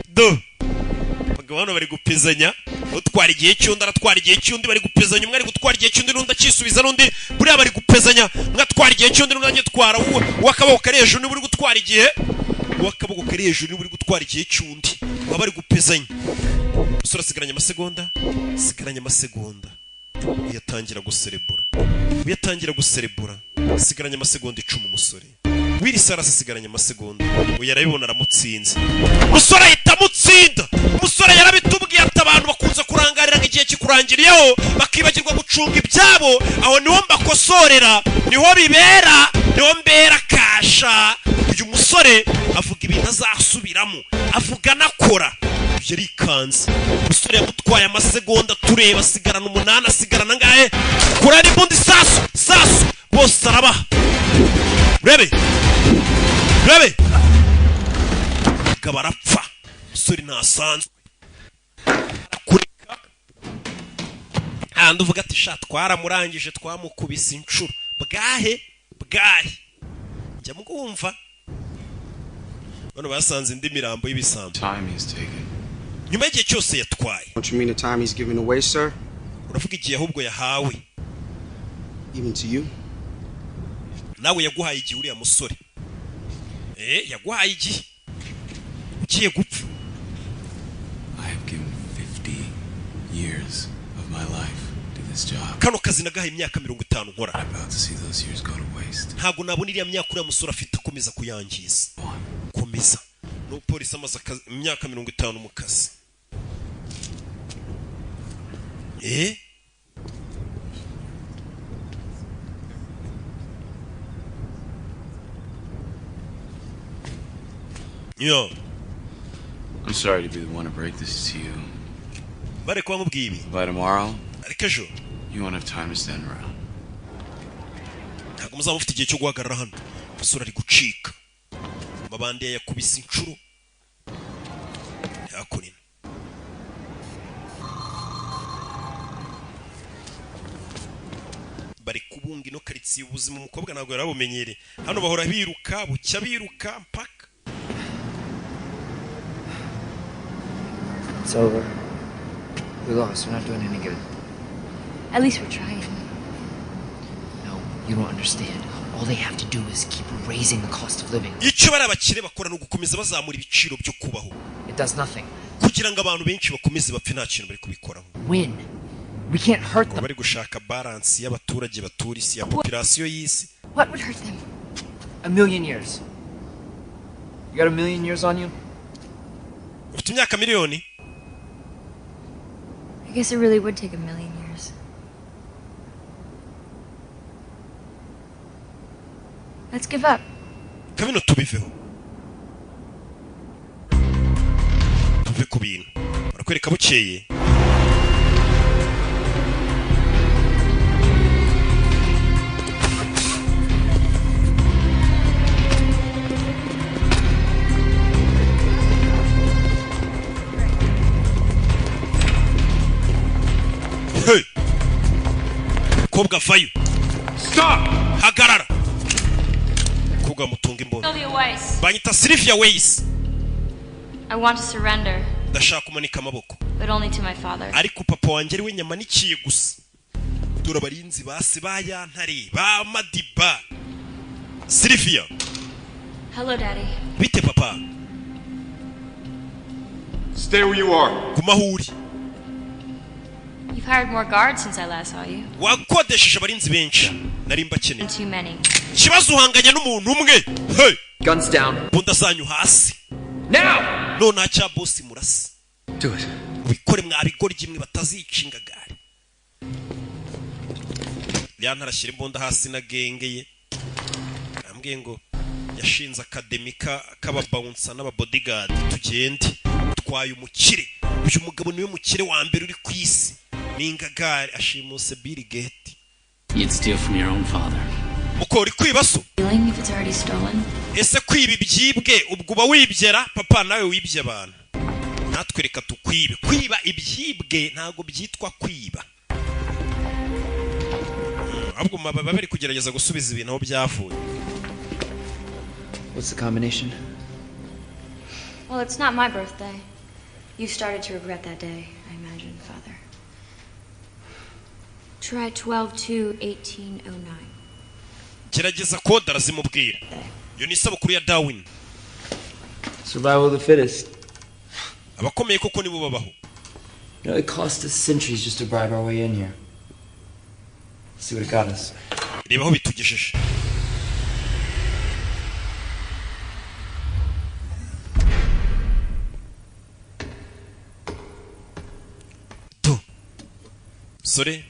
Do abagabo hano bari gupezanya, utwara igihe cy'undi aratwara igihe cy'undi, bari gupezanya. Umwe ari gutwara igihe cy'undi n'undi akisubiza n'undi. Buriya bari gupezanya, umwe atwara igihe cy'undi n'undi agitwara. Uw'akaboko kari hejuru niwe uri gutwara igihe, uw'akaboko kari hejuru niwe uri gutwara igihe cy'undi. Baba bari gupezanya. Umusore asigaranye amasegonda, asigaranye amasegonda. Uyatangira guserebura, uyatangira guserebura. Asigaranye amasegonda 10 umusore. Wiri Sarasi asigaranye amasegonda. Uyu arabibona, aramutsinze. Umusore ahita amutsinda. Umusore yarabitubwiye ati abantu bakunze kurangarira ngo igihe kikurangiriyeho, bakibagirwa gucunga ibyabo. Aho niho mbakosorera, niho bibera, niho mbera kasha. Uyu musore avuga ibintu azasubiramo, avuga anakora. Yarikanze umusore, yamutwaye amasegonda tureba, asigarana 8, asigarana angahe? Kura n'imbunda, sasu sasu, bose arabaha. Urebe, urebe, umugabo arapfa. Umusore ntasanzwe, arakureka handi uvuga ati sha twaramurangije, twamukubise inshuro bwahe bwahe. Njya mwumva bano basanze indi mirambo y'ibisambo. Time he's taken. Nyuma y'igihe cyose yatwaye. Don't you mean the time he's giving away, sir? Uravuga igihe ahubwo yahawe. Even to you? Nawe yaguhaye igihe uriya musore. Yaguhaye igihe ugiye gupfa. I have given 50 years of my life to this job. Kano kazi nagahaye imyaka 50 nkora. About to see those years go to waste. Ntabwo nabona iriya myaka uriya musore afite akomeza kuyangiza. Komeza n'umupolisi amaze imyaka 50 mu kazi. Eh, yo. I'm sorry to be the one to break this to you. Bare kuba nkubwiye ibi. By tomorrow, ariko ejo you won't have time to stand around. Ntabwo muzaba mufite igihe cyo guhagarara hano. Umusore ari gucika, amabandi yayakubise inshuro yakurina. Bari kubunga ino karitsiye, ubuzima umukobwa ntabwo yari abumenyereye. Hano bahora biruka, bucya biruka mpaka. It's over. We lost. We're not doing any good. At least we're trying. No, you don't understand. All they have to do is keep raising the cost of living. Icyo bari abakire bakora ni ugukomeza bazamura ibiciro byo kubaho. It does nothing. Kugira ngo abantu benshi bakomeze bapfe, nta kintu bari kubikoraho. Win. We can't hurt Ngo bari gushaka balance y'abaturage batura isi, ya population y'isi. What would hurt them? 1 million years. You got 1 million years on you? Ufite imyaka miliyoni? I guess it really would take 1 million years. Let's give up. Kabino tubiveho, tuve ku bintu. Barakwereka bukeye. Hey! Mukobwa vayo. Hagarara. Mukobwa mutunga imbunda. Sylvia Weiss. Banyita Sylvia Weiss. I want to surrender, Ndashaka kumanika amaboko, but only to my father. ariko papa wanjye ari we nyamanikiye gusa. Dore abarinzi ba se ba ya ntare ba Madiba. Sylvia. Hello, Daddy. Bite, papa. Stay where you are. Guma aho uri. You've hired more guards since I last saw you. Wakodesheje abarinzi benshi, nari mbakeneye. And too many. Ikibazo uhanganye n'umuntu umwe. Hey! Guns down. Mbunda zanyu hasi. Now! None cya bosi murasi. Do it. Ubikore mwabigoryi mwe, batazicinga gare ya ntarashyira imbunda hasi na genge ye. Ambwiye ngo yashinze academy k'ababawunsa n'ababodyguard. Tugende, twaye umukire. Uyu mugabo niwe mukire wa mbere uri ku isi, ni ingagari, ashimuse Bill Gates. You'd steal from your own father. Muko uri kwiba so? Stealing if it's already stolen? Ese kwiba ibyibwe ubwo uba wibyera papa? Nawe wibye abantu, natwe reka tukwibe. Kwiba ibyibwe ntabwo byitwa kwiba. Ahubwo baba bari kugerageza gusubiza ibintu aho byavuye. What's the combination? Well, it's not my birthday. You've started to regret that day, I imagine, Father. Try 12-2-1809. Gerageza kode, arazimubwira. Iyo ni isabukuru ya Darwin. Survival of the fittest. Abakomeye koko nibo babaho. It cost us centuries just to bribe our way in here. See what it got us. Reba aho bitugejeje. Tu sore.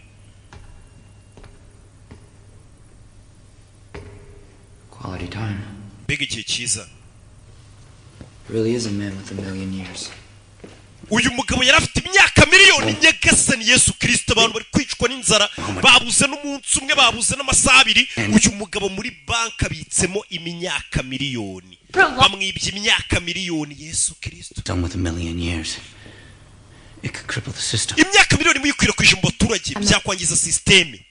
Quality time. Mbega igihe cyiza! Really is a man with 1 million years. Uyu mugabo yari afite imyaka miliyoni. Nyagasani Yesu Kirisito, abantu bari kwicwa n'inzara, babuze n'umunsi umwe, babuze n'amasaha abiri. Uyu mugabo muri banki abitsemo imyaka miliyoni, bamwibye imyaka miliyoni. Yesu Kirisito. Done with 1 million years. It could cripple the system. Imyaka miliyoni muyikwirakwije mu baturage byakwangiza sisiteme.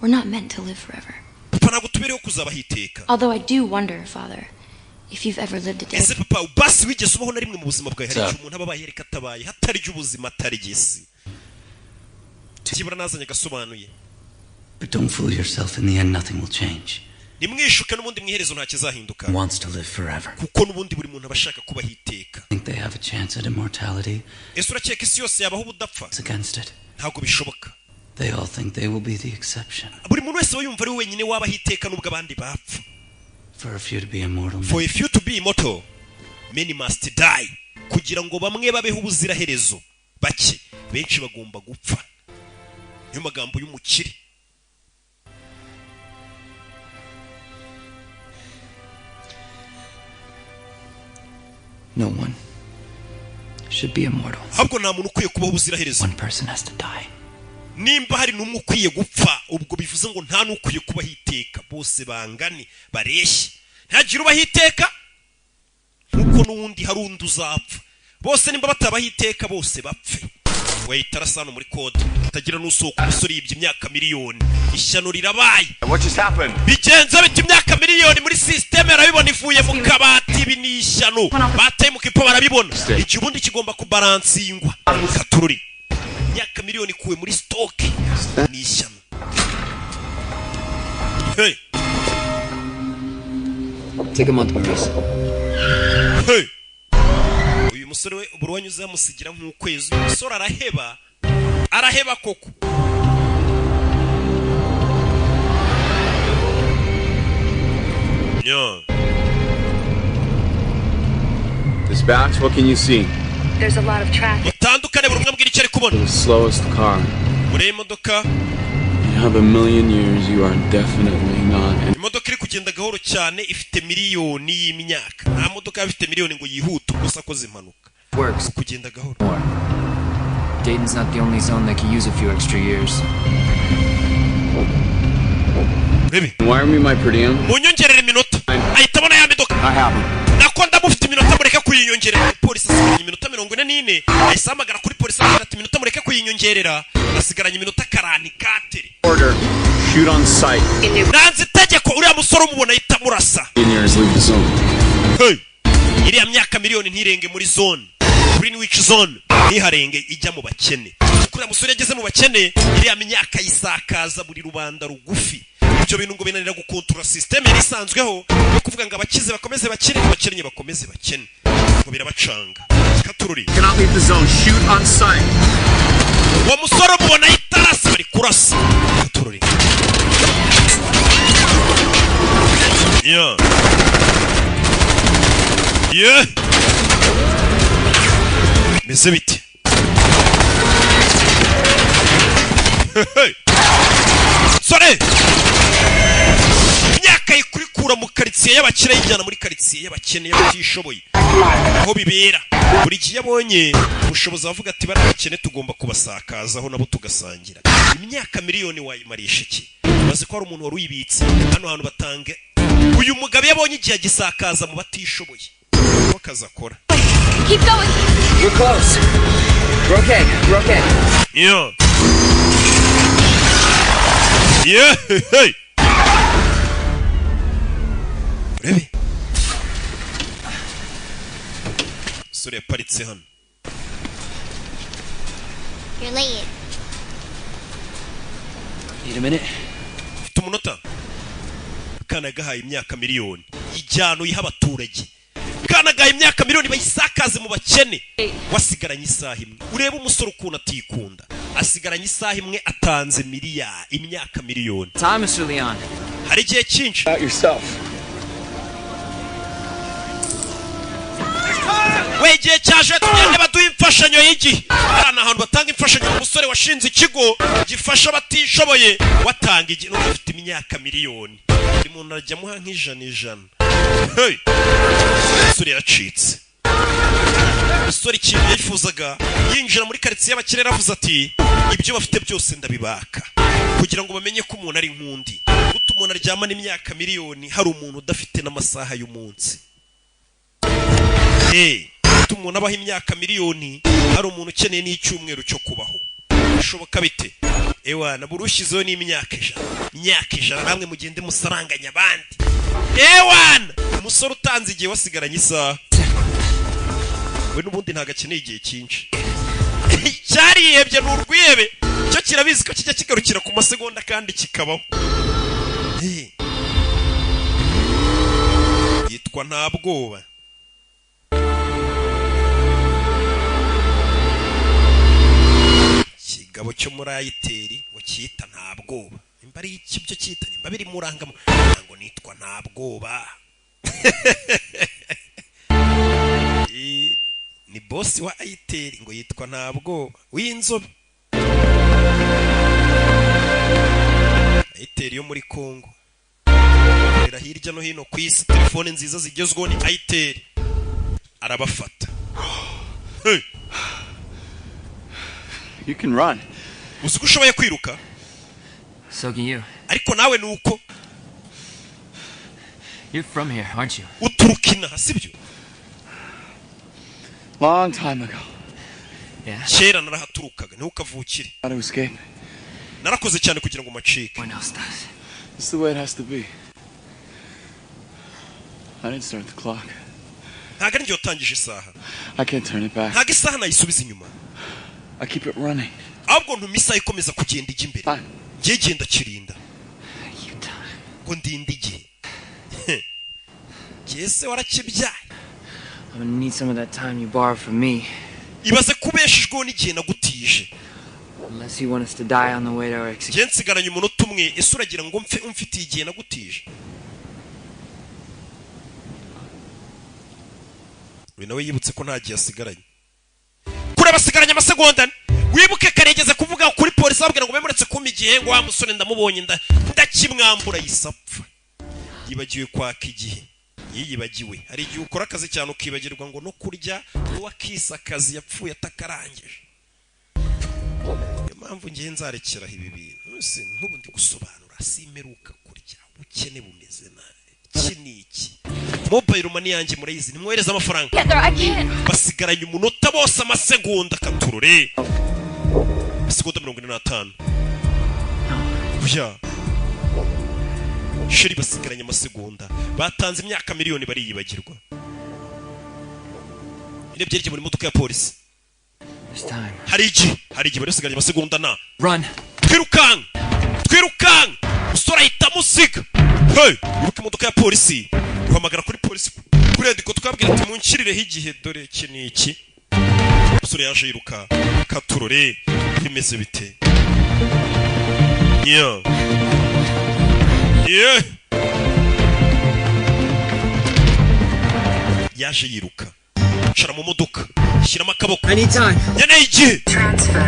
We're not meant to live forever. Papa, ntabwo tubereho kuzabaho iteka. Although I do wonder, Father, if you've ever lived a day. Ese papa, basi wigeze ubaho na rimwe mu buzima bwawe? Hari igihe umuntu aba abaye reka atabaye hatarya ubuzima, atarya isi. Byibura nazanye agasobanuye. But don't fool yourself. In the end, nothing will change. Nimwishuke, n'ubundi mu iherezo nta kizahinduka. Wants to live forever. Kuko n'ubundi buri muntu aba ashaka kubaho iteka. Think they have a chance at immortality? Ese urakeka isi yose yabaho ubudapfa? It's against it. Ntabwo bishoboka. They all think they will be the exception. Buri muntu wese aba yumva ari we wenyine wabaho iteka nubwo abandi bapfa. For a few to be immortal, For a few to be immortal, many must die. Kugira ngo bamwe babeho ubuziraherezo, bake, benshi bagomba gupfa. Niyo magambo y'umukire. No one should be immortal. Ahubwo nta muntu ukwiye kubaho ubuziraherezo. One person has to die. Nimba hari n'umwe ukwiye gupfa, ubwo bivuze ngo nta n'ukwiye kubaho iteka. Bose bangane, bareshye, ntihagire ubaho iteka, nkuko n'uwundi hari undi uzapfa. Bose nimba batabaho iteka, bose bapfe. Wahita arasa muri kode utagira n'usohoka. Umusore yibye imyaka miliyoni, ishyano rirabaye. What just happened? Bigenze bita imyaka miliyoni muri sisiteme arabibona ivuye mu kabati. Ibi ni ishyano, bataye mu kipo barabibona. Igihe ubundi kigomba kubaransingwa katururi. Imyaka miliyoni ikuwe muri stock, ni ishyano. Hey. Take a month, Maurice. Hey. Uyu musore we buri wanyuze yamusigira nk'ukwezi. Uyu musore araheba, araheba koko. Nya. Dispatch, what can you see? There's a lot of traffic. Mutandukane, buri umwe ambwira icyo ari kubona. The slowest car. Urebe imodoka. You have a million years, you are definitely not in. Imodoka iri kugenda gahoro cyane ifite miliyoni y'imyaka. Nta modoka yaba ifite miliyoni ngo yihute gusa akoze impanuka. Works. Kugenda gahoro. More. Dayton's not the only zone that could use a few extra years. Wire me my per diem. Munyongerere iminota. Ahita abona ya modoka. I have 'em. Nako ndamufite iminota, mureke kuyinyongerera. Polisi asigaranye iminota 44. Ahise ahamagara kuri polisi, aramubwira ati iminota mureke kuyinyongerera, asigaranye iminota karani katere. Order. Shoot on sight. Nanze itegeko, uriya musore umubona ahita amurasa. In years, leave the zone. Hey! Iriya myaka miliyoni ntirenge muri zone Greenwich zone, ntiharenge ijya mu bakene. Kuko uriya musore yageze mu bakene, iriya myaka yisakaza buri rubanda rugufi. Ibyo bintu ngo binanira gukontorora sisiteme yari isanzweho yo kuvuga ngo abakize bakomeze bakire, abakennye bakomeze bakene, ngo birabacanga. Katururi. Cannot leave the zone. Shoot on sight. Uwo musore umubona ahita arasa, bari kurasa. Katururi. Yeah. Yeah. Meze bite? Hey! Sore! Imyaka yikurikura mu karitsiye y'abakire yijyana muri karitsiye y'abakene, y'abatishoboye, aho bibera. Buri gihe abonye ubushobozi avuga ati bari abakene tugomba kubasakazaho nabo tugasangira. Imyaka miliyoni wayimarisha iki? Bazi ko hari umuntu wari uyibitse hano hantu batanga. Uyu mugabo yabonye igihe agisakaza mu batishoboye. Niko akazi akora. Keep going. We're close. We're okay. We're okay. Yeah. Yeah. Hey. Urebe. Umusore yaparitse hano. You're late. Need a minute? Mfite umunota. Akana gahaye imyaka miliyoni. Ijyano iha abaturage. Akana gahaye imyaka miliyoni bayisakaze mu bakene. Wasigaranye isaha imwe. Urebe umusore ukuntu atikunda. Asigaranye isaha imwe, atanze miliyari, imyaka miliyoni. Time, Mr. Leon. Hari igihe cyinshi. About yourself. We, igihe cyaje, tugende baduha imfashanyo y'igihe. Hano ahantu batanga imfashanyo, umusore washinze ikigo gifasha abatishoboye watanga igihe, nubwo ufite imyaka miliyoni, buri muntu arajya amuha nk'ijana ijana. Hey! Umusore yaracitse. Umusore ikintu yifuzaga, yinjira muri karitsiye y'abakire, yaravuze ati ibyo bafite byose ndabibaka kugira ngo bamenye ko umuntu ari nk'undi. Guta umuntu aryamana imyaka miliyoni, hari umuntu udafite n'amasaha y'umunsi. Hey, guta umuntu abaho imyaka miliyoni, hari umuntu ukeneye n'icyumweru cyo kubaho. Bishoboka bite? Ewana, buri ushyizeho n'imyaka 100, imyaka 100, namwe mugende musaranganya abandi. Ewana, umusore utanze igihe wasigaranye isaha, we n'ubundi ntabwo akeneye igihe cyinshi. Cyarihebye, ni urwihebe. Cyo kirabizi ko kijya kigarukira ku masegonda kandi kikabaho. Eh. Yitwa nta bwoba. Ikigabo cyo muri ayiteri ngo cyita nta bwoba. Nimba ari iki byo cyita, nimba biri murangamo ngo nitwa nta bwoba. Ni boss wa ayiteri ngo yitwa nta bwoba w'inzobe. Itel yo muri Congo ikorera hirya no hino ku isi. Telefone nziza zigezweho ni Itel. Arabafata. Hey! You can run. Uzi ko ushoboye kwiruka? So can you. Ariko nawe ni uko. You're from here, aren't you? Uturuka inaha, sibyo? Long time ago. Yeah. Kera narahaturukaga, niho ukavukire. How to escape. Narakoze cyane kugira ngo macike. One else does. It's the way it has to be. I didn't start the clock. Ntabwo ari njye watangije isaha. I can't turn it back. Ntabwo isaha nayisubiza inyuma. I keep it running. Ahubwo ntuma isaha ikomeza kugenda ijya imbere. Njye genda kirinda ngo ndinde igihe. Jese warakibyaye. I'm gonna need some of that time you borrowed from me. Ibaze ko ubeshejweho n'igihe nagutije. Unless you want us to die on the way to our execution. Njye nsigaranye umunota umwe, ese uragira ngo mfe umfitiye igihe nagutije? Uyu nawe yibutse ko nta gihe asigaranye. Kure basigaranye amasegonda ane. Wibuke karegeze kuvuga kuri polisi ababwira ngo bemuretse kumpa igihe, ngo wa musore ndamubonye ndakimwambura, yisapfa. Yibagiwe kwaka igihe. Yiyibagiwe. Hari igihe ukora akazi cyane ukibagirwa ngo no kurya, n'uwakise akazi yapfuye atakarangije. Niyo mpamvu ngiye nzarekeraho ibi bintu. Se nk'ubu ndi gusobanura simperuka kurya, ubukene bumeze nabi. Iki ni iki? Mobile money yanjye murayizi, nimwohereze amafaranga. Get there, I can't. Basigaranye umunota bose, amasegonda katurore. Amasegonda 45. Oya. Sheri basigaranye amasegonda. Batanze imyaka miliyoni bariyibagirwa. Ine byerekeye muri modoka ya polisi. There's time. Hari igihe, hari igihe bari basigaranye amasegonda na. Run. Twirukanka! Twirukanka! Usora ahita amusiga. Hey! Ibuka imodoka ya polisi. Duhamagara kuri polisi kuri ediko twabwira ati munshyirireho igihe, dore iki ni iki. Umusore yaje yiruka katurore bimeze bite? Yeah. Yeah. Yaje yiruka. Cara mu modoka. Shyiramo akaboko. Nkeneye igihe.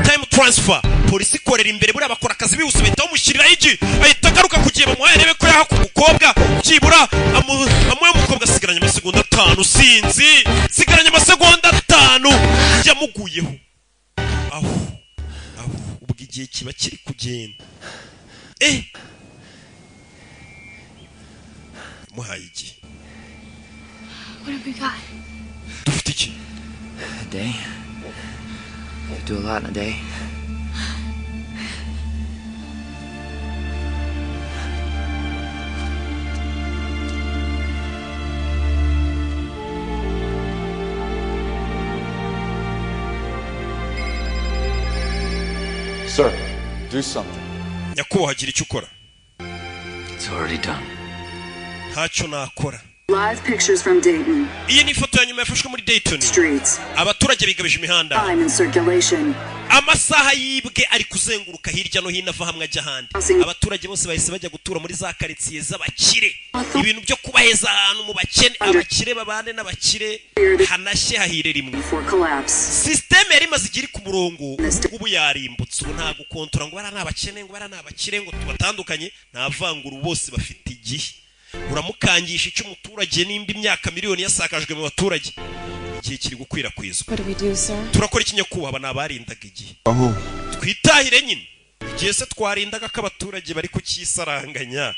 Time transfer. Polisi ikorera imbere, buriya bakora akazi bihuse, bahita bamushyiriraho igihe. Ahita agaruka ku gihe bamuhaye arebe ko yaha ku mukobwa. Byibura amuhe umukobwa. Asigaranye amasegonda 5 sinzi. Sigaranye amasegonda 5 yamuguyeho. Aho. Aho ubwo igihe kiba kiri kugenda. Muhaye igihe. What have we got? Dufite iki? A day. You do a lot in a day. Sir, do something. Nyakubahwa gira icyo ukora. It's already done. Ntacyo nakora. Live pictures from Dayton. Iyi ni ifoto ya nyuma yafashwe muri Dayton. Streets. Abaturage bigabije imihanda. Time in circulation. Amasaha yibwe ari kuzenguruka hirya no hino, ava hamwe ajya ahandi. Abaturage bose bahise bajya gutura muri za karitsiye z'abakire. Ibintu byo kubaheza ahantu mu bakene, abakire babane n'abakire, hanashye hahire rimwe. Before collapse. Sisiteme yari imaze igihe iri ku murongo, ubu yarimbutse. Ubu nta gukontora ngo bara ni abakene, ngo bara ni abakire, ngo tubatandukanye, nta vangura, bose bafite igihe. Uramukangisha icyo umuturage nimba imyaka miliyoni yasakajwe mu baturage, igihe kiri gukwirakwizwa. What do we do, sir? Turakora iki nyakubahwa? Ni abarindaga igihe. Twitahire nyine. Igihe se twarindaga ko abaturage bari kukisaranganya,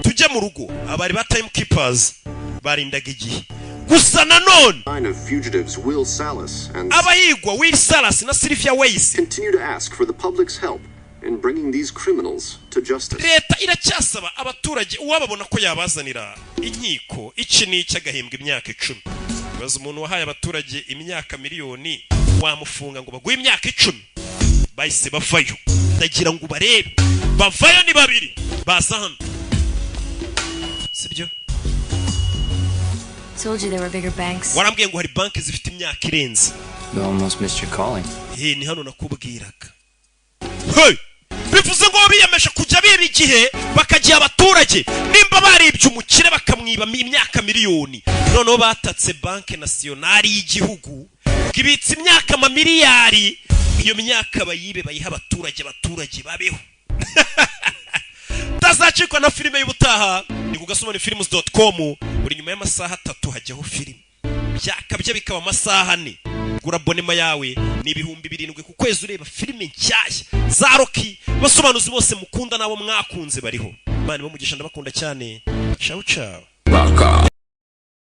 tujye mu rugo. Abari ba time keepers barindaga igihe. Gusa nanone Line of fugitives Will Salas and abayigwa Will Salas na Sylvia Weiss continue to ask for the public's help in bringing these criminals to justice. Leta iracyasaba abaturage uwababona ko yabazanira inkiko, iki ni iki, agahembwa imyaka 10. Ibaze umuntu wahaye abaturage imyaka miliyoni, wamufunga ngo baguhe imyaka 10. Bahise bavayo, ndagira ngo ubarebe bavayo ni babiri baza hano, sibyo? Told you there were bigger banks. Warambwiye ngo hari banki zifite imyaka irenze. You almost missed your calling. Ni hano nakubwiraga. Hey! Bivuze ngo biyemeje kujya biba igihe bakagiha abaturage, nimba baribye umukire bakamwiba imyaka miliyoni, noneho batatse banke nasiyonari y'igihugu ibitse imyaka amamiliyari, iyo myaka bayibe bayiha abaturage, abaturage babeho. Utazacikwa na filime y'ubutaha ni ku gasobanufilms.com. Buri nyuma y'amasaha 3 hajyaho filime, byakabye bikaba amasaha 4. Gura abonnement yawe, ni 7000 ku kwezi, ureba filime nshyashya za Rocky. Basobanuzi bose mukunda n'abo mwakunze bariho. Imana ibamugisha, ndabakunda cyane. Ciao ciao. Baka.